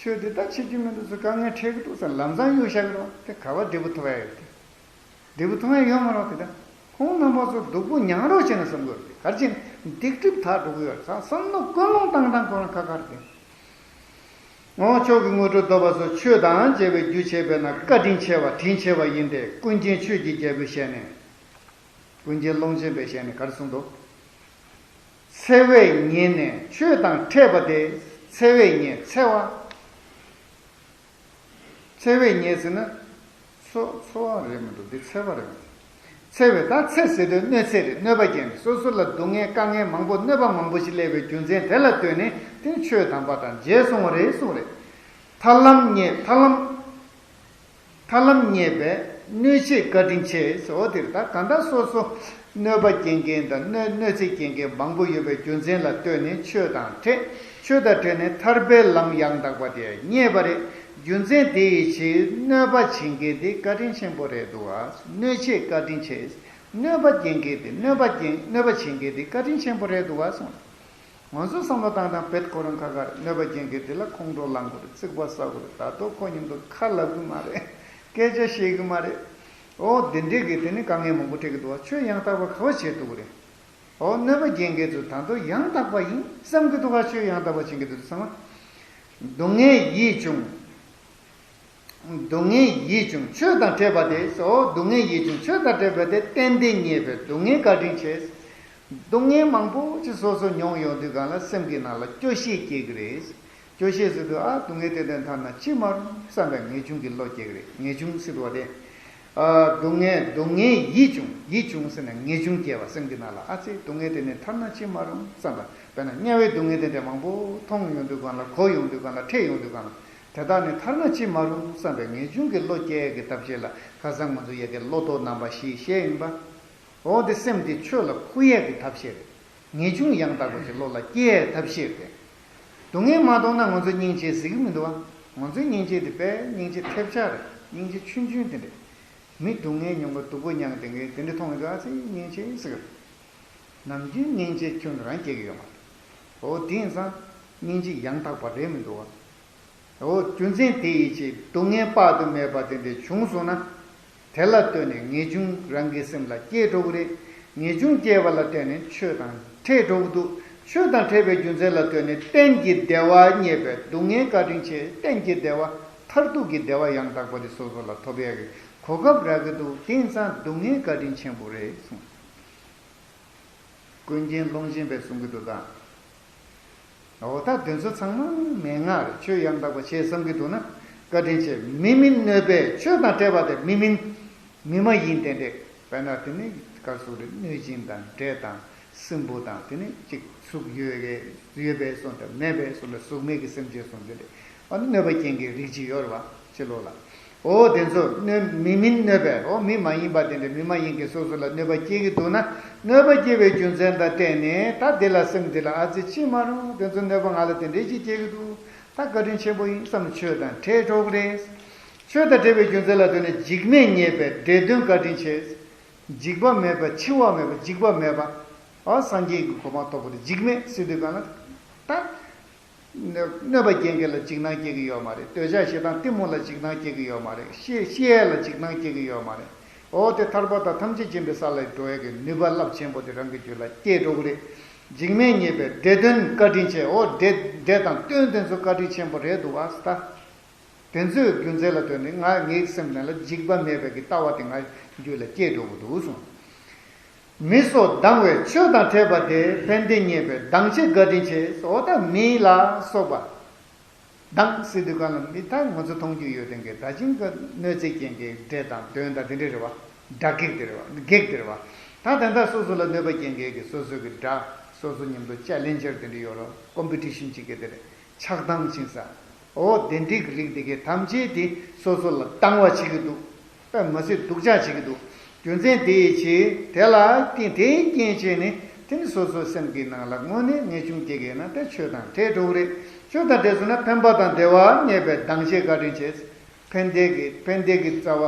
ཆོས་དེ་ད་བྱེད་རྒྱུ་མི་འདུག་ཟེར། དཀའ་ངལ་འཕྲད་ཀྱི་འདུག་ཟེར་ལམ་སང་གཡུག་བཞག་གི་རེད་བ། དེ་ག་བ་འབྲས་བུ་ཐོབ་ཡ་ཡོད་དེ། འབྲས་བུ་ཐོབ་ཡ་ཡོད་མ་རེད་དེ། ད་ཁོང་རྣམ་པ་ཚོ་སྡུག་པོ་མྱངས་རོགས་བྱས་ན་བསམ་གི་ཡོད་རེད། ག་རེ་བྱས་ན་སྡིག་སྒྲིབ་དག་འགྲོ་གི་ཡོད་རེད། བསམ་བློ་ཀུན་སློང་བཏང་སྟངས་ཁོ་རང་ཁ་ཁ་རེད་དེ། འོ་མཆོག་གི་དངོས་གྲུབ་ཐོབ་པ་སོགས་ཆོས་དང་མཇལ་བས་རྒྱུ་བྱས་པས་ན་བཀའ་དྲིན་ཆེ་བ་དྲིན་ཆེ་བ་ཡིན་ཏེ། ཀུན་མཁྱེན་ཆོས་ཀྱི་རྒྱལ་པོའི་ཞལ་ནས། ཀུན་མཁྱེན་ཀློང་ཆེན་པའི་ཞལ་ནས་ག་རེ་གསུངས་འདུག་འཚེ་བས་ཉེན་ནས་ཆོས་དང་ཕྲད་པ་དེ། འཚེ་བས་ཉེན། འཚེ་བ། འཚེ་བས་ཉེན་ཟེར་ན། འཚེ་འཚེ་བ་རེད་མི་འདུག་འདི་འཚེ་བ་རེད། འཚེ་བས། ད་འཚེ་ཟེར་དུས་གནོད་འཚེ་རེད། གནོད་པ་སྐྱེལ་ནས་སོ་སོ་ལ་སྡུག་བསྔལ་དཀའ་ངལ་མང་པོ་གནོད་པ་མང་པོ་ཞིག་སླེབས་པའི་རྒྱུ་མཚན་དེ་ལ་ལྟོས་ནས་དེ་ཆོས་དམ་པ་དང་མཇལ་སོང་བ་རེད་གསུངས་རེད། ཐར་ལམ་རྙེད། ཐར་ལམ། ཐར་ལམ་རྙེད་པས་གནོད་བྱེད་བཀའ་དྲིན་ཆེ་ཟེར། འོ་དེ་རེད། ད་གང་ལྟར་སོ་སོ་གནོད་པ་སྐྱེལ་མཁན་དང་གནོད་གནོད་འཚེ་སྐྱེལ་མཁན་མང་པོ་ཡོད་པའི་རྒྱུ་མཚན་ལ་ལྟོས་ནས་ཆོས་དང་ཕྲད། ཆོས་དང་ཕྲད་ནས་ཐར་པའི་ལམ་ཡང་དག་པ་དེ་རྙེད་པ་རེད། རྒྱུ་མཚན་དེ་ཡི་ཕྱིར་གནོད་པ་བྱེད་མཁན་དེ་བཀའ་དྲིན་ཆེན་པོ་རེད་འདུག་ག་གནོད་བྱེད་བཀའ་དྲིན་ཆེ། གནོད་པ་སྐྱེལ་མཁན་དེ། གནོད་པ་སྐྱེལ། གནོད་པ་བྱེད་མཁན་དེ་བཀའ་དྲིན་ཆེན་པོ་རེད་འདུག་ག་གསུངས། ང་ཚོ་བསམ་བློ་བཏང་དང་། རྦད་ཁོ་རང་ཁ་ཁ་རེད། གནོད་པ་སྐྱེལ་མཁན་དེ་ལ་ཁོང་ཁྲོ་ལངས་དགོས་རེད། རྩིག་པ་ཟ་དགོས་རེད། ད་དུང་ཁོ་མཉམ་དུ་ཁ་ལབ་གི་མ་རེད། སྐད་ཆ་བཤད་གི་མ་རེད། འོ་དེ་འདྲས་ཀྱི་དེ་ནི་དཀའ་ངལ་མང་པོ་འཕྲད་ཀྱི་འདུག་བ། ཆོས་ཡང་དག་པ་ག་བ་བྱེད་ཐུབ་ཀྱི་རེད། འོ་གནོད་པ་སྐྱེལ་མཁན་ཚོ་ད་དུང་ཡང་དག་པ་ཡིན་བསམ་གྱི་འདུག་ག་ཆོས་ཡང་དག་པ་བྱེད་ཀྱི་འདུག་བསམ་བ། སྡུག་བསྔལ་ཡིད་བྱུང་། སྡུག་བསྔལ་ཡིད་བྱུང་ཆོས་དང་ཕྲད་པ་དེ། འོ་སྡུག་བསྔལ་ཡིད་བྱུང་ཆོས་དང་ཕྲད་པ་དེ། གཏན་གཏན་རྙེད་པས་སྡུག་བསྔལ་བཀའ་དྲིན་ཆེ། སྡུག་བསྔལ་མང་པོ་ཅིག་སོ་སོ་མྱོང་ཡོང་དུས་སྒང་ལ་སེམས་ཀྱི་ནང་ལ་སྐྱོ་ཤས་སྐྱེ་གི་རེད། སྐྱོ་ཤས་ཟེར་དུས་ཨ་སྡུག་བསྔལ་དེ་དོན་ཐར་ན་ཅི་མ་རུང་བསམ་པའི་ངེས་འབྱུང་གི་བློ་སྐྱེ་གི་རེད། ངེས་འབྱུང་ཟེར་བ་དེ། ཨ། སྡུག་བསྔལ། སྡུག་བསྔལ་ཡིད་བྱུང་། ཡིད་བྱུང་ཟེར་ན་ངེས་འབྱུང་སྐྱེ་བ་སེམས་ཀྱི་ནང་ལ། ཨ་ཙི། སྡུག་བསྔལ་དེ་ནི་ཐར་ན་ཅི་མ་རུང་བསམ་པ། དཔེར་ན་དམྱལ་བའི་སྡུག་བསྔལ་དེ་འདྲ་མང་པོ་མཐོང་ཡོང་དུས་སྒང་ལ། གོ་ཡོང་དུས་སྒང་ལ། འཕྲད་ཡོང་དུས་སྒང་ལ། དེ་དག་ནི་ཐར་ན་ཅི་མ་རུང་བསམ་པའི་ངེས་འབྱུང་གི་བློ་སྐྱེ་ཡས་ཀྱི་ཐབས་ཤེས་ལ། ཁ་སང་ང་ཚོ་ཡ་གི་བློ་ལྡོག་རྣམ་པ་བཞི་བཤད་ཡིན་པ། འོ་དེ་སེམས་དེ་ཆོས་ལ་བསྐུལ་ཡས་ཀྱི་ཐབས་ཤེས་རེད། ངེས་འབྱུང་ཡང་དག་པ་ཅིག་བློ་ལ་སྐྱེ་ཡས་ཐབས་ཤེས་རེད། སྡུག་བསྔལ་མ་མཐོང་ན་ང་ཚོ་སྙིང་རྗེ་ཟེར་གྱི་མི་འདུག་བ། ང་ཚོའི་སྙིང་རྗེ་དེ་དཔེ་སྙིང་རྗེ་ཐེབས་ཆག་རེད། སྙིང་རྗེ་ཆུང་ཆུང་དེ་འདྲས། མི་སྡུག་བསྔལ་མྱོང་གི་སྡུག་པོ་མྱངས་དེ་འདྲས་དེ་འདྲས་མཐོང་གི་འདུག། ཨ་ཙི། སྙིང་རྗེ་ཟེར་གི་རེད། ནམ་རྒྱུན་སྙིང་རྗེ་ཁྱོན་ནས་རང་སྐྱེ་གི་ཡོད་མ་རེད། འོ་དེ་ཡིན་ཙང་སྙིང་རྗེ་ཡང་དག་པ་རེད་མི་འདུག་བ། འོ་རྒྱུ་མཚན་དེ་ཡིས་ཀྱིས་སྡུག་བསྔལ་དཔག་ཏུ་མེད་པ་དེ་འདྲ་བྱུང་སོང་ན། དེ་ལ་ལྟོས་ནས་ངེས་འབྱུང་རང་གི་སེམས་ལ་སྐྱེ་འགྲོ་གི་རེད། ངེས་འབྱུང་སྐྱེ་བ་ལ་ལྟོས་ནས་ཆོས་དང་འཕྲད་འགྲོ་གི་འདུག། ཆོས་དང་འཕྲད་པའི་རྒྱུ་མཚན་ལ་ལྟོས་ནས་གཏན་གྱི་བདེ་བ་རྙེད་པའི། སྡུག་བསྔལ་བཀའ་དྲིན་ཆེ། གཏན་གྱི་བདེ་བ། མཐར་ཐུག་གི་བདེ་བ་ཡང་དག་པ་དེ་སོ་སོ་ལ་ཐོབ་ཡག་གི་གོ་སྐབས་རག་གི་འདུག། དེ་ཡིན་ཙང་སྡུག་བསྔལ་བཀའ་དྲིན་ཆེན་པོ་རེད་གསུངས། ཀུན་མཁྱེན་ཀློང་ཆེན་པས་གསུང་གི་འདུག་ད། འོ་ད་དེ་ཚོ་ཚང་མ་མན་ངག་རེད། ཆོས་ཡང་དག་པ་བྱེད་བསམ་གྱི་འདུག་ན་བཀའ་དྲིན་ཆེ། མི་མིན་གནོད་པའི། ཆོས་དང་འཕྲད་པ་དེ་མི་མིན། མི་མ་ཡིན་དེ་འདྲས། དཔེར་ན་དེ་ནི་ག་རེ་ཟེར་དགོས་རེད། གནོད་སྦྱིན་དང་འདྲེ་དང་སྲིན་པོ་དང་། དེ་ནི་གཅིག་གཟུགས་ཡོད་པའི། ཡོད་པའི་བཟོ་འདྲ། མེད་པའི་བཟོ་འདྲ། གཟུགས་མེད་ཀྱི་སེམས་ཅན་བཟོ་འདྲ་རེད། ཨ་ནི་གནོད་པ་སྐྱེལ་མཁན་རིགས་གཅིག་ཡོད་རེད་བ། ཕྱི་ལོགས་ལ། འོ་དེ་ཚོ་གནོད། མི་མིན་གནོད་པའི། འོ་མི་མ་ཡིན་པ་དེ་འདྲ། མི་མ་ཡིན་གྱི་སོ་སོ་ལ་གནོད་པ་སྐྱེལ་གྱི་འདུག་ན། གནོད་པ་སྐྱེལ་བའི་རྒྱུ་མཚན་དང་བལྟས་ནས། ད་དེ་ལ་སེམས་འདི་ལ་ཨ་ཙི་ཅི་མ་རུང་། དེ་ཚོ་གནོད་པ་ང་ལ་དེ་འདྲས་ཅིག་སྐྱེལ་གྱི་འདུག། ད་བཀའ་དྲིན་ཆེན་པོ་ཡིན་བསམ་ནས་ཆོས་དང་འཕྲད་འགྲོ་གི་རེད། ཆོས་དང་འཕྲད་པའི་རྒྱུ་མཚན་ལ་ལྟོས་ནས་འཇིགས་མེད་རྙེད་པའི་འདྲེ་གདོན་བཀའ་དྲིན་ཆེ། འཇིགས་པ་མེད་པ། འཆི་བ་མེད་པ། འཇིགས་པ་མེད་པ། ཨ་སངས་རྒྱས་ཀྱི་གོ་འཕང་ཐོབ་པ་དེ། འཇིགས་མེད་ཟེར་དུས་གང་ལ། ད། གནོད་པ་སྐྱེལ་མཁན་ལ་འཇིགས་སྣང་སྐྱེ་གི་ཡོད་མ་རེད། འདོད་ཆགས་ཞེ་སྡང་གཏི་མུག་ལ་འཇིགས་སྣང་སྐྱེ་གི་ཡོད་མ་རེད། གཤེ་གཤེ་ཡས་ལ་འཇིགས་སྣང་སྐྱེ་གི་ཡོད་མ་རེད། འོ་དེ་ཐར་པ་དང་ཐམས་ཅད་མཁྱེན་པའི་ས་ལ་འགྲོ་ཡས་ཀྱི་ནུས་པ་རླབས་ཆེན་པོ་དེ་རང་གི་རྒྱུད་ལ་སྐྱེ་འགྲོ་གི་རེད། འཇིགས་མེད་རྙེད་པའི་འདྲེ་གདོན་བཀའ་དྲིན་ཆེ། འོ་འདྲེ། འདྲེ་དང་གདོན་དེ་ཚོ་བཀའ་དྲིན་ཆེན་པོ་རེད་འདུག་ཨ་ད། དེ་ཚོའི་རྒྱུ་མཚན་ལ་ལྟོས་ནས་ང་ངའི་སེམས་ནང་ལ་འཇིགས་པ་མེད་པའི་གི་ལྟ་བ་དེ་ང་རྒྱུད་ལ་སྐྱེ་འགྲོ་གི་འདུག་གསུངས། མི་སོགས་སྡང་བས་ཆོས་དང་འཕྲད་པ་དེ། ཕན་བདེ་རྙེད་པའི་སྡང་བྱེད་བཀའ་དྲིན་ཆེ། འོ་ད་མི་ལ་སོགས་པ། སྡང་ཟེར་དུས་གང་ལ་མི་ད་ང་ཚོ་མཐོང་རྒྱུ་ཡོད་དེ་འགའ་ད་ཅིང་ག་གནོད་འཚེ་སྐྱེལ་མཁན་འདྲེ་དང་གདོན་དང་དེ་འདྲ་རེད་བ། དགྲ་བགེགས་དེ་རེད་བ། བགེགས་དེ་རེད་བ། ད་དེ་འདྲ་སོ་སོ་ལ་གནོད་པ་སྐྱེལ་མཁན་གྱི་སོ་སོ་གི་དགྲ། སོ་སོ་མཉམ་དུ་ཅ་ལེན་ཇར་དེ་འདྲ་ཡོད་རེད། ཀོམ་པི་ཊི་ཤན་བྱེད་མཁན་དེ་འདྲ། ཆགས་སྡང་བྱེད་ས། འོ་དེ་འདྲའི་རིགས་དེ་གའི་ཐམས་ཅད་དེ་སོ་སོ་ལ་སྡང་བ་བྱེད་ཀྱི་འདུག། དཔེ་མི་སྲིད་སྡུག་ཅག་བྱེད་ཀྱི་འདུག། རྒྱུ་མཚན་དེ་ཡི་ཕྱིར་དེ་ལ་བརྟེན། དེའི་རྐྱེན་བྱས་ནས་དེ་ནི་སོ་སོའི་སེམས་ཀྱི་ནང་ལ་དངོས་གནས་ངེས་འབྱུང་སྐྱེ་གི་ཡོད་ན་དེ་ཆོས་དང་འཕྲད་འགྲོ་གི་རེད། ཆོས་དང་འཕྲད་སོང་ན་ཕན་པ་དང་བདེ་བ་རྙེད་པའི་སྡང་བྱེད་བཀའ་དྲིན་ཆེ། ཕན་བདེ་གི། ཕན་བདེ་གི་རྩ་བ།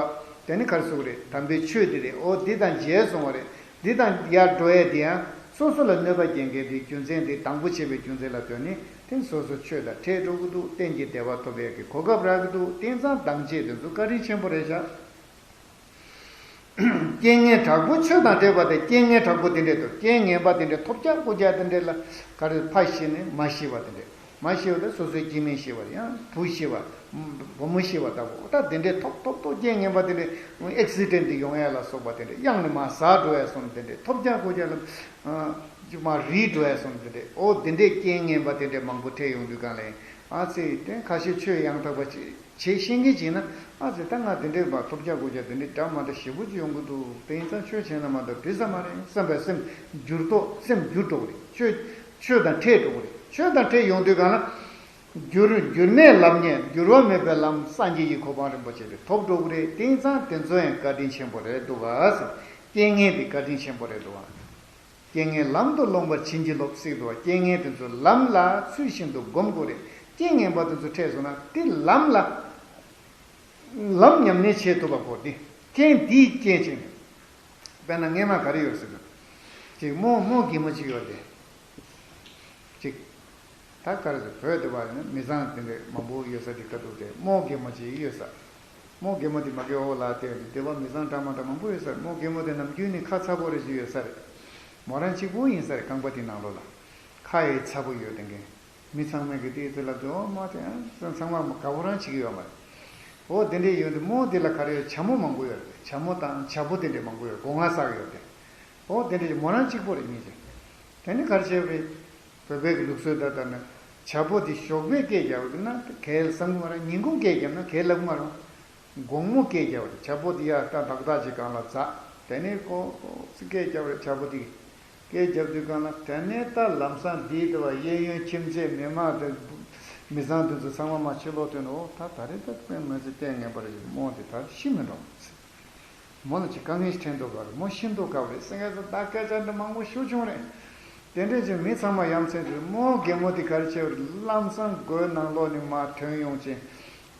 དེ་ནི་ག་རེ་ཟེར་དགོས་རེད། དམ་པའི་ཆོས་འདི་རེད། འོ་འདི་དང་མཇལ་སོང་བ་རེད། འདི་དང་ཡར་འགྲོ་ཡས་དེ་ཡང་སོ་སོ་ལ་གནོད་པ་སྐྱེལ་མཁན་དེ་རྒྱུ་མཚན་དེ། སྡང་པོ་བྱེད་པའི་རྒྱུ་མཚན་ལ་ལྟོས་ནས་དེ་ནི་སོ་སོ་ཆོས་དང་འཕྲད་འགྲོ་གི་འདུག། གཏན་གྱི་བདེ་བ་ཐོབ་ཡས་ཀྱི་གོ་སྐབས་རག་གི་འདུག། དེང་སང་སྡང་བྱེད་དེ་ཚོ་བཀའ་དྲིན་ཆེན་པོ་རེད་ཤག། རྐྱེན་ངན་དྲག་པོ་ཆོས་དང་འཕྲད་པ་དེ། རྐྱེན་ངན་དྲག་པོ་དེ་འདྲས་འདུག། རྐྱེན་ངན་པ་དེ་འདྲས། ཐོབ་རྒྱག་རྐུ་རྒྱག་དེ་འདྲས་ལ་ག་རེ། ཕ་ཤི་ནས་མ་ཤི་བ་དེ་འདྲས། མ་ཤི་བ་དེ་སོ་སོའི་སྐྱེ་དམན་ཤི་བ་རེད། ཡང་བུ་ཤི་བ། བུ་མོ་ཤི་བ་ལྟ་བུ། ད་དེ་འདྲས་ཐོབ་ཐོབ་ཐོབ། རྐྱེན་ངན་པ་དེ་འདྲས། ཨེག་སི་ཌེན་ཊི་ཡོང་ཡ་ལ་སོགས་པ་དེ་འདྲས། གཡང་ནས་མར་ཟག་འགྲོ་ཡ་སོགས་དེ་འདྲས། ཐོབ་རྒྱག་རྐུ་རྒྱག་ལ་ཅིག་མར་རིལ་འགྲོ་ཡ་སོགས་དེ་འདྲས། འོ་དེ་འདྲས་རྐྱེན་ངན་པ་དེ་འདྲས་མང་པོ་འཕྲད་ཡོང་དུས་གང་ལ། ཨ་ཙི། དེ་ཁ་ཤས་ཆོས་ཡང་དག་པ་ཅིག་བྱེད་ཤེས་མཁན་ཅིག་ན། ཨ་ཙི། ད་ང་དེ་འདྲའི་བ་ཐོབ་རྒྱག་རྐུ་རྒྱག་དེ་འདྲའི་འདྲ་མ་འདྲ་ཞེ་པོ་ཅིག་ཡོང་གི་འདུག། དེ་ཡིན་ཙང་ཆོས་བྱས་ན་མ་གཏོགས་འགྲིག་ས་མ་རེད་བསམ་པའི་སེམས་འགྱུར་ལྡོག། སེམས་འགྱུར་འགྲོ་གི་རེད། ཆོས་ཆོས་དང་འཕྲད་འགྲོ་གི་རེད། ཆོས་དང་འཕྲད་ཡོང་དུས་གང་ལ། འགྱུར་འགྱུར་མེད་ལམ་རྙེད། འགྱུར་བ་མེད་པའི་ལམ། སངས་རྒྱས་ཀྱི་གོ་འཕང་རིན་པོ་ཆེ་དེ་ཐོབ་འགྲོ་གི་རེད། དེ་ཡིན་ཙང་དེ་ཚོ་ཡང་བཀའ་དྲིན་ཆེན་པོ་རེད་འདུག་ག། རྐྱེན་ངན་དེ་བཀའ་དྲིན་ཆེན་པོ་རེད་འདུག་ག། རྐྱེན་ངན་ལམ་དུ་སློང་བར་བྱིན་གྱིས་རློབས་ཟེར་འདུག་བ། རྐྱེན་ངན་དེ་ཚོ་ལམ་ལ་ཚུལ་བཞིན་དུ་སྒོམ་དགོས་རེད། རྐྱེན་ངན་པ་དེ་ཚོ་འཕྲད་སོང་ན་དེ་ལམ་ལ། ལམ་ཉམས་ལེན་བྱེད་ཐུབ་པ་དགོས་ཏེ། རྐྱེན་དེའི་རྐྱེན་བྱས་ནས། དཔེར་ན་སྔས་མ་ག་རེ་ཡོད་ཟེར་ན། ཅིག་རྨོ་རྨོ་རྒན་མོ་ཅིག་ཡོད་དེ། ཅིག། ད་ག་རེ་ཟེར། བོད་དེ་བ་ཡིན་ན་མི་ཚང་དེ་འདྲ་མང་པོ་ཡོད་ས་དེ་ག་འདུག་སྟེ། རྨོ་རྒན་མོ་ཅིག་ཡོད་ས། རྨོ་རྒན་མོ་དེ་མ་གི་འོག་ལ་དེ་སྡེ་བ་མི་ཚང་འདྲ་མ་འདྲ་མང་པོ་ཡོད་ས་རེད། རྨོ་རྒན་མོ་དེ་ནམ་རྒྱུན་ནས་ཁ་ཚ་པོ་རེ་ཞིག་ཡོད་ས་རེད། མོ་རང་གཅིག་པུ་ཡིན་ས་རེད། ཁང་པ་དེ་ནང་ལོགས་ལ། ཁ་ཡི་ཚ་པོ་ཡོད་དེ་འགན། མི་ཚང་མས་གི་དེའི་ཚེ་ལབ་དུས། འོ་མ་དེ་ཡང་ཚང་མ་དགའ་པོ་རང་བྱེད་ཀྱི་ཡོད་མ་རེད། འོ་དེ་འདྲས་ཡོད་དུས་རྨོ་དེ་ལ་ག་རེ་ཡོད། བྱ་མོ་མང་པོ་ཡོད་རེད། བྱ་མོ་དང་བྱ་ཕོ་དེ་འདྲས་མང་པོ་ཡོད། སྒོ་ང་བསགས་ཡོད་དེ། འོ་དེ་འདྲས་མོ་རང་གཅིག་པོ་རེད་སྙིང་རྗེ། དེ་ནི་ག་རེ་བྱས་པ་རེད། བོད་པའི་གི་ལུགས་སྲོལ་ལྟར་ལྟར་ན། བྱ་ཕོ་དེ་ཞོགས་པས་སྐད་རྒྱག་པ་ན་ག་རེ་བསམ་གི་མ་རེད། ཉིན་གུང་སྐད་བརྒྱབ་ན་ག་རེ་ལབ་གི་མ་རེད། དགོང་མོ་སྐད་རྒྱབ་རེད། བྱ་ཕོ་དེ་ཡར་ད་ཏག་ཏག་ཅིག་སྒང་ལ་འཛེགས། དེ་ནས་ཁོ་སྐད་རྒྱབ་རེད། བྱ་ཕོ་དེ་སྐད་རྒྱབ་དུས་སྒང་ལ། དེ་ནས་ད་ལམ་སང་འདིའི་དུ་བ་གཡས་གཡོན་ཁྱིམ་མཚེས་མི་མང་དེ་མི་ཚང་དེ་ཚོ་ཚང་མ་མར་ཕྱིར་ལོག་ཐོན། འོ་ད་ད་རེས་ད་དཔེ་མི་སྲིད་ལྟས་ངན་པ་རེད། མོ་དེ་ད་ཤི་མི་འགྲོ། མོ་ལ་ཅིག་དཀའ་ངལ་ཞིག་འཕྲད་མདོག་ཁ་རེད། མོ་ཤི་མདོག་ཁ་རེད། སེང་གེ་ཚོ་ད་སྐད་ཆ་འདྲ་མང་པོ་ཞུ་བྱུང་རེད། དེ་འདྲས་ཀྱི་མི་ཚང་མ་ཡ་མཚན་ཅིག་མོ་རྒན་མོ་དེ་ག་རེ་བྱས་པ་རེད། ལམ་སང་སྒོའི་ནང་ལོགས་ནས་མར་ཐོན་ཡོང་ཅིང་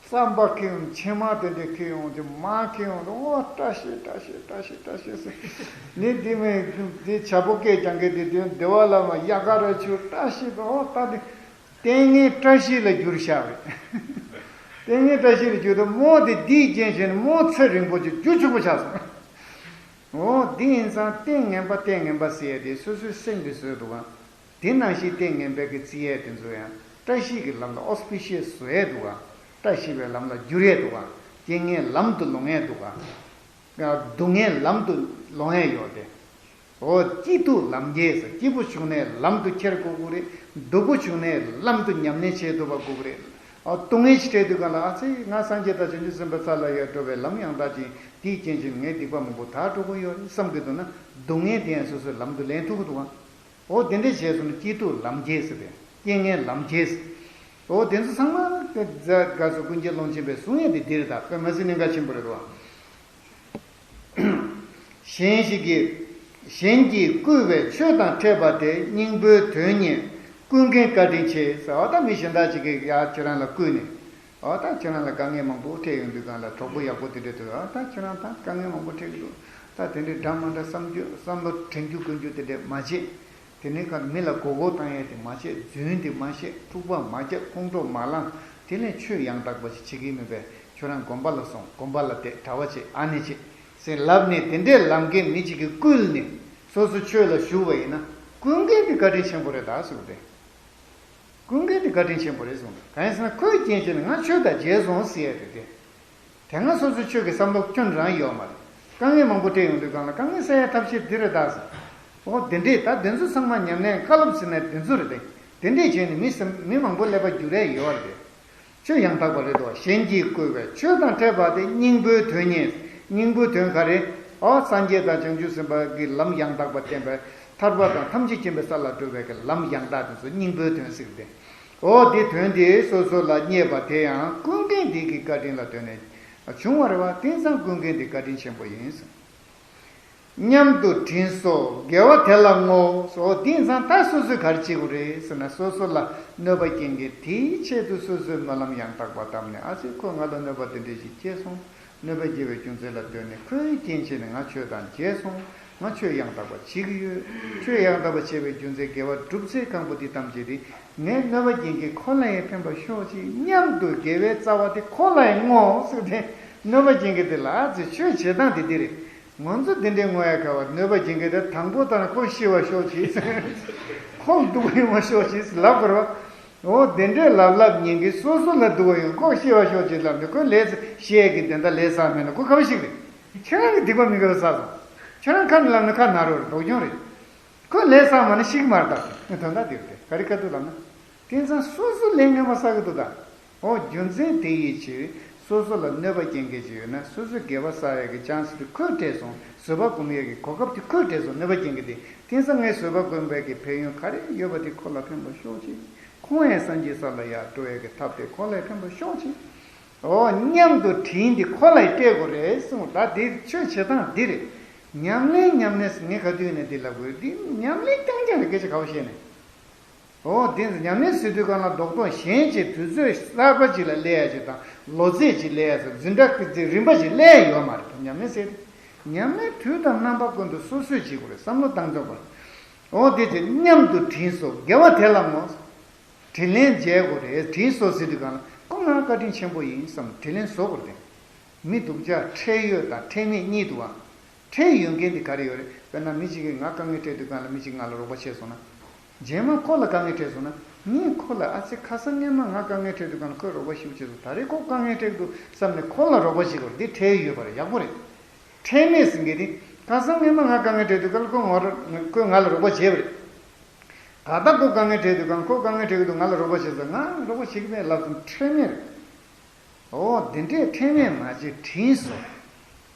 རྩམ་པ་ཁེངས། ཕྱེ་མར་དེ་འདྲས་ཁེངས་ཡོང་ཅིང་མར་ཁེངས་ཡོང་དུས། ཨོ་བཀྲ་ཤིས་བཀྲ་ཤིས་བཀྲ་ཤིས་བཀྲ་ཤིས་ཟེར། ནི་འདི་མི་འདི་བྱ་ཕོ་སྐད་རྒྱག་མཁན་དེ་དེ་སྡེ་བ་ལ་མར་དབྱར་ཁ་ར་ཆུ་བཀྲ་ཤིས་པ། ཨོ་ད་དེ། ལྟས་ངན་བཀྲ་ཤིས་ལ་གྱུར་ཤག་རེད། ལྟས་ངན་བཀྲ་ཤིས་ལ་གྱུར་དུས་མོ་དེ་འདིའི་རྐྱེན་བྱས་ནས་མོ་ཚེ་རིང་པོ་ཅིག་རྒྱུ་ཕྱུག་པོ་ཆགས་སོང་། འོ་འདི་ཡིན་ཙང་ལྟས་ངན་པ་ལྟས་ངན་པ་ཟེར་ཡས་དེ་སོ་སོའི་སེམས་ཀྱིས་བཟོས་འདུག་ག་དེ་ནང་བཞིན་ལྟས་ངན་པའི་གི་རྩི་ཡས་དེ་ཚོ་ཡང་བཀྲ་ཤིས་ཀྱི་ལམ་ལ་ཨོ་སི་པི་ཤི་ཡས་བཟོ་ཡས་འདུག་ག་བཀྲ་ཤིས་པའི་ལམ་ལ་བསྒྱུར་ཡས་འདུག་ག་རྐྱེན་ངན་ལམ་དུ་སློང་ཡས་འདུག་ག་སྡུག་བསྔལ་ལམ་དུ་སློང་ཡས་ཡོད་དེ། འོ་སྐྱིད་སྡུག་ལམ་ཁྱེར་ཟེར། སྐྱིད་པོ་བྱུང་ནས་ལམ་དུ་ཁྱེར་དགོས་ཀྱི་རེད། སྡུག་པོ་བྱུང་ནས་ལམ་དུ་ཉམས་ལེན་བྱེད་ཐུབ་པ་དགོས་ཀྱི་རེད། འོ་སྡུག་བསྔལ་ཞིག་འཕྲད་དུས་སྒང་ལ། ཨ་ཙི། ང་སངས་རྒྱས་དང་བྱང་ཆུབ་སེམས་དཔའི་ས་ལ་ཡར་འགྲོ་བའི་ལམ་ཡང་དག་ཅིང་། དེའི་རྐྱེན་བྱས་ནས་ངའི་སྡིག་པ་མང་པོ་དག་འགྲོ་གི་ཡོད་བསམ་གྱི་འདུག་ན། སྡུག་བསྔལ་དེ་ཡང་སོ་སོའི་ལམ་དུ་ལེན་ཐུབ་ཀྱི་འདུག་ག་འོ་དེ་འདྲས་བྱས་སོང་ན་སྐྱིད་སྡུག་ལམ་ཁྱེར་ཟེར་ཏེ། རྐྱེན་ངན་ལམ་ཁྱེར་ཟེར། འོ་དེ་ཚོ་ཚང་མ་དེ་རྫ་དགའ་བསུ་ཀུན་མཁྱེན་ཀློང་ཆེན་པས་གསུང་ཡས་དེ་འདི་རེད། ད་དཔེ་མི་སྲིད་གནད་འགག་ཆེན་པོ་རེད་དོ། གཞན་ཞིག་གིས། གཞན་གྱིས་བསྐུལ་བས་ཆོས་དང་འཕྲད་པ་དེ། སྙིང་པོའི་དོན་རྙེད་ཀུན་མཁྱེན་བཀའ་དྲིན་ཆེ་ཟེར། འོ་ད་མི་གཞན་དག་ཅིག་གིས་ཡར་ཁྱོད་རང་ལ་བསྐུལ་ནས། འོ་ད་ཁྱོད་རང་ལ་དཀའ་ངལ་མང་པོ་འཕྲད་ཡོང་དུས་སྒང་ལ། གྲོགས་པོ་ཡག་པོ་དེ་འདྲས་འདུག་འོ་ད་ཁྱོད་རང་ད་དཀའ་ངལ་མང་པོ་འཕྲད་ཀྱི་འདུག་ད་དེ་འདྲས་འདྲ་མ་འདྲ་བསམ་རྒྱུ་བསམ་བློ་དྲན་རྒྱུ་དཀོན་རྒྱུ་དེ་འདྲས་མ་བྱེད། དེ་ནས་ཁར་མི་ལ་མགོ་སྐོར་བཏང་ཡས་དེ་མ་བྱེད། རྫུན་དེ་མ་བཤད། འཁྲུག་པ་མ་རྒྱག་ཁོང་ཁྲོ་མ་ལངས། དེ་ལས་ཆོས་ཡང་དག་པ་ཞིག་བྱེད་ཀྱི་མེད་པས། ཁྱོད་རང་དགོན་པ་ལ་སོང་། དགོན་པ་ལ་བསྡད། གྲྭ་པ་བྱེད། ཨ་ནེ་བྱེད་ཟེར་ལབ་ནས། དེ་འདྲའི་ལམ་ཁྱེར་མི་གཅིག་གིས་བསྐུལ་ནས་སོ་སོ་ཆོས་ལ་ཞུགས་པ་ཡིན་ན། ཀུན་མཁྱེན་དེ་བཀའ་དྲིན་ཆེན་པོ་རེད་ད་ཟེར་གི་རེད། ཀུན་མཁྱེན་དེ་བཀའ་དྲིན་ཆེན་པོ་རེད་གསུངས་འདུག་གང་ཡིན་ཟེར་ན། ཁོའི་རྐྱེན་བྱས་ནས་ང་ཆོས་དང་མཇལ་སོང་ཟེར་ཡས་རེད་དེ། དེ་སྔ་སོ་སོའི་ཆོས་ཀྱི་བསམ་བློ་ཁྱོན་རང་ཡོད་མ་རེད། དཀའ་ངལ་མང་པོ་འཕྲད་ཡོང་དུས་སྒང་ལ། དཀའ་ངལ་སེལ་ཡའི་ཐབས་ཤེས་འདི་རེད་ད་ཟེར། འོ་དེ་འདྲས་ད་དེ་ཚོ་ཚང་མ་ཉམས་ལེན་བཀའ་སློབ་ཟེར་ན་དེ་ཚོ་རེད་དེ། དེ་འདྲས་བྱས་ནས་མི་སེམས་མི་མང་པོ་ཀླད་པ་འགྱུར་ཡས་ཡོད་རེད་དེ། ཆོས་ཡང་དག་པ་རེད་དོ། གཞན་གྱིས་བསྐུལ་བས་ཆོས་དང་འཕྲད་པ་དེ། སྙིང་པོའི་དོན་རྙེད། སྙིང་པོའི་དོན་ག་རེ། ཨོ་སངས་རྒྱས་དང་བྱང་ཆུབ་སེམས་དཔའ་གི་ལམ་ཡང་དག་པ་བསྟན་པའི། ཐར་པ་དང་ཐམས་ཅད་མཁྱེན་པའི་ས་ལ་འགྲོ་བའི་གི་ལམ་ཡང་དག་དེ་ཚོ་སྙིང་པོའི་དོན་ཟེར་ཏེ། འོ་དེ་དོན་དེ་སོ་སོ་ལ་རྙེད་པ་དེ་ཡང་ཀུན་མཁྱེན་དེ་གི་བཀའ་དྲིན་ལ་ལྟོས་ནས་བྱུང་བ་རེད་བ། དེང་སང་ཀུན་མཁྱེན་དེ་བཀའ་དྲིན་ཆེན་པོ་ཡིན། མཉམ་དུ་དྲིན་གཟོ་དགེ་བ་དེ་ལ་བསྔོ། འོ་དེང་སང་ད་སོ་སོས་ག་རེ་བྱེད་དགོས་རེད་ཟེར་ན། སོ་སོ་ལ་གནོད་པ་སྐྱེལ་མཁན་དེའི་ཆེད་དུ་སོ་སོའི་སྨོན་ལམ་ཡང་དག་པ་བཏབ་ནས། ཨ་ཙི། ཁོས་ང་ལ་གནོད་པ་དེ་འདྲས་ཞིག་བྱས་སོང་། གནོད་པ་སྐྱེལ་བའི་རྒྱུ་མཚན་ལ་ལྟོས་ནས། ཁོའི་རྐྱེན་བྱས་ནས་ང་ཆོས་དང་མཇལ་སོང་། ང་ཆོས་ཡང་དག་པ་བྱེད་ཀྱི་ཡོད། ཆོས་ཡང་དག་པ་བྱེད་པའི་རྒྱུ་མཚན་དགེ་བ་སྒྲུབ་ཚད་གང་པོ་འདི་ཐམས་ཅད་དེ། ངས་གནོད་པ་སྐྱེལ་མཁན་ཁོ་ལ་ཡང་ཕན་པ་ཤོག་ཅིག་མཉམ་དུ་དགེ་བའི་རྩ་བ་དེ་ཁོ་ལ་ཡང་བསྔོ་ཟེར་ཏེ། གནོད་པ་སྐྱེལ་མཁན་དེ་ལ། ཨ་ཙི། ཆོས་བྱེད་སྟངས་དེ་འདི་རེད། ང་ཚོ་འདི་འདྲའི་བསྔོ་ཡ་ག་བ། གནོད་པ་སྐྱེལ་མཁན་དེ་དང་པོ་དང་ཁོ་ཤི་བར་ཤོག་ཅིག་ཁོ་སྡུག་པོ་ཡོང་བར་ཤོག་ཅིག་ལབ་དགོས་རེད་བ། འོ་དེ་འདྲའི་ལབ་ལབ་ཉན་མཁན། སོ་སོ་ལ་སྡུག་པོ་ཡོང་། ཁོ་ཤི་བར་ཤོག་ཅིག་ལབ་ནས། ཁོ་ལས་བཤད་ཀྱི་དོན་དག་ལས་བསགས་མེད་ན་ཁོ་ག་བ་ཞིག་རེད། ཁྱེད་རང་གི་སྡིག་པ་མི་དགེ་བ་བསགས་སོང་། ཁྱེད་རང་ཁ་ནས་ལབ་ན་ཁ་ན་རོ་རེད། སྡུག་གྱོང་རེད། ཁོ་ལས་བསགས་མ་ན་ཤི་གི་མ་རེད་ད། ངས་དོན་དག་འདི་རེད་དེ། ག་རེ་བཀའ་བསྡུར་ལབ་ན། དེང་སང་སོ་སོ་ལས་ངན་པ་བསགས་ཀྱི་འདུག་ད། འོ་རྒྱུ་མཚན་དེ་ཡི་ཕྱིར། སོ་སོ་ལ་གནོད་པ་སྐྱེལ་མཁན་ཅིག་ཡོད་ན། སོ་སོའི་དགེ་བ་བསགས་ཡས་ཀྱི་ཆན་སི་དེ་ཁོས་སྤྲད་སོང་། བཟོད་པ་སྒོམ་ཡས་ཀྱི་གོ་སྐབས་དེ་ཁོས་སྤྲད་སོང་། གནོད་པ་སྐྱེལ་མཁན་དེ། དེང་སང་ངས་བཟོད་པ་སྒོམ་པའི་གི་ཕན་ཡོན་ག་རེ་ཡོད་པ་དེ་ཁོ་ལ་ཕན་པ་ཤོག་ཅིག་ཁོང་ཡང་སངས་རྒྱས་ས་ལ་ཡར་འགྲོ་ཡས་ཀྱི་ཐབས་དེ་ཁོ་ལ་ཕན་པ་ཤོག་ཅིག་འོ་མཉམ་དུ་དྲིན་དེ་ཁོ་ལ་ཡང་སྤྲད་དགོས་རེད་གསུངས། ད་དེ་ཆོས་བྱེད་སྟངས་འདི་རེད། ཉམས་ལེན་ཉམས་ལེན་ཟེར། ངས་ག་དུས་ནས་འདི་ལབ་དགོས་རེད། འདི་ཉམས་ལེན་རྐྱང་རྐྱང་རེད། སྐད་ཆ་ག་བ་བཤད་ནས། འོ་དེ་ཉམས་ལེན་ཟེར་དུས་སྒང་ལ་རྡོག་རྡོག་གཞན་གྱིས་དུས་ཚོད་གསར་པ་ཅིག་ལ་སླེབས་ཡ་ཅིག་དང་། ལོ་ཚད་ཅིག་སླེབས་ཡ་ཟེར། འཛིན་གྲྭ་གི་རིམ་པ་ཅིག་སླེབས་ཡ་ཡོད་མ་རེད། ཉམས་ལེན་ཟེར་དེ། ཉམས་ལེན་དུས་དང་རྣམ་པ་ཀུན་ཏུ་སོ་སོས་བྱེད་དགོས་རེད། བསམ་བློ་བཏང་ཆོག་པ་རེད། འོ་དེ་ཚེ་མཉམ་དུ་དྲིན་གཟོ་དགེ་བ་དེ་ལ་བསྔོ། དྲིན་ལན་འཇལ་དགོས་རེད། དྲིན་གཟོ་ཟེར་དུས་སྒང་ལ། ཁོ་ང་བཀའ་དྲིན་ཆེན་པོ་ཡིན་བསམ་དྲིན་ལན་གཟོ་དགོས་རེད། མི་སྡུག་ཅག་ཁྲེལ་ཡོད་དང་ཁྲེལ་མེད་གཉིས་འདུག་བ། ཁྲེལ་ཡོད་མཁན་དེ་ག་རེ་ཡོད་རེད། དཔེར་ན་མི་གཅིག་གིས་ང་དཀའ་ངལ་འཕྲད་དུས་སྒང་ལ་མི་གཅིག་ང་ལ་རོགས་པ་བྱས་སོང་ན། རྗེས་མ་ཁོ་ལ་དཀའ་ངལ་འཕྲད་སོང་ན། ངས་ཁོ་ལ། ཨ་ཙི། ཁ་སང་སྔོན་མ་ང་དཀའ་ངལ་འཕྲད་དུས་སྒང་ལ་ཁོས་རོགས་པ་ཞེ་པོ་བྱས་སོང་། ད་རེས་ཁོ་དཀའ་ངལ་འཕྲད་ཀྱི་འདུག་བསམ་ནས་ཁོ་ལ་རོགས་པ་བྱེད་དགོས་རེད། འདི་ཁྲེལ་ཡོད་པ་རེད། ཡག་པོ་རེད། ཁྲེལ་མེད་ཟེར་མཁན་དེ། ཁ་སང་སྔོན་མ་ང་དཀའ་ངལ་འཕྲད་དུས་སྒང་ལ་ཁོས་ང་ལ་རོགས་པ་བྱས་པ་རེད། ད་ལྟ་ཁོ་དཀའ་ངལ་འཕྲད་དུས་སྒང་ལ། ཁོ་དཀའ་ངལ་འཕྲད་ཀྱི་འདུག་ང་ལ་རོགས་པ་བྱས་ཟེར། ང་རོགས་པ་བྱེད་ཀྱི་མེད་ལབ་སོང་། ཁྲེལ་མེད་རེད། འོ་འདི་འདྲའི་ཁྲེལ་མེད་མ་བྱེད་དྲིན་གཟོ།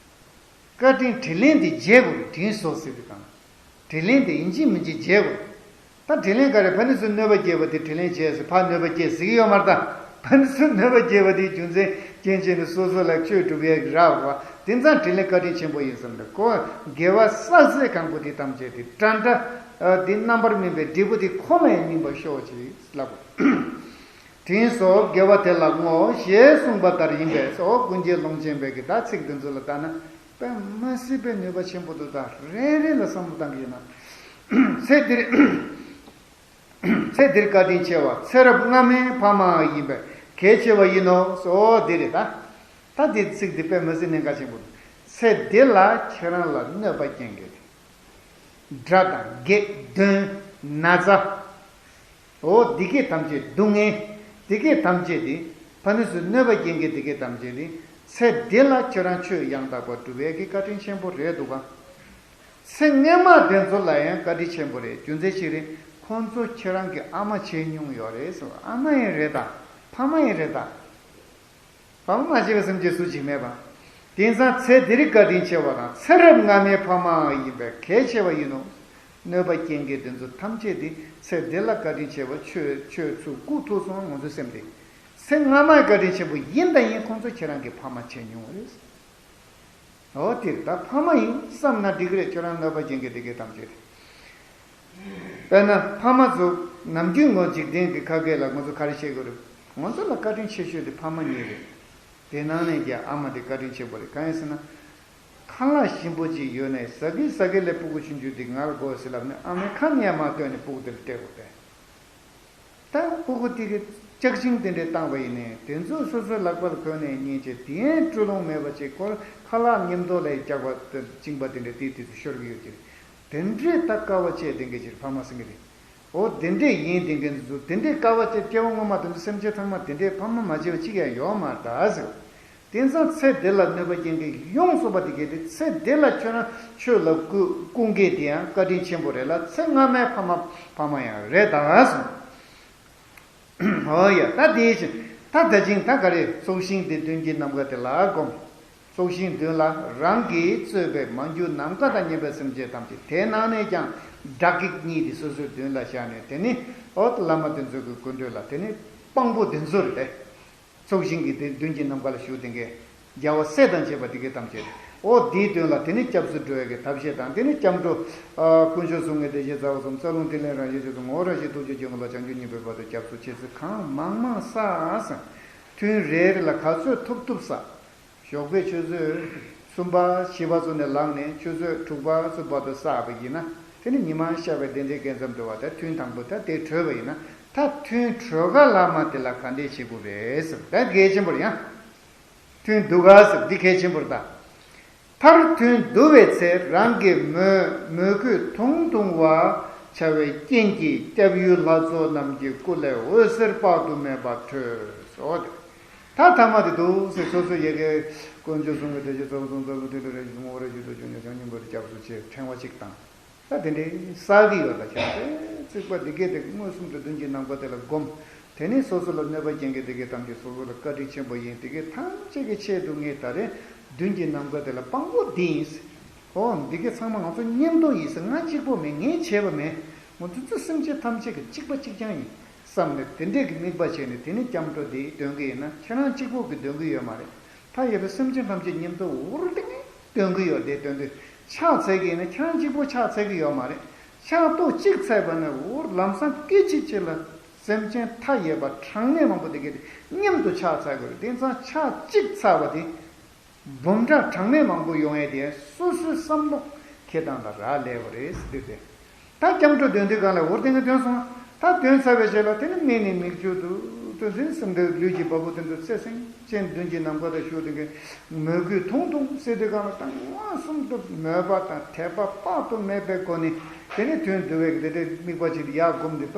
བཀའ་དྲིན་དྲིན་ལན་དེ་འཇལ་དགོས་རེད། དྲིན་གཟོ་ཟེར་དུས་གང་། དྲིན་ལན་དེ་ཡིན་གཅིག་མིན་གཅིག་འཇལ་དགོས་རེད། ད་དྲིན་ལན་ག་རེ། ཕ་ནི་ཚོས་གནོད་པ་བསྐྱལ་བ་དེ་དྲིན་ལན་འཇལ་ཟེར། ཕར་གནོད་པ་བསྐྱལ་ཟེར་གྱི་ཡོད་མ་རེད་ད། ཕ་ནི་ཚོས་གནོད་པ་བསྐྱལ་བ་དེའི་རྒྱུ་མཚན་རྐྱེན་བྱས་ནས་སོ་སོ་ལ་ཆོས་སྒྲུབ་ཡས་ཀྱི་རག་པ་དེ་ཙང་དྲིན་ལན་བཀའ་དྲིན་ཆེན་པོ་ཡིན་བསམ་ནས། ཁོ་དགེ་བ་བསགས་ཚད་གང་པོ་དེ་ཐམས་ཅད་དེ་དགྲ་འདྲ་དེ་རྣམ་པར་སྨིན་པའི་འབྲས་བུ་དེ་ཁོ་ལ་ཡང་སྨིན་པར་ཤོག་ཅེས་ལབ་དགོས། དྲིན་གཟོ་དགེ་བ་དེ་ལ་བསྔོ་ཞེས་གསུངས་པ་ལྟར་ཡིན་པས་སོ། ཀུན་མཁྱེན་ཀློང་ཆེན་པའི་གི་ད་ཚིག་འདི་ཚོ་ལ་ལྟ་ན་དཔེ་མ་སྲིད་པའི་ནུས་པ་ཆེན་པོ་འདུག་ད་རེ་རེ་ལ་བསམ་བློ་བཏང་གི་ཡིན་ན། ཚེ་འདིར་ཚེ་འདིར་བཀའ་དྲིན་ཆེ་བ་ཚེ་རབས་སྔ་མའི་ཕ་མ་ཡིན་པས་གལ་ཆེ་བ་ཡིན་ནོ། སོ་འདི་རེད་ད། ད་འདི་ཚིག་འདི་དཔེ་མ་སྲིད་གནད་འགག་ཆེན་པོ་འདུག་ཚེ་འདི་ལ་ཁྱེད་རང་ལ་གནོད་པ་སྐྱེལ་མཁན་དེ། དགྲ་དང་བགེགས་གདོན་ན་ཚ། འོ་འདི་སྐད་ཐམས་ཅད་སྡུག་བསྔལ། འདི་སྐད་ཐམས་ཅད་དེ་ཕ་ནི་ཚོས་གནོད་པ་སྐྱེལ་མཁན་འདི་སྐད་ཐམས་ཅད་དེ་ཚེ་འདི་ལ་ཁྱོད་རང་ཆོས་ཡང་དག་པར་སྒྲུབ་ཡས་ཀྱི་བཀའ་དྲིན་ཆེན་པོ་རེད་འདུག་ག་ཚེ་སྔོན་མ་དེ་ཚོ་ལ་ཡང་བཀའ་དྲིན་ཆེན་པོ་རེད། རྒྱུ་མཚན་ཅི་རེད། ཁོང་ཚོ་ཁྱེད་རང་གི་ཨ་མ་བྱས་མྱོང་ཡོད་རེད་ཟེར་བ། ཨ་མ་ཡང་རེད་ད། ཕ་མ་ཡང་རེད་ད། བག་མ་བྱས་པའི་སེམས་ཅན་སུ་གཅིག་མེད་པ། དེང་སང་ཚེ་འདིར་བཀའ་དྲིན་ཆེ་བ་དང་ཚེ་རབས་སྔ་མའི་ཕ་མ་ཡིན་པས་གལ་ཆེ་བ་ཡིན་ནོ། གནོད་པ་སྐྱེལ་མཁན་དེ་ཚོ་ཐམས་ཅད་དེ་ཚེ་འདི་ལ་བཀའ་དྲིན་ཆེ་བ་ཁྱོད་ཁྱོད་ཚོ་སྐུ་ཐུག་སོང་། ང་ཚོའི་སེམས་དེ་ཚེ་སྔ་མའི་བཀའ་དྲིན་ཆེན་པོ་ཡིན་དང་ཡིན། ཁོང་ཚོ་ཁྱེད་རང་གི་ཕ་མ་བྱས་མྱོང་བ་རེད། འོ་དེར་ད་ཕ་མ་ཡིན་བསམ་ན་འགྲིག་གི་རེད། ཁྱོད་རང་གནོད་པ་སྐྱེལ་མཁན་དེ་གའི་ཐམས་ཅད་དེ། དཔེར་ན་ཕ་མ་ཚོ་ནམ་རྒྱུན་ངོ་འཇིག་རྟེན་གྱི་ཁ་སྐད་ལ་ང་ཚོ་ག་རེ་བཤད་དགོས་རེད། ང་ཚོ་ལ་བཀའ་དྲིན་ཆེ་ཤོས་དེ་ཕ་མ་གཉིས་རེད། དེ་ནང་ནས་ཀྱང་ཨ་མ་དེ་བཀའ་དྲིན་ཆེན་པོ་རེད། གང་ཡིན་ཟེར་ན། ཁ་ལག་ཞིམ་པོ་ཅིག་ཡོད་ནས་ཟ་གི་ཟ་གི་ལས་སྤུ་གུ་ཆུང་ཆུང་དེ་ང་ལ་དགོས་ཟེར་ལབ་ནས་ཨ་མས་ཁ་ནས་མར་བཏོན་ནས་སྤུ་གུ་དེ་ལ་སྤྲད་དགོས་པས། ད་སྤུ་གུ་དེ་གི་ལྕགས་ཤིང་དེ་འདྲས་བཏང་བ་ཡིན་ནའི་དེ་ཚོ་སོ་སོའི་ལག་པ་ལ་གོན་ནས་ཉན་བྱས། དེ་ཡང་སྤྲོ་ལོང་མེད་པ་བྱས། ཁོར་ཁ་ལག་མཉམ་དུ་ལ་བཅག་པ་དེ་བཅིངས་པ་དེ་འདྲས་དེ་དེ་ཚོ་ཤོར་གི་ཡོད་ཀྱི་རེད། དེ་འདྲས་ད་དཀའ་བ་སྤྱད་དེ་འགའ་ཅིག་ཕ་མ་ཟེར་གི་རེད། འོ་དེ་འདྲས་ཡིན། དེ་འགའ་ཚོ་དེ་འདྲས་དཀའ་བ་སྤྱད། སྐྱེ་བ་སྔོན་མ་དེ་ཚོ་སེམས་ཅན་ཚང་མ་དེ་འདྲས་ཕ་མ་མ་བྱས་པ་གཅིག་ཡང་ཡོད་མ་རེད་ད་ཟེར། དེང་སང་ཚེ་འདི་ལ་གནོད་པ་སྐྱེལ་མཁན་ཡོངས་སུ་པ་དེ་གལ་ཏེ་ཚེ་འདི་ལ་ཁྱོད་རང་ཆོས་ལ་བསྐུལ་བསྐུལ་མཁན་དེ་ཡང་བཀའ་དྲིན་ཆེན་པོ་རེད་ལ། ཚེ་སྔ་མའི་ཕ་མ་ཕ་མ་ཡང་རེད་ད་གསུངས། ཨོ་ཡ། ད་དེའི་ཕྱིར་ད་ད་ཅིང་ད་ག་རེ། ཚོགས་ཞིང་དེ་མདུན་གྱི་ནམ་མཁའ་དེ་ལ་བསྒོམ། ཚོགས་ཞིང་མདུན་ལ་རང་གིས་གཙོས་པའི་མ་གྱུར་ནམ་མཁའ་དང་མཉམ་པའི་སེམས་ཅན་ཐམས་ཅད། དེ་ནང་ནས་ཀྱང་དགྲ་བགེགས་གཉིས་དེ་སོ་སོའི་མདུན་ལ་བཞག་ནས། དེ་ནི་འོ་བླ་མ་དེ་ཚོ་གི་སྐུ་མདུན་ལ། དེ་ནི་དཔང་པོ་དེ་ཚོ་རེད་དེ། ཚོགས་ཞིང་གི་དེ་མདུན་གྱི་ནམ་མཁའ་ལ་བཞུགས་དེ་གའི་རྒྱལ་བ་སྲས་དང་བཅས་པ་དེ་གའི་ཐམས་ཅད། འོ་དེའི་མདུན་ལ་དེ་ནི་སྐྱབས་སུ་འགྲོ་བའི་གི་ཐབས་ཤེས་དང་། དེ་ནི་སྐྱབས་འགྲོ་དཀོན་མཆོག་གསུམ་མགོན་བདེ་གཤེགས་རྩ་བ་གསུམ། རྩ་རླུང་ཐིག་ལེ་རང་བཞིན་ཆོས་སྐུ། ངོ་བོ་རང་བཞིན་ཐུགས་རྗེ་ཆེན་པོ་ལ། བྱང་ཆུབ་ཉིད་འབད་བར་དུ། སྐྱབས་སུ་མཆི་ཟེར་གང་མང་མང་བསགས། ཐུན་རེ་རེ་ལ་ག་ཚོད་ཐུབ་ཐུབ་བསགས། ཞོགས་པའི་ཆུ་ཚོད་གསུམ་པ་བཞི་པ་ཚོ་ནས་ལངས་ནས་ཆུ་ཚོད་དྲུག་པ་ཚོ་བར་དུ་བསགས་པ་ཡིན་ན། དེ་ནི་ཉི་མ་ཤར་བའི་གདན་འདྲེན་སྐབས་མཚམས་འགྲོ་བ་དང་ཐུན་དང་པོ་ད་དེ་གྲོལ་བ་ཡིན་ན། ད་ཐུན་གྲོལ་ག་ལ་མ་དེ་ལ་ག་འདྲས་བྱེད་དགོས་རེད་ཟེར། ད་གལ་ཆེན་པོ་རེད་ཡ། ཐུན་བསྡུ་ག་ཟེར་འདི་གལ་ཆེན་པོ་རེད་ད། མཐར་ཐུན་བསྡུ་བའི་ཚེ་རང་གི་མོས་མོས་གུས་དུང་དུང་བར་བྱ་བའི་རྐྱེན་གྱིས་སྐྱབས་ཡུལ་ལྷ་ཚོགས་རྣམས་ཀྱི་སྐུ་ལས་འོད་ཟེར་དཔག་ཏུ་མེད་པ་འཕྲོས་སོ། ད་ཐ་མ་དེ་འདུག་ཟེར། སོ་སོ་ཡ་གི་དཀོན་མཆོག་གསུམ་གྱི་བདེ་གཤེགས་རྩ་བ་གསུམ། རྩ་རླུང་ཐིག་ལེ་རང་བཞིན་ཆོས་སྐུ། ངོ་བོ་རང་བཞིན་ཐུགས་རྗེ་ཆེན་པོ། བྱང་ཆུབ་ཉིད་འབད་བར་དུ། སྐྱབས་སུ་མཆི། ཕྲེང་བ་གཅིག་དང་། ད་དེ་འདྲའི་བསགས་ཀྱི་ཡོད་ད། ཁྱེད་ཚོས་རྩིག་པ་འདི་གས་དེ་མངོན་སུམ་དུ་མདུན་གྱི་ནམ་མཁའ་དེ་ལ་བསྒོམ། དེ་ནས་སོ་སོ་ལ་གནོད་པ་སྐྱེལ་མཁན་དེ་གས་ཐམས་ཅད་སོ་སོ་ལ་བཀའ་དྲིན་ཆེན་པོ་ཡིན། དེ་གས་ཐམས་ཅད་ཀྱི་ཆེད་དུ་ངས་ད་རེས་མདུན་གྱི་ནམ་མཁའ་དེ་ལ་དཔང་པོ་འདི་ཡིན་ཟེར། འོ་འདི་གས་ཚང་མ་ང་ཚོ་མཉམ་དུ་ཡིན་ཟེར། ང་གཅིག་པོ་མིན། ངས་བྱས་པ་མིན། ང་ཚོ་ཚོ་སེམས་ཅན་ཐམས་ཅད་ཀྱི་གཅིག་པ་གཅིག་རྐྱང་ཡིན་བསམ་ནས་དེ་འདྲས་ཀྱི་དམིགས་པ་བྱས་ནས། དེ་ནས་སྐྱབས་འགྲོ་འདི་འདོན་གྱི་ཡིན་ན། ཁྱེད་རང་གཅིག་པོ་གིས་འདོན་གྱི་ཡོད་མ་རེད། མཐའ་ཡས་པའི་སེམས་ཅན་ཐམས་ཅད་མཉམ་དུ་འུར་ཏེ་ངས་འདོན་གྱི་ཡོད། དེ་འདོན་དུས་ཕྱག་འཚལ་གྱི་ཡིན་ན་ཁྱེད་རང་གཅིག་པོ་ཕྱག་འཚལ་གྱི་ཡོད་མ་རེད། ཕྱག་ཏོག་གཅིག་འཚལ་བ་ནས་འུར་ལམ་སང་སྐད་ཅིག་གཅིག་ལ་སེམས་ཅན་མཐའ་ཡས་པ་གྲངས་མེད་མང་པོ་དེ་གས་དེ་མཉམ་དུ་ཕྱག་འཚལ་དགོས་རེད། དེང་སང་ཕྱག་གཅིག་འཚལ་བ་དེ་འབུམ་ཕྲག་གྲངས་མེད་མང་པོ་ཡོང་ཡས་དེ། སོ་སོའི་བསམ་བློ་འཁྱེར་སྟངས་ལ་རག་ལས་པ་རེད་ཟེར་དུས་དེ། ད་སྐྱབས་འགྲོ་འདོན་དུས་སྒང་ལ་འུར་ཏེ་ངས་འདོན་སོང་། ད་འདོན་ཚར་བའི་རྗེས་ལ་དེ་ནི་མིག་ནས་མིག་ཆུ་དུ་དུ་ཟིན་སེམས་འདི་ལུས་ཀྱི་བ་སྤུ་དེ་ཚོ་ཚེ་སེམས་ཅན་མདུན་གྱི་ནམ་མཁའ་དང་བཞུགས་དེ་གའི་མོས་གུས་དུང་དུང་ཟེར་དུས་སྒང་ལ་ད་མངོན་སུམ་དུ་མོས་པ་དང་དད་པ་དཔག་ཏུ་མེད་པའི་སྒོ་ནས། དེ་ནས་ཐུན་བསྡུ་བའི་འདི་འདྲའི་དམིགས་པ་ཅིག་ཡར་བསྒོམས་ཏེ་པ་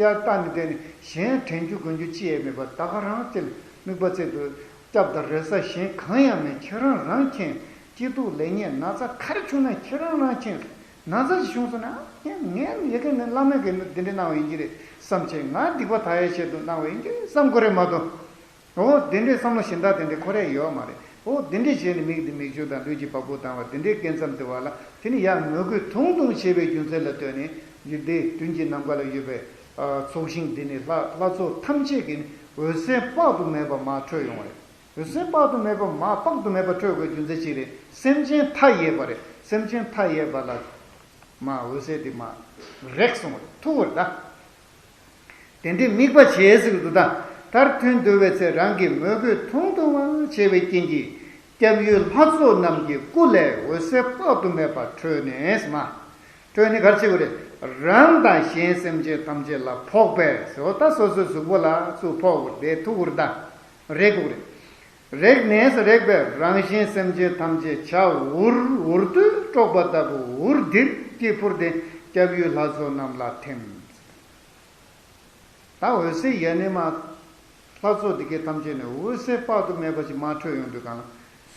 ཡར་བལྟས་ནས་བསྡད་ནས། གཞན་དྲན་རྒྱུ་དགོས་རྒྱུ་ཅི་ཡང་མེད་པར་ད་ག་རང་དེ་ལ་དམིགས་པ་བཙལ་དུ། སྐྱབས་དང་རེ་ས་གཞན་གང་ཡང་མེད། ཁྱེད་རང་རང་མཁྱེན། སྐྱིད་སྡུག་ལེགས་ཉེས་ན་ཚ་ག་རེ་བྱུང་ན་ཁྱེད་རང་རང་མཁྱེན། ན་ཚ་ཞིག་བྱུང་སོང་ན། ཨ་ངས་ཡ་གི་ནི་བླ་མས་གི་འདི་འདྲ་གནང་བ་ཡིན་གྱི་རེད་བསམ་བྱས། ང་སྡིག་པ་དག་ཡས་ཆེད་དུ་གནང་བ་ཡིན་གྱི་རེད་བསམ་དགོས་རེད་མ་གཏོགས། འོ་དེ་འདྲའི་བསམ་བློ་གཞན་དག་དེ་འདྲའི་འཁོར་ཡ་ཡོད་མ་རེད། འོ་དེ་འདྲའི་བྱས་ནས་མིག་འདི་མིག་ཆུ་དང་ལུས་ཀྱི་བ་སྤུ་ལྡང་བ་དེ་འདྲའི་སྐད་མཚམས་དེ་བ་ལ་དེ་ནི་ཡང་མོས་གུས་ཐུང་ཐུང་བྱས་པའི་རྒྱུ་མཚན་ལ་ལྟོས་ནས་ཡུལ་དེའི་མདུན་གྱི་ནམ་མཁའ་ལ་ཡོད་པའི་ཚོགས་ཞིང་འདི་ནི་ལྷ་ལྷ་ཚོགས་ཐམས་ཅད་ཀྱི་འོད་ཟེར་དཔག་ཏུ་མེད་པ་མར་འཕྲོས་ཡོང་བ་རེད། འོད་ཟེར་དཔག་ཏུ་མེད་པ་མར་དཔག་ཏུ་མེད་པ་འཕྲོས་དགོས་རྒྱུ་མཚན་ཅི་རེད། སེམས་ཅན་མཐའ་ཡས་པ་རེད། སེམས་ཅན་མཐའ་ཡས་པ་ལ་མར་འོད་ཟེར་དེ་མར་རེག་སོང་བ་རེད། ཐུག་པ་རེད་ད། དེ་འདྲའི་དམིགས་པ་བྱས་ཟེར་གྱི་འདུག་ད། མཐར་ཐུག་འདུལ་བའི་ཚེ་རང་གི་མོས་གུས་ཐུང་ཐུང་བ་བྱས་པའི་རྐྱེན་གྱིས་སྐྱབས་ཡུལ་ལྷ་ཚོགས་རྣམས་ཀྱི་སྐུ་ལས་འོད་ཟེར་དཔག་ཏུ་མེད་པ་འཕྲོས་ནས་མར། འཕྲོས་ནས་ག་རེ་བྱེད་དགོས་རེད། རང་དང་གཞན་སེམས་ཅན་ཐམས་ཅད་ལ་ཕོག་པས་ཟེར་བ་ད་སོ་སོའི་གཟུགས་པོ་ལ་ཚུར་ཕོག་དགོས་རེད། དེ་ཐུག་དགོས་རེད་ད། རེག་དགོས་རེད། རེག་ནས་རེག་པས་རང་གཞན་སེམས་ཅན་ཐམས་ཅད་བྱ་འུར་འུར་དུ་དཀྲོགས་པ་ལྟ་བུ་འུར་དིར་གྱིས་འཕུར་ཏེ་སྐྱབས་ཡུལ་ལྷ་ཚོགས་རྣམས་ལ་ཐིམ། ད་འོད་ཟེར་ཡ་ནི་མ། ལྷ་ཚོགས་འདི་གའི་ཐམས་ཅད་ནས་འོད་ཟེར་དཔག་ཏུ་མེད་པ་ཅིག་མར་འཕྲོས་ཡོང་དུས་གང་ལ།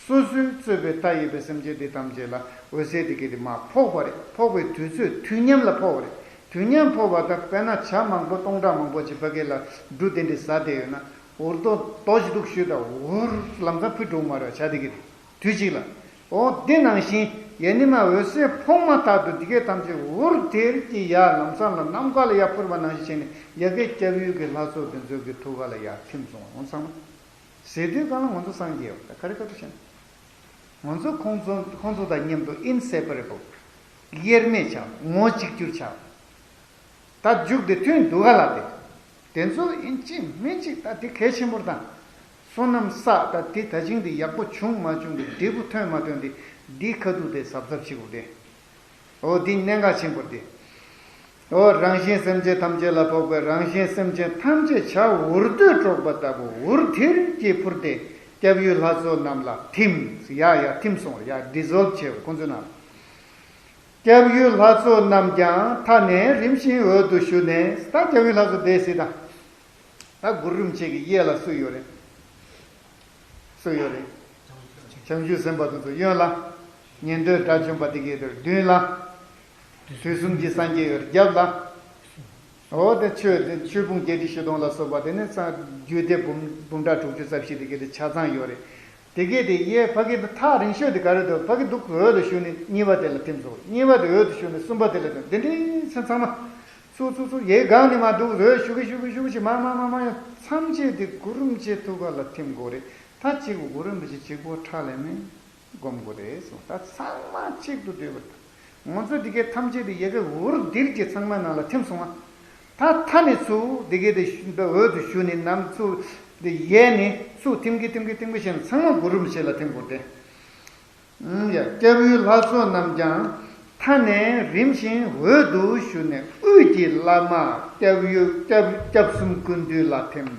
སོ་སོའི་གཙོས་པའི་མཐའ་ཡས་པའི་སེམས་ཅན་འདི་ཐམས་ཅད་ལ་འོད་ཟེར་འདི་གའི་དེ་མར་ཕོག་པ་རེད། ཕོག་པའི་དུས་ཚོད་དུས་མཉམ་ལ་ཕོག་པ་རེད། དུས་མཉམ་ཕོག་པ་ད་དཔེར་ན་བྱ་མང་པོ་སྟོང་ཕྲག་མང་པོ་ཅིག་ཕ་གི་ལ་འབྲུ་དེ་འདྲ་ཟ་བསྡད་ཡོད་ན། འུར་རྡོ་རྡོ་ཞིག་འདུག་ཞུས་དང་འུར་ལམ་སང་ཕུད་འགྲོ་གི་མ་རེད་བྱ་དེ་གི་དུས་གཅིག་ལ། འོ་དེ་ནང་བཞིན་ཡེ་ནི་མ་འོད་ཟེར་ཕོག་མ་ཐག་ཏུ་འདི་གའི་ཐམས་ཅད་འུར་དིར་གྱིས་ཡར་ལམ་སང་ལ་ནམ་མཁའ་ལ་ཡར་འཕུར་བ་ནང་བཞིན་བྱས་ནས་ཡ་གི་སྐྱབས་ཡུལ་གྱི་ལྷ་ཚོགས་དེ་ཚོ་གི་ཐུགས་ཀ་ལ་ཡར་ཐིམ་སོང་བ་འོ་ཚང་མ། ཟེར་དུས་གང་ལ་ང་ཚོ་སངས་རྒྱས་ཡོད་ད་ག་རེ་ག་རེ་བྱས་ན། ང་ཚོ་ཁོང་ཚོ་ཁོང་ཚོ་དང་མཉམ་དུ་ཨིན་སེ་པ་རེ་བལ། དབྱེར་མེད་ཆགས། ངོ་གཅིག་གྱུར་ཆགས། ད་མཇུག་དེ་ཐོན་འདུག་ག་ལ་དེ། དེ་ཚོ་ཨིན་ཅི་མིན་ཅི་ད་དེ་གལ་ཆེན་པོར་དང་། བསོད་ནམས་བསགས་ད་དེ་ད་ཅིང་དེ་ཡག་པོ་བྱུང་མ་བྱུང་གི་འབྲས་བུ་ཐོན་མ་ཐོན་དེ་འདི་ཁ་ཐུག་དེ་གཟབ་གཟབ་བྱེད་དགོས་དེ། འོ་འདི་གནད་འགག་ཆེན་པོར་དེ། འོ་རང་གཞན་སེམས་ཅན་ཐམས་ཅད་ལ་ཕོག་པས་རང་གཞན་སེམས་ཅན་ཐམས་ཅད་བྱ་འུར་རྡོས་དཀྲོགས་པ་ལྟ་བུ་འུར་དིར་གྱིས་འཕུར་ཏེ་སྐྱབས་ཡུལ་ལྷ་ཚོགས་རྣམས་ལ་ཐིམ། ཡ་ཡ་ཐིམ་སོང་བ་ཡ་ཌི་སོལ་བ་བྱས་པ་ཁོང་ཚོའི་ནང་ལ། སྐྱབས་ཡུལ་ལྷ་ཚོགས་རྣམས་ཀྱང་མཐའ་ནས་རིམ་བཞིན་འོད་དུ་ཞུ་ནས་ད་སྐྱབས་ཡུལ་ལྷ་ཚོགས་དེ་སྲིད་དང་། ད་གུ་རུ་རིན་པོ་ཆེ་གི་གཡས་ལ་སུ་ཡོད་རེད། སུ་ཡོད་རེད། བྱང་ཆུབ་སེམས་དཔའ་དེ་ཚོ་གཡོན་ལ། ཉན་ཐོས་དགྲ་བཅོམ་པ་དེ་གའི་དེར་མདུན་ལ། དུས་གསུམ་གྱི་སངས་རྒྱས་ཡོད་རྒྱབ་ལ། འོ་དེ་ཆོས་དེ་ཆོས་ཕུང་བརྒྱད་ཁྲི་བཞི་སྟོང་ལ་སོགས་པ་དེ་ནི་ས་རྒྱུད་སྡེ་འབུམ་འབུམ་ཕྲག་དྲུག་ཅུ་རྩ་བཞི་དེ་གའི་དེ་ཆ་ཚང་ཡོད་རེད། དེ་གས་དེ་གཡས་ཕ་གི་དུ་ཐག་རིང་ཤོས་དེ་ག་རེ་འདུག་ཕ་གི་འདུག་འོད་དུ་ཞུ་ནས་གཉིས་པ་དེ་ལ་ཐིམ་སོང་། གཉིས་པ་དེ་འོད་དུ་ཞུ་ནས་གསུམ་པ་དེ་ལ་ཐིམ། དེ་འདྲའི་ཚེ་ཚང་མ། ཚུ་ཚུ་ཚུ་ཡའི་སྒང་ནས་མ་འདུག་འོད་ཞུ་གི་ཞུ་གི་ཞུ་གི་ཞིག་མ་མ་མ་མ་ཡང་ཐམས་ཅད་དེ་གུ་རུ་རིན་པོ་ཆེ་ཐུགས་ཀ་ལ་ཐིམ་དགོས་རེད། ད་གཅིག་གུ་གུ་རུ་རིན་པོ་ཆེ་གཅིག་པོ་ཁྲག་ལས་མེད་སྒོམ་དགོས་རེད་གསུངས། ད་ཚང་མ་གཅིག་ཏུ་སྡོད་པར་ད། ང་ཚོ་འདི་གའི་ཐམས་ཅད་དེ་ཡ་གི་འུར་དིར་གྱི་ཚང་མ་ནང་ལ་ཐིམ་སོང་བ། ད་མཐའ་ནས་ཚུར་འདི་གའི་དེ་འོད་དུ་ཞུ་ནས་ནམ་ཚུར་དེ་ཡལ་ནས་ཚུར་ཐིམ་གི་ཐིམ་གི་ཐིམ་གི་བྱས་ནས་ཚང་མ་གུ་རུ་རིན་པོ་ཆེ་ལ་ཐིམ་དགོས་ཏེ། ཡ་སྐྱབས་ཡུལ་ལྷ་ཚོགས་རྣམས་ཀྱང་མཐའ་ནས་རིམ་བཞིན་འོད་དུ་ཞུ་ནས་དབུས་ཀྱི་བླ་མ་སྐྱབས་ཡུལ་སྐྱབས་སྐྱབས་གསུམ་ཀུན་འདུས་ལ་ཐིམ།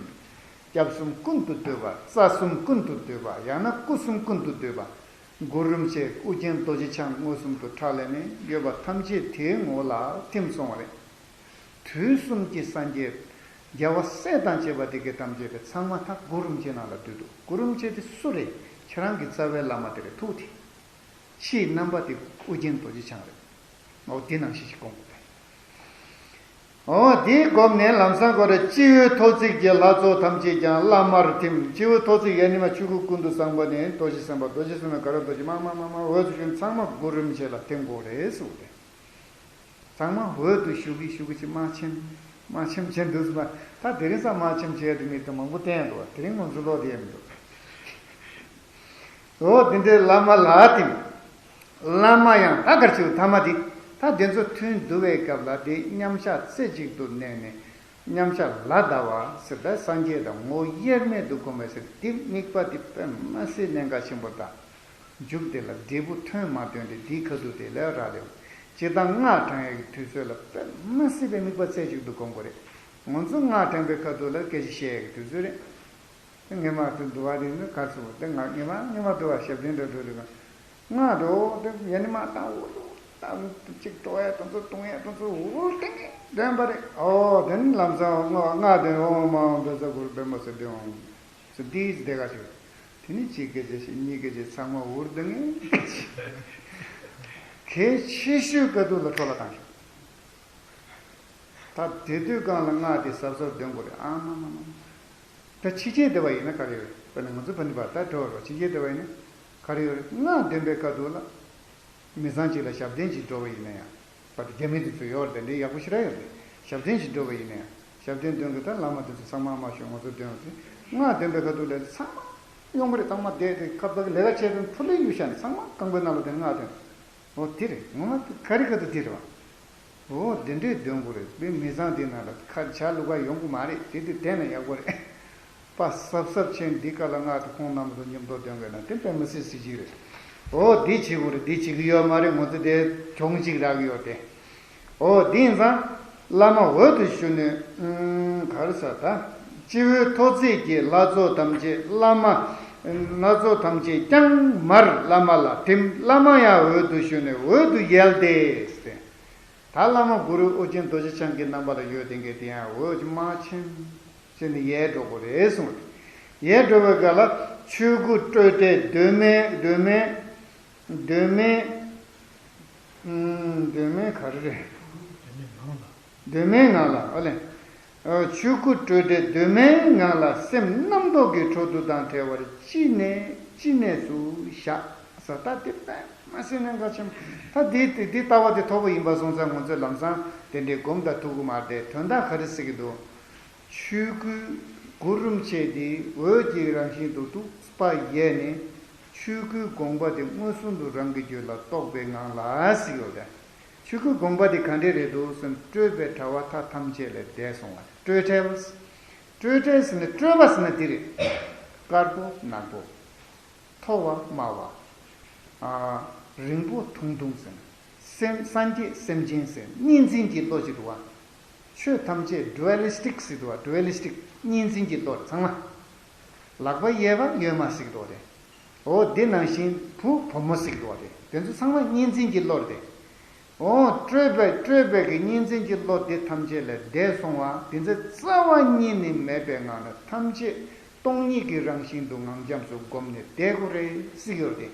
སྐྱབས་གསུམ་ཀུན་ཏུ་འདུས་པ་རྩ་གསུམ་ཀུན་ཏུ་འདུས་པ་ཡང་ན་སྐུ་གསུམ་ཀུན་ཏུ་འདུས་པ། གུ་རུ་རིན་པོ་ཆེ་ཨོ་རྒྱན་རྡོ་རྗེ་འཆང་མངོན་སུམ་དུ་ཁྲག་ལས་མེད་ཡོད་པ་ཐམས་ཅད་དེའི་ངོ་ལ་ཐིམ་སོང་བ་རེད། དུས་གསུམ་གྱི་སངས་རྒྱས། རྒྱལ་བ་སྲས་དང་བཅས་པ་དེ་གའི་ཐམས་ཅད་དེ་ཚང་མ་ད་གུ་རུ་རིན་པོ་ཆེ་ནང་ལ་འདུས་འདུག་གུ་རུ་རིན་པོ་ཆེ་དེ་སུ་རེད། ཁྱེད་རང་གི་རྩ་བའི་བླ་མ་དེ་རེད་ཐུགས་དེ། ཕྱིའི་རྣམ་པ་དེ་ཨོ་རྒྱན་རྡོ་རྗེ་འཆང་རེད། འོ་དེ་ནང་བཞིན་ཞིག་སྐོང་དགོས་པས། འོ་དེའི་སྒོམ་ནས་ལམ་སང་གོ་རེ་སྤྱི་བོའི་ཐོ་བརྩེགས་ཀྱི་ལྷ་ཚོགས་ཐམས་ཅད་ཀྱང་བླ་མར་ཐིམ། སྤྱི་བོའི་ཐོ་བརྩེགས་ཡ་ནི་མ་ཆོས་སྐུ་ཀུན་ཏུ་བཟང་པོ་ནི་རྡོ་རྗེ་སེམས་དཔའ་རྡོ་རྗེ་སེམས་དཔའ་ག་རེ་རྡོ་རྗེ་མ་མ་མ་མ་འོད་དུ་ཞུ་ཚང་མ་གུ་རུ་རིན་པོ་ཆེ་ལ་ཐིམ་དགོས་རེད་གསུངས་ཏེ། ཚང་མ་འོད་དུ་ཞུ་གི་ཞུ་གི་ཅི་མ་ཆེན་མ་ཆེན་ཆེན་འདུག་ཟེར་བ། ད་དེ་རིང་ས་མ་ཆེན་བྱས་དེ་མི་དུ་མང་པོ་བསྟན་འགྲོ་བ་དེ་རིང་ང་ཚོ་ལོ་དེ་ཡང་མི་འདུག་འོ་དེ་འདྲའི་བླ་མ་ལ་ཐིམ། བླ་མ་ཡང་ད་གར་ཆེའུ་ཐ་མ་དེ། ད་དེ་ཚོ་ཐུན་བསྡུ་བའི་སྐབས་ལ་དེ་མཉམ་བཞག་རྩེ་གཅིག་ཏུ་གནས་ནས་མཉམ་བཞག་ལ་བཟླ་བ་ཟེར་བས་སངས་རྒྱས་དང་ངོ་བོ་དབྱེར་མེད་དུ་བསྒོམ་པའི་ཟེར་དེ་དམིགས་པ་དེ་དཔེ་མ་སྲིད་གནད་འགག་ཆེན་པོ་དང་། མཇུག་དེ་ལ་འབྲས་བུ་ཐོན་མ་ཐོན་དེ་དེའི་ཁ་ཐུག་དེ་ལས་རག་ལས། སྤྱིར་བཏང་སྔགས་བགྲང་ཡག་གི་དུས་ཚོད་ལ་དཔེ་མ་སྲིད་པའི་དམིགས་པ་རྩེ་གཅིག་ཏུ་བསྒོམ་དགོས་རེད། ང་ཚོ་སྔགས་བགྲང་པའི་ཁ་ཐུག་ལ་སྐད་ཆ་བཤད་ཡག་གི་དུས་ཚོད་རེད། ངེད་མ་དུ་འདུ་བ་རེད་ནི་གར་སོང་དེ་ང་ངེད་མ་ངེད་མ་འདུ་བ་ཞབས་བརྟན་འདྲ་འགྲོ་རེད་ང་། སྔགས་འགྲོ་དེ་ཡ་ནི་མ་བཏང་འུ་ལུ་བཏང་གཅིག་འགྲོ་ཡ་དང་ཚོ་གཏོང་ཡ་དང་ཚོ་འུ་ལུ་སྟེང་དོན་པ་རེད། ཨོ་དེ་ནི་ལམ་སང་སྔགས་སྔགས་དེ་ཨོ་མ་ཨོ་འདོད་ས་གུ་རུ་པདྨ་སིདྡྷི་ཨོ་སིདྡྷི་སྡེ་ག་ཞིག་དེ་ནི་གཅིག་སྐད་ཆ་བཤད་གཉིས་སྐད་ཆ་ཚང་མ་འུར་དང་ངེས། གལ་ཆེ་ཤོས་དཀའ་སྡུག་ལ་འཕྲོ་བརླག་བཏང་ཤོག་ད་དེ་དུས་གང་ལ་སྔགས་དེ་གཟབ་གཟབ་འདོན་དགོས་རེད་ཨ་མ་མ་མ། ད་ཕྱི་རྒྱལ་བསྡད་པ་ཡིན་ན་ག་རེ་ཡོད་རེད། དཔེར་ན་ང་ཚོ་ཕ་ནི་བར་ད་འགྲོ་བ་རོགས་ཕྱི་རྒྱལ་བསྡད་པ་ཡིན་ན་ག་རེ་ཡོད་རེད། སྔགས་འདོན་པའི་ཁ་ཐུག་ལ། མི་ཚང་གཅིག་ལ་ཞབས་བརྟན་ཅིག་འགྲོ་བ་ཡིན་ན་ཡང་། བར་དུ་རྒྱ་མི་དེ་ཚོས་ཡོད་རེད་དེ་འདྲའི་ཡག་པོ་ཞེ་དྲག་ཡོད་རེད། ཞབས་བརྟན་ཅིག་འགྲོ་བ་ཡིན་ན་ཡང་ཞབས་བརྟན་འདོན་གི་ད་བླ་མ་དེ་ཚོ་ཚང་མ་མ་ཞུ་ང་ཚོ་འདོན་རེད། སྔགས་འདོན་པའི་ཁ་ཐུག་ལ་ཚང་མ་ཡོང་གི་རེད། ཚང་མ་བསྡད་དེ་ཁ་བརྡ་གི་ལས་ཀ་བྱས་པའི་ཕུ་ལེ་ཡུལ་ཤ་ནས་ཚང་མ་རྐང་པའི་ནང་ལ་དེ་སྔགས་འདོན། འོ་དེ་རེད། ངོ་མ་ག་རེ་ག་དུ་དེ་རེད་བ། འོ་དེ་འདྲའི་འདོན་དགོས་རེད། དཔེ་མི་ཚང་དེ་ནང་ལ་ཁ་ཆ་ལུག་ག་ཡོང་གི་མ་རེད། དེ་དེ་དེ་ན་ཡག་པོ་རེད། པ་སབ་སབ་ཆེན་འདི་ཀ་ལ་ང་དང་ཁོང་རྣམས་དང་མཉམ་དུ་འདོན་དགོས་ན་དེ་དཔེ་མི་སྲིད་སྲིད་ཀྱི་རེད། འོ་འདི་བྱེད་དགོས་རེད། འདི་བྱེད་ཀྱི་ཡོད་མ་རེད། ང་ཚོ་དེ་གྱོང་གཅིག་རག་གི་ཡོད་དེ། འོ་འདི་ཡིན་ཙང་བླ་མ་འོད་དུ་ཞུ་ནས་ཨུམ་ག་རེ་ཟེར་ད། སྤྱི་བོའི་ཐོག་བརྩེགས་ཀྱི་ལྷ་ཚོགས་ཐམས་ཅད་བླ་མ། ལྷ་ཚོགས་ཐམས་ཅད་ཀྱང་མར་བླ་མ་ལ་ཐིམ། བླ་མ་ཡང་འོད་དུ་ཞུ་ནས་འོད་དུ་ཡལ་ཏེ། ད་བླ་མ་གུ་རུ་ཨོ་རྒྱན་རྡོ་རྗེ་འཆང་གི་རྣམ་པ་ལ་ཡོད་དེ་འགས་དེ་ཡང་འོད་ཀྱི་མ་ཆེན་ཟེར་ནས་ཡལ་འགྲོ་དགོས་རེད་གསུངས། ཡལ་འགྲོ་བའི་སྐབས་ལ་ཆོས་སྐུ་སྤྲོས་བྲལ་གདོད་མའི་གདོད་མའི་གདོད་མའི་ཨུམ་གདོད་མའི་ག་རེ་རེད། གདོད་མའི་ངང་ལ་ཨོ་ལེ། ཆོས་སྐུ་སྤྲོས་བྲལ་གདོད་མའི་ངང་ལ་སེམས་རྣམ་རྟོག་གི་འཕྲོ་འདུ་དང་བྲལ་བར་ཅི་གནས་ཅི་གནས་སུ་བཞག་ཟེར། ད་དེ་དཔེ་མ་སྲིད་གནད་འགག་ཆེན་པོ། ད་དེ་དེ་དེ་ལྟ་བ་དེ་ཐོབ་པ་ཡིན་པ་སོང་ཙང་ང་ཚོས་ལམ་སང་དེ་འདྲའི་སྒོམ་དང་ཐུག་གི་མ་རེད། དོན་དག་ག་རེ་ཟེར་གི་འདུག་ཆོས་སྐུའི་གུ་རུ་རིན་པོ་ཆེ་དེ་འོད་ཀྱི་རང་བཞིན་དུ་ཐུག་པ་ཡལ་ནས། ཆོས་སྐུའི་དགོངས་པ་དེ་མངོན་སུམ་དུ་རང་གི་རྒྱུད་ལ་རྟོགས་པའི་ངང་ལ་ཟེར་ཡོད་རེད། ཆོས་སྐུའི་དགོངས་པ་དེ་ག་འདྲས་རེད་འདུག་ཟེར་ན། སྤྲོས་པའི་དྲ་བ་མཐའ་ཐམས་ཅད་ལས་འདས་སོང་བ། སྤྲོས་བྲལ། སྤྲོས་བྲལ་ཟེར་ན་སྤྲོས་པ་ཟེར་ན་དེ་རེད། དཀར་པོ་ནག་པོ། མཐོ་བ་དམའ་བ། ཨ། རིང་པོ་ཐུང་ཐུང་ཟེར་ན། སེམས་སངས་རྒྱས་སེམས་ཅན་ཟེར་གཉིས་འཛིན་གྱི་བློ་ཅིག་འདུག་བ། ཆོས་ཐམས་ཅད་ཌུ་ཨ་ལི་སི་ཊིག་ཟེར་འདུག་བ། ཌུ་ཨ་ལི་སི་ཊིག་གཉིས་འཛིན་གྱི་བློ་རེད་ཚང་མ། ལག་པ་གཡས་པ་གཡོན་མ་ཟེར་འདུག་རེད། འོ་དེ་ནང་བཞིན་བུ་བུ་མོ་ཟེར་འདུག་རེད། དེ་ཚོ་ཚང་མ་གཉིས་འཛིན་གྱི་བློ་རེད། འོ་སྤྲོས་པའི་སྤྲོས་པའི་གི་གཉིས་འཛིན་གྱི་བློ་དེ་ཐམས་ཅད་ལས་འདས་སོང་བ། དེ་ཚོ་རྩ་བ་ཉིད་ནས་མེད་པའི་ངང་ནས་ཐམས་ཅད་སྟོང་ཉིད་ཀྱི་རང་བཞིན་དུ་ངང་འབྱམས་སུ་བསྒོམས་ནས་བསྡད་དགོས་རེད་ཟེར་གྱི་ཡོད་རེད།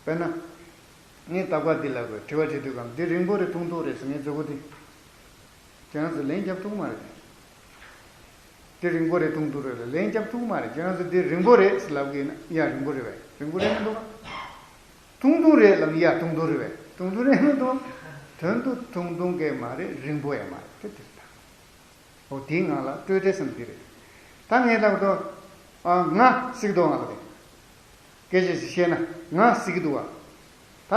དཔེར་ན། ངས་རྟག་པར་འདི་ལབ་དགོས། དྲི་བ་དྲི་དུས་སྒང་འདི་རིང་པོ་རེད་ཐུང་ཐུང་རེད་ཟེར་ངས་མཛུབ་གུ་འདི། ཁྱེད་རང་ཚོས་ལན་རྒྱབ་ཐུབ་མ་རེད། འདི་རིང་པོ་རེད་ཐུང་ཐུང་རེད་ལབ་ལན་རྒྱབ་ཐུབ་མ་རེད། ཁྱེད་རང་ཚོས་འདི་རིང་པོ་རེད་ཟེར་ལབ་གི་ཡིན་ན་ཡ་རིང་པོ་རེད་བས། རིང་པོ་རེད་མི་འདུག་ཐུང་ཐུང་རེད་ལབ་ན་ཡ་ཐུང་ཐུང་རེད་བས། ཐུང་ཐུང་རེད་མི་འདུག་དོན་དུ་ཐུང་ཐུང་གས་མ་རེད། རིང་པོ་ཡང་མ་རེད། དེ་དེ་རེད་ད། འོ་དེའི་ངང་ལ་སྤྲོས་བྲལ་ཟེར་ན་དེ་རེད། ད་ངས་ལབ་དོ། ཨ་ང་ཟེར་གི་འདུག་ང་ལ་དེ། སྐད་ཆ་ཞིག་བཤད་ན་ང་ཟེར་གི་འདུག་བ། ད་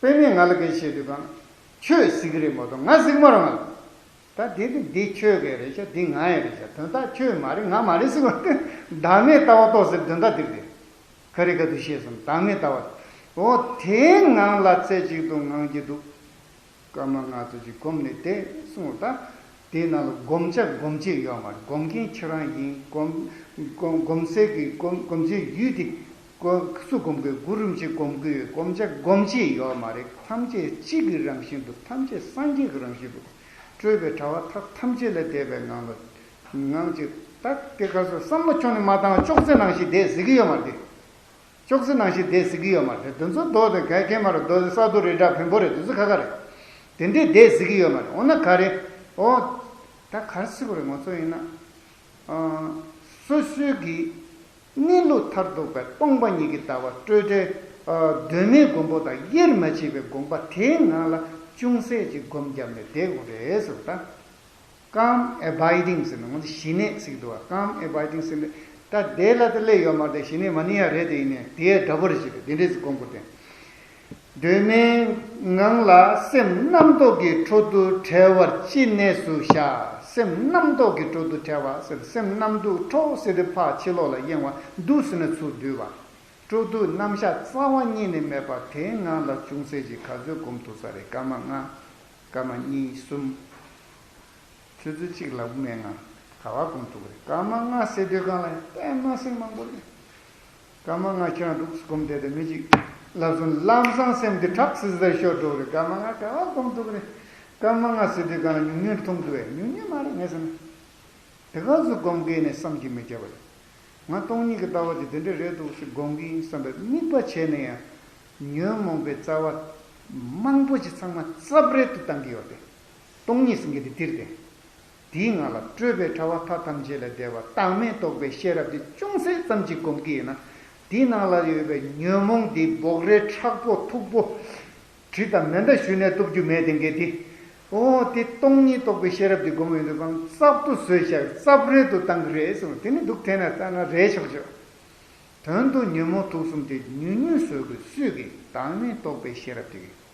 དཔེ་མེད་ང་ལ་སྐད་ཆ་བཤད་དུས་གང་། ཁྱོད་ཟེར་གི་རེད་མ་གཏོགས་ང་ཟེར་གི་མ་རེད་ང་ལ། ད་དེ་དེ་འདི་ཁྱོད་ཀྱི་རེད་ཤག་འདི་ང་ཡི་རེད་ཤག་དོན་དག་ཁྱོད་མ་རེད་ང་མ་རེད་ཟེར་གི་རེད། བདག་མེད་ལྟ་བ་རྟོགས་ཟེར་དོན་དག་འདི་རེད། ག་རེ་ག་དུས་བཤད་སོང་བདག་མེད་ལྟ་བ། འོ་དེའི་ངང་ལ་རྩེ་གཅིག་ཏུ་ངང་གིས་འདུག་སྐར་མ་ལྔ་ཙམ་ཅིག་བསྒོམས་ནས་བསྡད་གསུངས། ད་དེའི་ནང་ལ་བསྒོམ་བྱ་བསྒོམ་བྱེད་ཡོད་མ་རེད། བསྒོམ་མཁན་ཁྱེད་རང་ཡིན། བསྒོམ་བསྒོམ་བསྒོམ་སའི་གི་བསྒོམ་བསྒོམ་བྱའི་ཡུལ་དེ་སུ་བསྒོམ་དགོས། གུ་རུ་རིན་པོ་ཆེ་བསྒོམ་དགོས། བསྒོམ་བྱ་བསྒོམ་བྱེད་ཡོད་མ་རེད། ཐམས་ཅད་གཅིག་གི་རང་བཞིན་དུ་ཐམས་ཅད་སངས་རྒྱས་ཀྱི་རང་བཞིན་དུ་སྤྲོས་པའི་དྲ་བ་མཐའ་ཐམས་ཅད་ལས་འདས་པའི་ངང་ལ་ངང་ཅིག་ད་དེ་ག་ཚོད་བསམ་བློ་ཁྱོན་ནས་མ་བཏང་བ་ཅོག་ཙེ་ནང་བཞིན་བསྡད་ཟེར་གི་ཡོད་མ་རེད། ཅོག་ཙེ་ནང་བཞིན་བསྡད་ཟེར་གི་ཡོད་མ་རེད། དེ་ཚོ་རྡོ་དེ་ག་གེ་མ་རེད། རྡོ་དེ་ས་རྡོ་རི་བྲག་བེམ་པོ་རེད། དེ་ཚོ་ཁ་ཁ་རེད། དེ་འདྲས་བསྡད་ཟེར་གི་ཡོད་མ་རེད། འོ་ན་ག་རེད། འོ། ད་ག་རེ་ཟེར་དགོས་རེད་ང་ཚོ་ཡིན་ན། ཨ། སོ་སོའི་གི་གནས་ལུགས་མཐར་ཐུག་པའི་སྟོང་པ་ཉིད་ཀྱི་ལྟ་བ་སྤྲོས་བྲལ། ཨ། གདོད་མའི་མགོན་པོ་དང་དབྱེར་མ་ཕྱེད་པའི་དགོངས་པ་དེའི་ངང་ལ་ཅུང་ཟད་ཅིག་སྒོམ་བརྒྱབ་ནས་བསྡད་དགོས་རེད་ཟེར་བ་ད། Calm abiding ཟེར་ནས་ང་ཚོ་ཞི་གནས་ཟེར་གྱི་འདུག་བ། Calm abiding ཟེར་ནས་ད་དེ་ལ་དེ་སླེབས་ཡོད་མ་རེད། ཞི་གནས་མ་ནི་ཡ་རེད། དེ་ཡིན་ནས་དེའི་འདྲ་པོ་རེད་ཟེར་དེ་འདྲས་ཟེར་དགོངས་དགོས་ཏེ། གདོད་མའི་ངང་ལ་སེམས་རྣམ་རྟོག་གི་འཕྲོ་འདུ་བྲལ་བར་ཅི་གནས་སུ་བཞག་སེམས་རྣམ་རྟོག་གི་འཕྲོ་འདུ་བྲལ་བ་ཟེར་སེམས་རྣམ་འདུ་འཕྲོ་ཟེར་དེ་ཕར་ཕྱི་ལོགས་ལ་གཡེང་བ་འདུ་ཟེར་ན་ཚུར་འདུས་པ། འཕྲོ་འདུ་རྣམ་གཞག་རྩ་བ་ཉིད་ནས་མེད་པ་དེའི་ངང་ལ་ཅུང་ཟད་ཅིག་ག་ཚོད་སྒོམ་ཐུབ་ས་རེད། སྐར་མ་ལྔ། སྐར་མ་གཉིས་གསུམ། ཆུ་ཚོད་གཅིག་ལབ་མེད་ང་། ག་བ་སྒོམ་ཐུབ་རེད། སྐར་མ་ལྔ་ཟེར་དུས་སྒང་ལ་དཔེ་མ་སྲིད་མང་པོ་རེད། སྐར་མ་ལྔ་ཁྱེད་རང་འདུག་སྒོམ་བསྡད་དེ་མི་གཅིག་ལབ་སོང་ལམ་སང་སེམས་འདི་ཁྲག་སིལ་སིལ་ཤོར་འགྲོ་རེད། སྐར་མ་ལྔ་ག་བ་སྒོམ་ཐུབ་རེད། སྐར་མ་ལྔ་ཟེར་དུས་སྒང་ལ་ཉུང་ཉུང་མཐོང་ཐུབ་བས། ཉུང་ཉུང་མ་རེད་ངས་ཟེར་ན། དེ་ག་ཚོད་སྒོམ་གི་ནས་བསམ་གྱིས་མི་ཁྱབ་པ་རེད། ང་སྟོང་ཉིད་ཀྱི་ལྟ་བ་དེ་དེ་འདྲ་རེད་འདུག་ཟེར་སྒོམ་གི་ཡིན་བསམ་པའི་དམིགས་པ་བྱས་ན་ཡང་། ཉོན་མོངས་པའི་རྩ་བ་མང་པོ་ཞིག་ཚང་མ་རྩབ་རལ་དུ་བཏང་གི་ཡོད་རེད། སྟོང་ཉིད་ཟེར་མཁན་དེ་འདིར་རེད། དེའི་ངང་ལ་སྤྲོས་པའི་ཕྲ་བ་མཐའ་ཐམས་ཅད་ལས་འདས་པ་བདག་མེད་རྟོགས་པའི་ཤེས་རབ་དེ་ཅུང་ཟད་ཙམ་ཅིག་སྒོམ་གྱི་ཡིན་ན། དེའི་ནང་ལ་ཡོད་པའི་ཉོན་མོངས་འདི་འབོག་རེ་མཁྲེགས་པོ་མཐུག་པོ། གྲི་དང་མེ་མདའ་གཞུས་ནས་གཏུབ་རྒྱུ་མེད་དེ་འགས་དེ། འོ་དེ་སྟོང་ཉིད་རྟོགས་པའི་ཤེས་རབ་དེ་སྒོམ་ཡོང་དུས་གང་རྩབ་ཏུ་བཟོས་བཞག་རྩབ་རལ་དུ་བཏང་གི་རེད་གསུངས། དེ་ནི་འདུག་དེ་ན་ལྟ་ན་རལ་ཆོག་ཆོག་དོན་དུ་ཉོན་མོངས་དུག་གསུམ་དེ་ཉུང་ཉུང་བཟོས་དགོས་སུས་ཀྱིས་བདག་མེད་རྟོགས་པའི་ཤེས་རབ་དེ་གིས།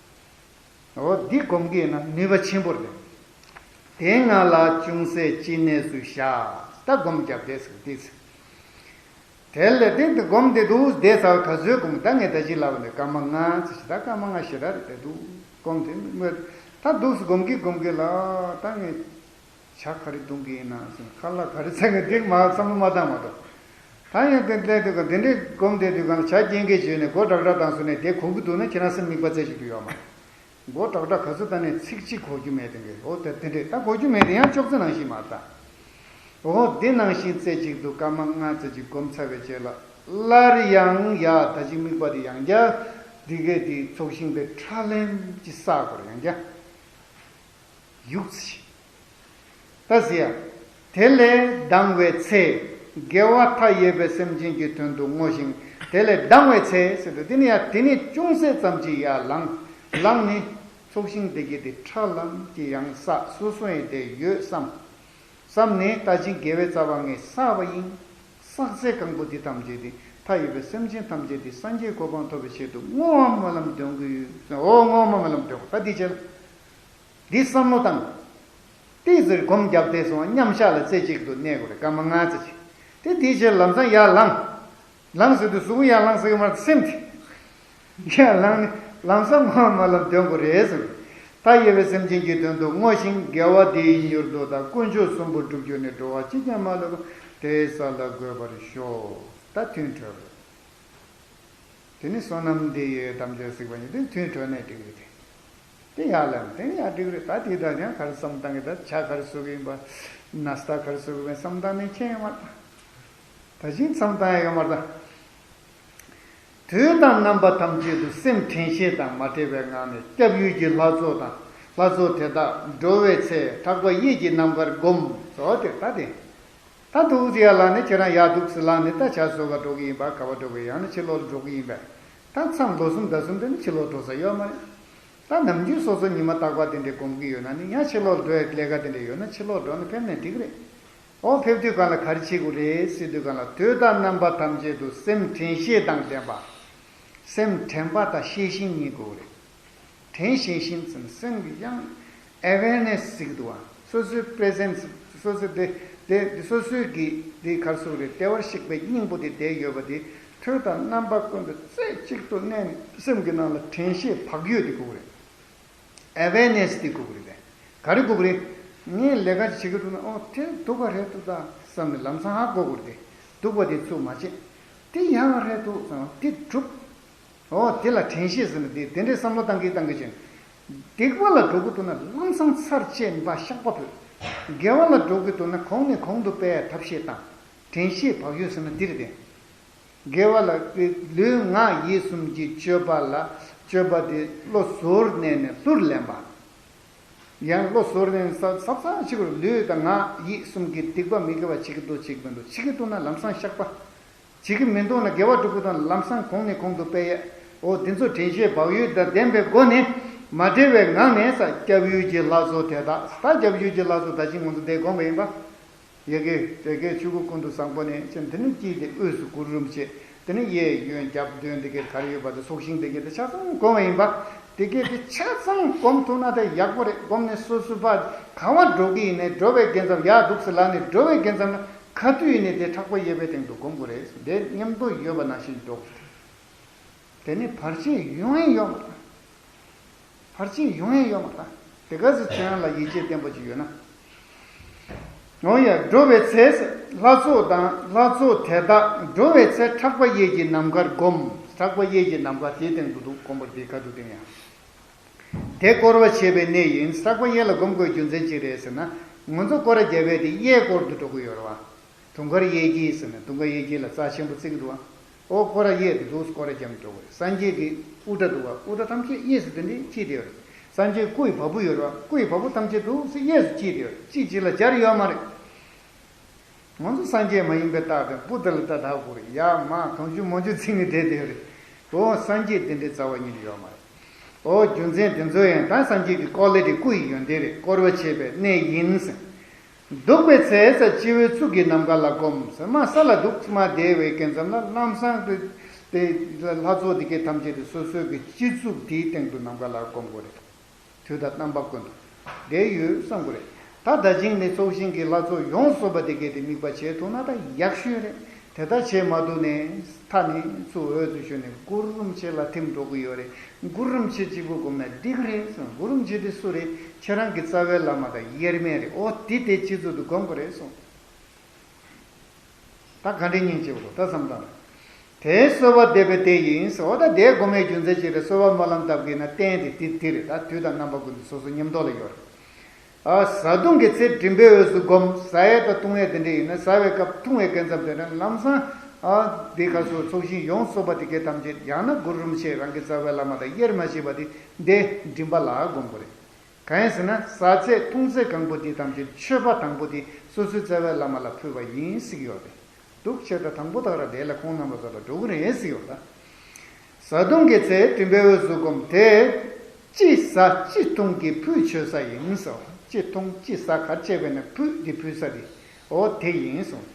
འོ་འདི་སྒོམ་གྱི་ཡིན་ན་ནུས་པ་ཆེན་པོ་རེད། དེའི་ངང་ལ་ཅུང་ཟད་ཅི་གནས་སུ་བཞག་ད་སྒོམ་རྒྱབ་བསྡད་ཟེར་འདི་ཟེར། དེ་ལས་དེ་འདི་སྒོམ་བསྡད་འདུག་བསྡད་ཚར་བ་ག་ཚོད་སྒོམ་ད་ངས་ད་ཅི་ལབ་ནས་སྐར་མ་ལྔ་ཙམ་ཞིག་ད་སྐར་མ་ལྔ་ཞེ་དྲག་རེད་བསྡད་འདུག་སྒོམ་དེ་མོད་ད་འདུག་སེ་སྒོམ་གྱི་སྒོམ་གྱི་ལ་ད་ངས་ཇ་ག་རེ་བཏུང་གི་ཡིན་ན་ཟེར་ཁ་ལག་ག་རེ་ཟ་གི་འདི་མ་བསམ་བློ་མ་བཏང་མ་གཏོགས། ད་ཡང་དེ་འདྲའི་དུས་ག་འདི་འདྲའི་སྒོམ་བསྡད་དུས་གང་ལ་ཇ་རྐྱེན་གྱིས་བྱས་ནས་སྒོ་གྲག་གྲག་བཏང་སོང་ནས་དེ་གོ་གི་འདུག་ན་ཁྱེད་རང་སེམས་དམིགས་པ་རྩེ་གཅིག་ཏུ་ཡོད་མ་རེད། མགོ་གྲག་གྲག་ག་ཚོད་བཏང་ནས་ཚིག་གཅིག་གོ་རྒྱུ་མེད་དེ་འདྲ། འོ་དེ་དེ་འདྲས་ད་གོ་རྒྱུ་མེད་དེ་ཡང་ཅོག་ཙེ་ནང་བཞིན་མ་ལྟ། འོ་དེ་ནང་བཞིན་རྩེ་གཅིག་ཏུ་སྐར་མ་ལྔ་ཙམ་ཅིག་སྒོམ་ཚར་བའི་རྗེས་ལ་སླར་ཡང་ཡ་ད་ཅིག་དམིགས་པ་དེ་ཡང་བསྐྱར་འདི་གས་དེ་ཚོགས་ཞིང་དེ་ཁྲ་ལེམ་གྱི་ས་སྐོར་ཡང་བསྐྱར་ཡུག་ཙམ་ཞིག་ད་ཟེར་ཡ། དེ་ལས་ལྡང་བའི་ཚེ། དགེ་བ་མཐའ་ཡས་པའི་སེམས་ཅན་གྱི་དོན་དུ་བསྔོ་ཞིང་། དེ་ལས་ལྡང་བའི་ཚེ་ཟེར་དུས་དེ་ནི་ཡང་དེ་ནི་ཅུང་ཟད་ཙམ་ཅིག་ཡར་ལངས། ལངས་ནས་ཚོགས་ཞིང་དེ་གའི་དེ་ཁྲ་ལམ་གྱི་ཡང་ས་སོ་སོ་ཡི་དེ་ཡོད་བསམ། བསམ་ནས་ད་ཅིག་དགེ་བའི་རྩ་བ་ངས་བསགས་པ་ཡིན། བསགས་ཚད་གང་པོ་འདི་ཐམས་ཅད་དེ་མཐའ་ཡས་པའི་སེམས་ཅན་ཐམས་ཅད་དེ་སངས་རྒྱས་གོ་འཕང་ཐོབ་པའི་ཆེད་དུ་བསྔོ་བ་སྨོན་ལམ་འདོན་གྱི་ཡོད། འོ་བསྔོ་བ་སྨོན་ལམ་འདོན་དགོས་ད་འདི་བྱས་ལ། འདི་བསམ་བློ་བཏང་། ཏིག་ཙེར་སྒོམ་རྒྱབ་བསྡད་སོང་བ་མཉམ་བཞག་ལ་རྩེ་གཅིག་ཏུ་གནས་དགོས་རེད་སྐར་མ་ལྔ་ཙམ་ཅིག་དེ་དེའི་རྗེས་ལམ་སང་ཡར་ལངས། ལངས་ཟེར་དུས་གཟུགས་པོ་ཡར་ལངས་ཟེར་གྱི་མ་རེད་སེམས་དེ། ཡར་ལངས་ནས་ལམ་སང་བསྔོ་བ་སྨོན་ལམ་འདོན་དགོས་རེད་ཟེར། མཐའ་ཡས་པའི་སེམས་ཅན་གྱི་དོན་དུ་བསྔོ་ཞིང་དགེ་བ་འདི་ཡིས་མྱུར་དུ་བདག་དཀོན་མཆོག་གསུམ་པོ་སྒྲུབ་གྱུར་ནས། འགྲོ་བ་གཅིག་ཀྱང་མ་ལུས་པ། དེ་ས་ལ་འགོད་པར་ཤོག་ད་ཐུན་གྲོལ། དེ་ནི་བསོད་ནམས་འདི་ཡིས་ཐམས་ཅད་གཟིགས་པ་ཉིད། དེ་ཐུན་གྲོལ་ནས་འགྲིག་གི་རེད། དེ་ཡར་ལངས་དེ་ནི་ཡར་འགྲིག་གི་རེད། ད་དེ་ད་ཡང་ག་རེ་བསམ་བཏང་གི་ད་ཇ་ག་རེ་བཟོ་གི་ཡིན་པ། ནཱ་སྟ་ག་རེ་བཟོ་གི་ཡིན་པ་བསམ་བཏང་ནས་ཁྱད་ཡོད་མ་རེད། ད་ཅིག་བསམ་བཏང་ཡ་ཡོད་མ་རེད་ད། དུས་དང་རྣམ་པ་ཐམས་ཅད་དུ་སེམས་དྲན་ཤེས་དང་མ་བྲལ་བའི་ངང་ནས་སྐྱབས་ཡུལ་གྱི་ལྷ་ཚོགས་དང་ལྷ་ཚོགས་དེ་དག་འགྲོ་བའི་ཚེ་ཕྲག་པ་གཡས་ཀྱི་ནམ་མཁར་བསྒོམ། ཟོ་དེ་ལྟ་སྟེ། ད་འདུག་ཟེར་ཡ་ལ་ནི་ཁྱེད་རང་ཡར་འདུག་ཟེར་ལ་ནི་ད་ཇ་བཟོ་ག་འགྲོ་གི་ཡིན་པ། ག་པར་འགྲོ་གི་ཡང་ན་ཕྱི་ལོགས་ལ་འགྲོ་གི་ཡིན་པས། ད་མཚམས་ལོ་གསུམ་ཟླ་གསུམ་དེ་ནི་ཕྱི་ལོགས་འགྲོ་ས་ཡོད་མ་རེད། ད་ནམ་རྒྱུན་སོ་སོ་ཉི་མ་རྟག་པར་དེ་འདྲའི་སྒོམ་གི་ཡོད་ན་ནི་ཡང་ཕྱི་ལོགས་ལ་འགྲོ་ཡ་ལས་ཀ་དེ་འདྲ་ཡོད་ན་ཕྱི་ལོགས་འགྲོ་ནི་ཕེབས་ནས་འགྲིག་གི་རེད། ཨོ་ཕེབས་དུས་གང་ལ་ག་རེ་བྱེད་དགོས་རེད་ཟེར་དུས་གང་ལ་དུས་དང་རྣམ་པ་ཐམས་ཅད་དུ་སེམས་དྲན་ཤེས་དང་ལྡན་པ། སེམས་དྲན་པ་དང་ཤེས་བཞིན་གཉིས་དགོས་རེད། དྲན་ཤེས་བཞིན་ཟེར་ན་སེམས་ཀྱི་ཡང་awareness་ཟེར་གི་འདུག་བ། སོ་སོའི་presence་སོ་སོའི་དེ་དེ་སོ་སོའི་གི་དེ་ག་རེ་ཟེར་དགོས་རེད། བདེ་བར་གཤེགས་པའི་སྙིང་པོ་དེ་བསྡད་ཡོད་པ་དེ་དུས་དང་རྣམ་པ་ཀུན་ཏུ་རྩེ་གཅིག་ཏུ་གནས་ནས་སེམས་ཀྱི་ནང་ལ་དྲན་ཤེས་བག་ཡོད་དེ་དགོས་རེད། awareness་དེ་དགོས་ཀྱི་རེད་དེ། ག་རེ་དགོས་ཀྱི་རེད། ངས་ལས་ཀ་ཅིག་བྱེད་ཀྱི་འདུག་ན་ཨོ་དེ་སྡུག་པ་རེད་འདུག་ད་བསམ་ནས་ལམ་སང་ཧ་གོ་དགོས་རེད་དེ། སྡུག་པ་དེ་ཚུར་མ་བྱེད། དེ་ཡག་རེད་འདུག་བསམ་དེ་སྒྲུབ། ཨོ་དེ་ལ་དྲན་ཤེས་ཟེར་ནས་དེ་དེ་འདྲའི་བསམ་བློ་བཏང་གི་བཏང་གི་བྱས་ནས། སྡིག་པ་ལ་འགྲོ་གི་འདུག་ན་ལམ་སང་ཚར་བཅད་འབའ་བཤགས་པ་ཕུལ། དགེ་བ་ལ་འགྲོ་གི་འདུག་ན་གོང་ནས་གོང་དུ་སྤེལ་ཡ་ཐབས་ཤེས་དང་། དྲན་ཤེས་བག་ཡོད་ཟེར་ན་འདི་རེད་དེ། དགེ་བ་ལ་ལུས་ངག་ཡིད་གསུམ་གྱི་སྤྱོད་པ་ལ་སྤྱོད་པ་དེ་བློ་གཟུར་གནས་ནས་ལྷུར་ལེན་པ། ཡང་བློ་གཟུར་གནས་ནས་ས་ས་ས་ཕྱི་གུར་ལུས་དང་ངག་ཡིད་གསུམ་གྱི་སྡིག་པ་མི་དགེ་བ་བྱེད་ཀྱི་འདུག་བྱེད་ཀྱི་མི་འདུག་བྱེད་ཀྱི་འདུག་ན་ལམ་སང་བཤགས་པ། བྱེད་ཀྱི་མི་འདུག་ན་དགེ་བ་སྒྲུབ་ཀྱི་འདུག་ན་ལམ་སང་གོང་ནས་གོང་དུ་སྤེལ་ཡས། འོ་འདི་ཚོ་དྲན་ཤེས་བག་ཡོད་དང་ལྡན་པའི་སྒོ་ནས་མ་བྲེལ་བའི་ངང་ནས་ས་སྐྱབས་ཡུལ་གྱི་ལྷ་ཚོགས་དེ་དག་ད་སྐྱབས་ཡུལ་གྱི་ལྷ་ཚོགས་ད་ཅིག་ང་ཚོ་འདིར་བསྒོམས་པ་ཡིན་པ། ཡ་གི་དེ་གའི་ཆོས་སྐུ་ཀུན་ཏུ་བཟང་པོ་ནས་ཅན་དེ་ནི་དཀྱིལ་དེ་དབུས་སུ་གུ་རུ་རིན་པོ་ཆེ། དེ་ནི་གཡས་གཡོན་རྒྱབ་མདུན་དེ་གའི་ག་རེ་ཡོད་པ་དེ་ཚོགས་ཞིང་དེ་གའི་དེ་ཆ་ཚང་བསྒོམས་པ་ཡིན་པ། དེ་གའི་དེ་ཆ་ཚང་བསྒོམས་ཐུབ་ན་དེ་ཡག་པོ་རེད། བསྒོམས་ནས་སོ་སོ་པ་ག་བ་འགྲོ་གི་ཡིན་ནའི་འགྲོ་བའི་དགེ་མཚམས་ཡར་འདུག་སེ་ལངས་ནས་འགྲོ་བའི་དགེ་མཚམས་ལ་ག་དུས་ཡིན་ནའི་དེ་ཕྲག་པ་གཡས་པའི་སྟེང་དུ་བསྒོམ་དགོས་རེད། དེ་མཉམ་དུ་ཡོད་པ་ནང་བཞིན་འགྲོ་དགོས་རེད། དེ་ནི་བར་ཆད་ཡོང་ཡས་ཡོད་མ་རེད། བར་ཆད་ཡོང་ཡས་ཡོད་མ་རེད། དེ་ག་ཚོད་ཁྱོད་རང་ལ་ཡིད་ཆེས་བརྟན་པོ་ཅིག་ཡོད་ན། འོ་ཡ་འགྲོ་བའི་ཚེ་ལྷ་ཚོགས་དང་ལྷ་ཚོགས་དེ་དག་འགྲོ་བའི་ཚེ་ཕྲག་པ་གཡས་ཀྱི་ནམ་མཁར་བསྒོམ། ཕྲག་པ་གཡས་ཀྱི་ནམ་མཁར་དེའི་སྟེང་དུ་འདུག་བསྒོམ་པར་དེའི་ཁ་ཐུག་སྟེང་ཡང་། དེ་བསྐོར་བ་བྱེད་པའི་གནས་ཡིན། ཕྲག་པ་གཡས་ལ་བསྒོམ་དགོས་རྒྱུ་མཚན་ཅི་རེད་ཟེར་ན། ང་ཚོ་སྐོར་ར་བརྒྱབ་པས་དེ་གཡས་སྐོར་དུ་འགྲོ་གི་ཡོད་རེད་བ། དུང་དཀར་གཡས་འཁྱིལ་ཟེར་ནས་དུང་དཀར་གཡས་འཁྱིལ་ལ་རྩ་ཆེན་པོ་བརྩི་གི་འདུག་བ། ཨོ་སྐོར་ར་གཡས་དེ་འདུག་སྐོར་ར་རྒྱབ་འགྲོ་གི་རེད། སངས་རྒྱས་ཀྱི་དབུ་སྐྲ་འདུག་བ། དབུ་སྐྲ་ཐམས་ཅད་གཡས་སུ་དེ་འདྲའི་འཁྱིལ་བསྡད་ཡོད་རེད། སངས་རྒྱས་སྐུ་ཡི་བ་སྤུ་ཡོད་རེད་བ། སྐུ་ཡི་བ་སྤུ་ཐམས་ཅད་དུ་གཡས་སུ་གཅིག་དེ་ཡོད། གཅིག་གཅིག་ལ་སྦྱར་ཡོད་མ་རེད། ང་ཚོ་སངས་རྒྱས་མ་ཡིན་པའི་རྟགས་དེ་སྤུ་དེ་ལ་ལྟ་ད་དགོས་རེད། ཡ་མ་གང་བྱུང་མང་བྱུང་ཚིག་ནི་བསྡད་བསྡད་རེད། འོ་སངས་རྒྱས་དེ་འདྲའི་རྩ་བ་ཉིད་ཡོད་མ་རེད། འོ་རྒྱུ་མཚན་དེ་ཚོ་ཡང་ད་སངས་རྒྱས་ཀྱི་ཀོ་ལི་ཊི་སྐུ་ཡི་ཡོན་ཏན་རེད། བསྐོར་བ་བྱེད་པའི་གནས་ཡིན་ཟེར། འདུག་པའི་ཚེ་ས་སྤྱི་བོའི་གཙུག་གི་ནམ་མཁའ་ལ་བསྒོམ་ཟེར། མ་ས་ལ་འདུག་མ་བསྡད་པའི་གན་ཙམ་ལ་ལམ་སང་དེ་དེ་ལྷ་ཚོགས་དེ་གའི་ཐམས་ཅད་དེ་སོ་སོའི་གི་སྤྱི་གཙུག་དེའི་སྟེང་དུ་ནམ་མཁའ་ལ་བསྒོམ་དགོས་རེད། དུས་དང་རྣམ་པ་ཀུན་ཏུ་བསྡད་ཡོད་བསམ་དགོས་རེད། ད་ད་ཅིང་ནི་ཚོགས་ཞིང་གི་ལྷ་ཚོགས་ཡོངས་སུ་རྫོགས་པ་དེ་གའི་དེ་དམིགས་པ་བྱེད་ཐུབ་ན་ད་ཡག་ཤོས་རེད། དེ་ལྟར་བྱེད་མ་ཐུབ་ནས་མཐའ་ནས་ཚུར་འོད་ཚུར་ཤོར་ནས་གུ་རུ་རིན་པོ་ཆེ་ལ་ཐིམ་འགྲོ་གི་ཡོད་རེད། གུ་རུ་རིན་པོ་ཆེ་གཅིག་པུ་བསྒོམས་ན་འགྲིག་གི་རེད་གསུངས། གུ་རུ་རིན་པོ་ཆེ་དེ་སུ་རེད། ཁྱེད་རང་གི་རྩ་བའི་བླ་མ་དང་དབྱེར་མེད་རེད། འོ་དེ་དེ་སྤྱི་གཙུག་ཏུ་བསྒོམ་དགོས་རེད་གསུངས། ད་ག་འདྲའི་སྙིང་རྗེ་པོ་ད་བསམ་བཏང་། དེས་གསོལ་བ་འདེབས་པའི་དེ་ཡིན་ཟེར། འོ་ད་དེ་སྒོམ་པའི་རྒྱུ་མཚན་ཅི་རེད། གསོལ་བ་སྨོན་ལམ་བཏབ་དགོས་ན་རྟེན་དེ་དེ་དེ་རེད། ད་དུས་དང་རྣམ་པ་ཀུན་ཏུ་སོ་སོ་མཉམ་དུ་ལ་ཡོད་རེད། ཨ་བཟའ་བཏུང་གི་ཚེ་མགྲིན་པའི་འོས་སུ་བསྒོམ། བཟའ་ཡས་དང་བཏུང་ཡས་དེ་འདྲ་ཡིན་ན་བཟའ་བའི་སྐབས་བཏུང་བའི་གན་ཙམ་དེ་ན་ལམ་སང་ཨ་འདི་ག་སོ་ཚོགས་ཞིང་ཡོངས་སུ་རྫོགས་པ་དེ་གའི་ཐམས་ཅད་ཡང་ན་གུ་རུ་རིན་པོ་ཆེ་རང་གི་རྩ་བའི་བླ་མ་དང་དབྱེར་མ་ཕྱེ་བ་དེ་འདི་མགྲིན་པ་ལ་བསྒོམ་དགོས་རེད། གང་ཡིན་ཟེར་ན་བཟའ་ཚེ་བཏུང་ཚེ་གང་པོ་དེ་ཐམས་ཅད་མཆོད་པ་དང་པོ་དེ་སོ་སོའི་རྩ་བའི་བླ་མ་ལ་ཕུལ་བ་ཡིན་ཟེར་གྱི་ཡོད་རེད། འདུག་བྱས་ད་དང་པོ་དག་ར་དེ་ལ་ཁོང་རྣམ་པ་ཚོ་ལ་འགྲོ་གི་རེད་ཟེར་གྱི་ཡོད་རེད། བཟའ་བཏུང་གི་ཚེ་མགྲིན་པའི་འོས་སུ་བསྒོམ། དེ་ཅི་བཟའ་ཅི་འཐུང་གི་ཕུད་མཆོད་ས་ཡིན་ཟེར། ཅི་འཐུང་ཅི་བཟའ་ག་རེ་བྱས་པས་ན་ཕུད་འདི་ཕུལ་ས་དེ་འོ་དེ་ཡིན་གསུངས།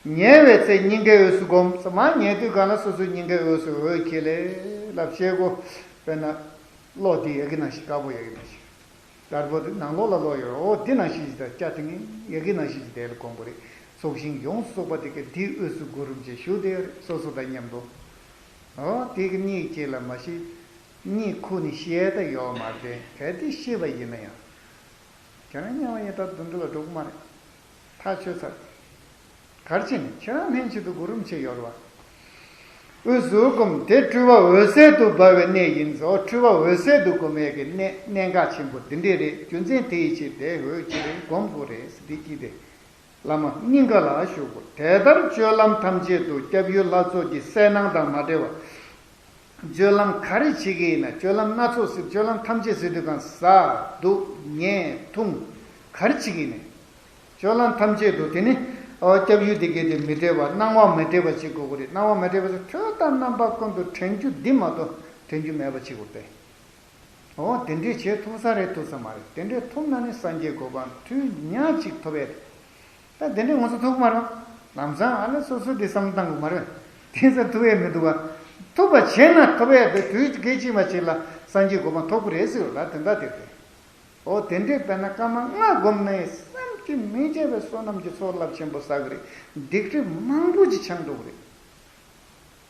ཉལ་བའི་ཚེ་སྙིང་གའི་འོས་སུ་བསྒོམ། མ་ཉལ་དུས་གང་ལ་སོ་སོའི་སྙིང་གའི་འོས་སུ་འོས་ཁྱེར་ལས་ལབ་བྱེད་དགོས། དཔེར་ན། གློག་འདི་ཡ་གི་ནང་བཞིན་དཀར་པོ་ཡ་གི་ནང་བཞིན། དཀར་པོ་འདི་ནང་ལོགས་ལ་གློག་ཡོད། འོ་འདི་ནང་བཞིན་ཞིག་དང་སྐྱ་དེ་ངས་ཡ་གི་ནང་བཞིན་ཞིག་དེ་ལ་གོམས་པ་རེད། ཚོགས་ཞིང་ཡོངས་སུ་རྫོགས་པ་དེ་གའི་འདིའི་དབུས་སུ་གུ་རུ་རིན་པོ་ཆེ་བཞུགས་བསྡད་ཡོད་རེད། སོ་སོ་དང་མཉམ་དུ། འོ་དེ་གི་གཉིད་ཁྱེར་ལ་མ་ཤི། གཉིད་ཁུག་ནས་ཤི་ཡས་ད་ཡོད་མ་རེད། གལ་ཏེ་ཤི་བ་ཡིན་ན་ཡང་། ཁྱེད་རང་དམྱལ་བ་ཡི་དྭགས་དུད་འགྲོ་ལ་འགྲོ་གི་མ་རེད། ཐག་ཆོད་ཚར། ག་རེ་བྱས་ནས་ཁྱེད་རང་ལྷན་ཅིག་ཏུ་གུ་རུ་རིན་པོ་ཆེ་ཡོད་རེད་བ། དབུས་སུ་བསྒོམ། དེ་སྤྲུལ་པ་འོད་གསལ་དུ་འབར་བའི་གནས་ཡིན་ཟེར། སྤྲུལ་པ་འོད་གསལ་དུ་བསྒོམ་ཡས་ཀྱི་གནས་གནད་འགག་ཆེན་པོ་འདི་འདྲས་རེད། རྒྱུ་མཚན་དེ་ཡི་ཕྱིར་དེ་འོད་ཀྱི་རེད་བསྒོམ་དགོས་རེད་ཟེར་འདི་ཅི་སྟེ། བླ་མ་སྙིང་ག་ལ་བཞུགས་དགོས། དེ་ལྟར་སྤྱོད་ལམ་ཐམས་ཅད་དུ་སྐྱབས་ཡུལ་ལྷ་ཚོགས་ཀྱི་གསལ་སྣང་དང་མ་བྲལ་བར། སྤྱོད་ལམ་ག་རེ་བྱེད་ཀྱི་ཡིན་ན། སྤྱོད་ལམ་སྣ་ཚོགས་ཟེར། སྤྱོད་ལམ་ཐམས་ཅད་ཟེར་དུས་གང་ཟ་འདུག་ཉལ་འཐུང་ག་རེ་བྱེད་ཀྱི་ཡིན་ན། སྤྱོད་ལམ་ཐམས་ཅད་དུ་དེ་ནི་ཨོ་སྐྱབས་ཡུལ་དེ་གའི་དེ་མི་འབྲལ་བ། སྣང་བ་མི་འབྲལ་བ་བྱེད་དགོས་ཀྱི་རེད། སྣང་བ་མི་འབྲལ་བ་ཟེར་དུས་དང་རྣམ་པ་ཀུན་ཏུ་དྲན་རྒྱུ་འདི་མ་གཏོགས་དྲན་རྒྱུ་མེད་པ་བྱེད་དགོས་པས། འོ་དེ་འདྲས་བྱེད་ཐུབ་ས་རེད་ཐུབ་ས་མ་རེད། དེ་འདྲས་ཐུབ་ན་ནི་སངས་རྒྱས་གོ་འཕང་དུས་ཉག་གཅིག་ཐོབ་ཡས་རེད། ད་དེ་འདྲས་ང་ཚོ་ཐུབ་ཀྱི་མ་རེད། ལམ་སང་ཨ་ལས་སོ་སོ་དེ་བསམ་བློ་བཏང་དགོས་མ་རེད། དེ་ཚོ་ཐུབ་ཡས་མི་འདུག་བ། ཐུབ་པ་བྱས་ན་ཐོབ་ཡས་དེ་དུས་སྐད་ཅིག་མ་གཅིག་ལ་སངས་རྒྱས་གོ་འཕང་ཐོབ་ཀྱི་རེད་ཟེར་བ་ལ་དེ་འདྲ་དེ་རེད། འོ་དེ་འདྲས་དཔེར་ན་སྐར་མ་ལྔ་བསྒོམས་ནས་བསམ་གྱིས་མི་ཁྱབ་པའི་བསོད་ནམས་ཀྱི་ཚོགས་རླབས་ཆེན་པོ་བསགས་ཀྱི་རེད། སྡིག་སྒྲིབ་མང་པོ་ཅིག་བྱང་འགྲོ་གི་རེད།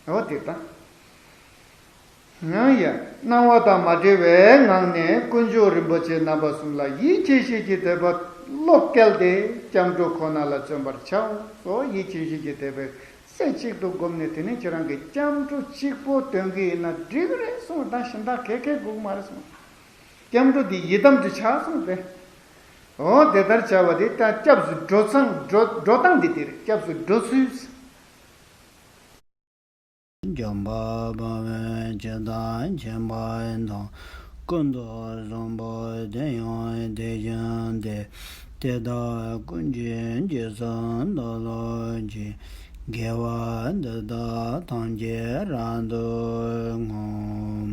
འོ་དེ་ལྟ། ཡང་ཡང་སྣང་བ་དང་མ་བྲལ་བའི་ངང་ནས་དཀོན་མཆོག་རིན་པོ་ཆེ་རྣམ་པ་གསུམ་ལ་ཡིད་ཆེས་ཤིང་གི་དད་པ་བློ་བསྐྱལ་ཏེ་སྐྱབས་འགྲོ་ཁོ་ན་ལ་བརྩོན་པར་བྱའོ། སོ་ཡིད་ཆེས་ཤིང་གི་དད་པའི་རྩེ་གཅིག་ཏུ་བསྒོམས་ནས་དེ་ནས་ཁྱེད་རང་གི་སྐྱབས་འགྲོ་གཅིག་པོ་འདོན་གྱི་ཡིན་ན་འགྲིག་གི་རེད་གསུངས། ད་གཞན་དག་ག་གེ་དགོས་ཀྱི་མ་རེད་གསུངས། སྐྱབས་འགྲོ་འདི་ཡི་དམ་དུ་བྱ་གསུངས་ཏེ། འོ་དེ་ལྟར་བྱ་བ་དེ་ད་སྐྱབས་སུ་འགྲོ་སྟངས་འགྲོ་འགྲོ་སྟངས་འདི་དེ་རེད། སྐྱབས་སུ་འགྲོ་ཚུལ། འཇམ་དཔལ་དཔའ་བོས་ཇི་ལྟར་མཁྱེན་པ་དང་། ཀུན་ཏུ་བཟང་པོ་དེ་ཡང་དེ་བཞིན་ཏེ། དེ་དག་ཀུན་གྱི་རྗེས་སུ་བདག་སློབ་ཅིང་། དགེ་བ་འདི་དག་ཐམས་ཅད་རབ་ཏུ་བསྔོ།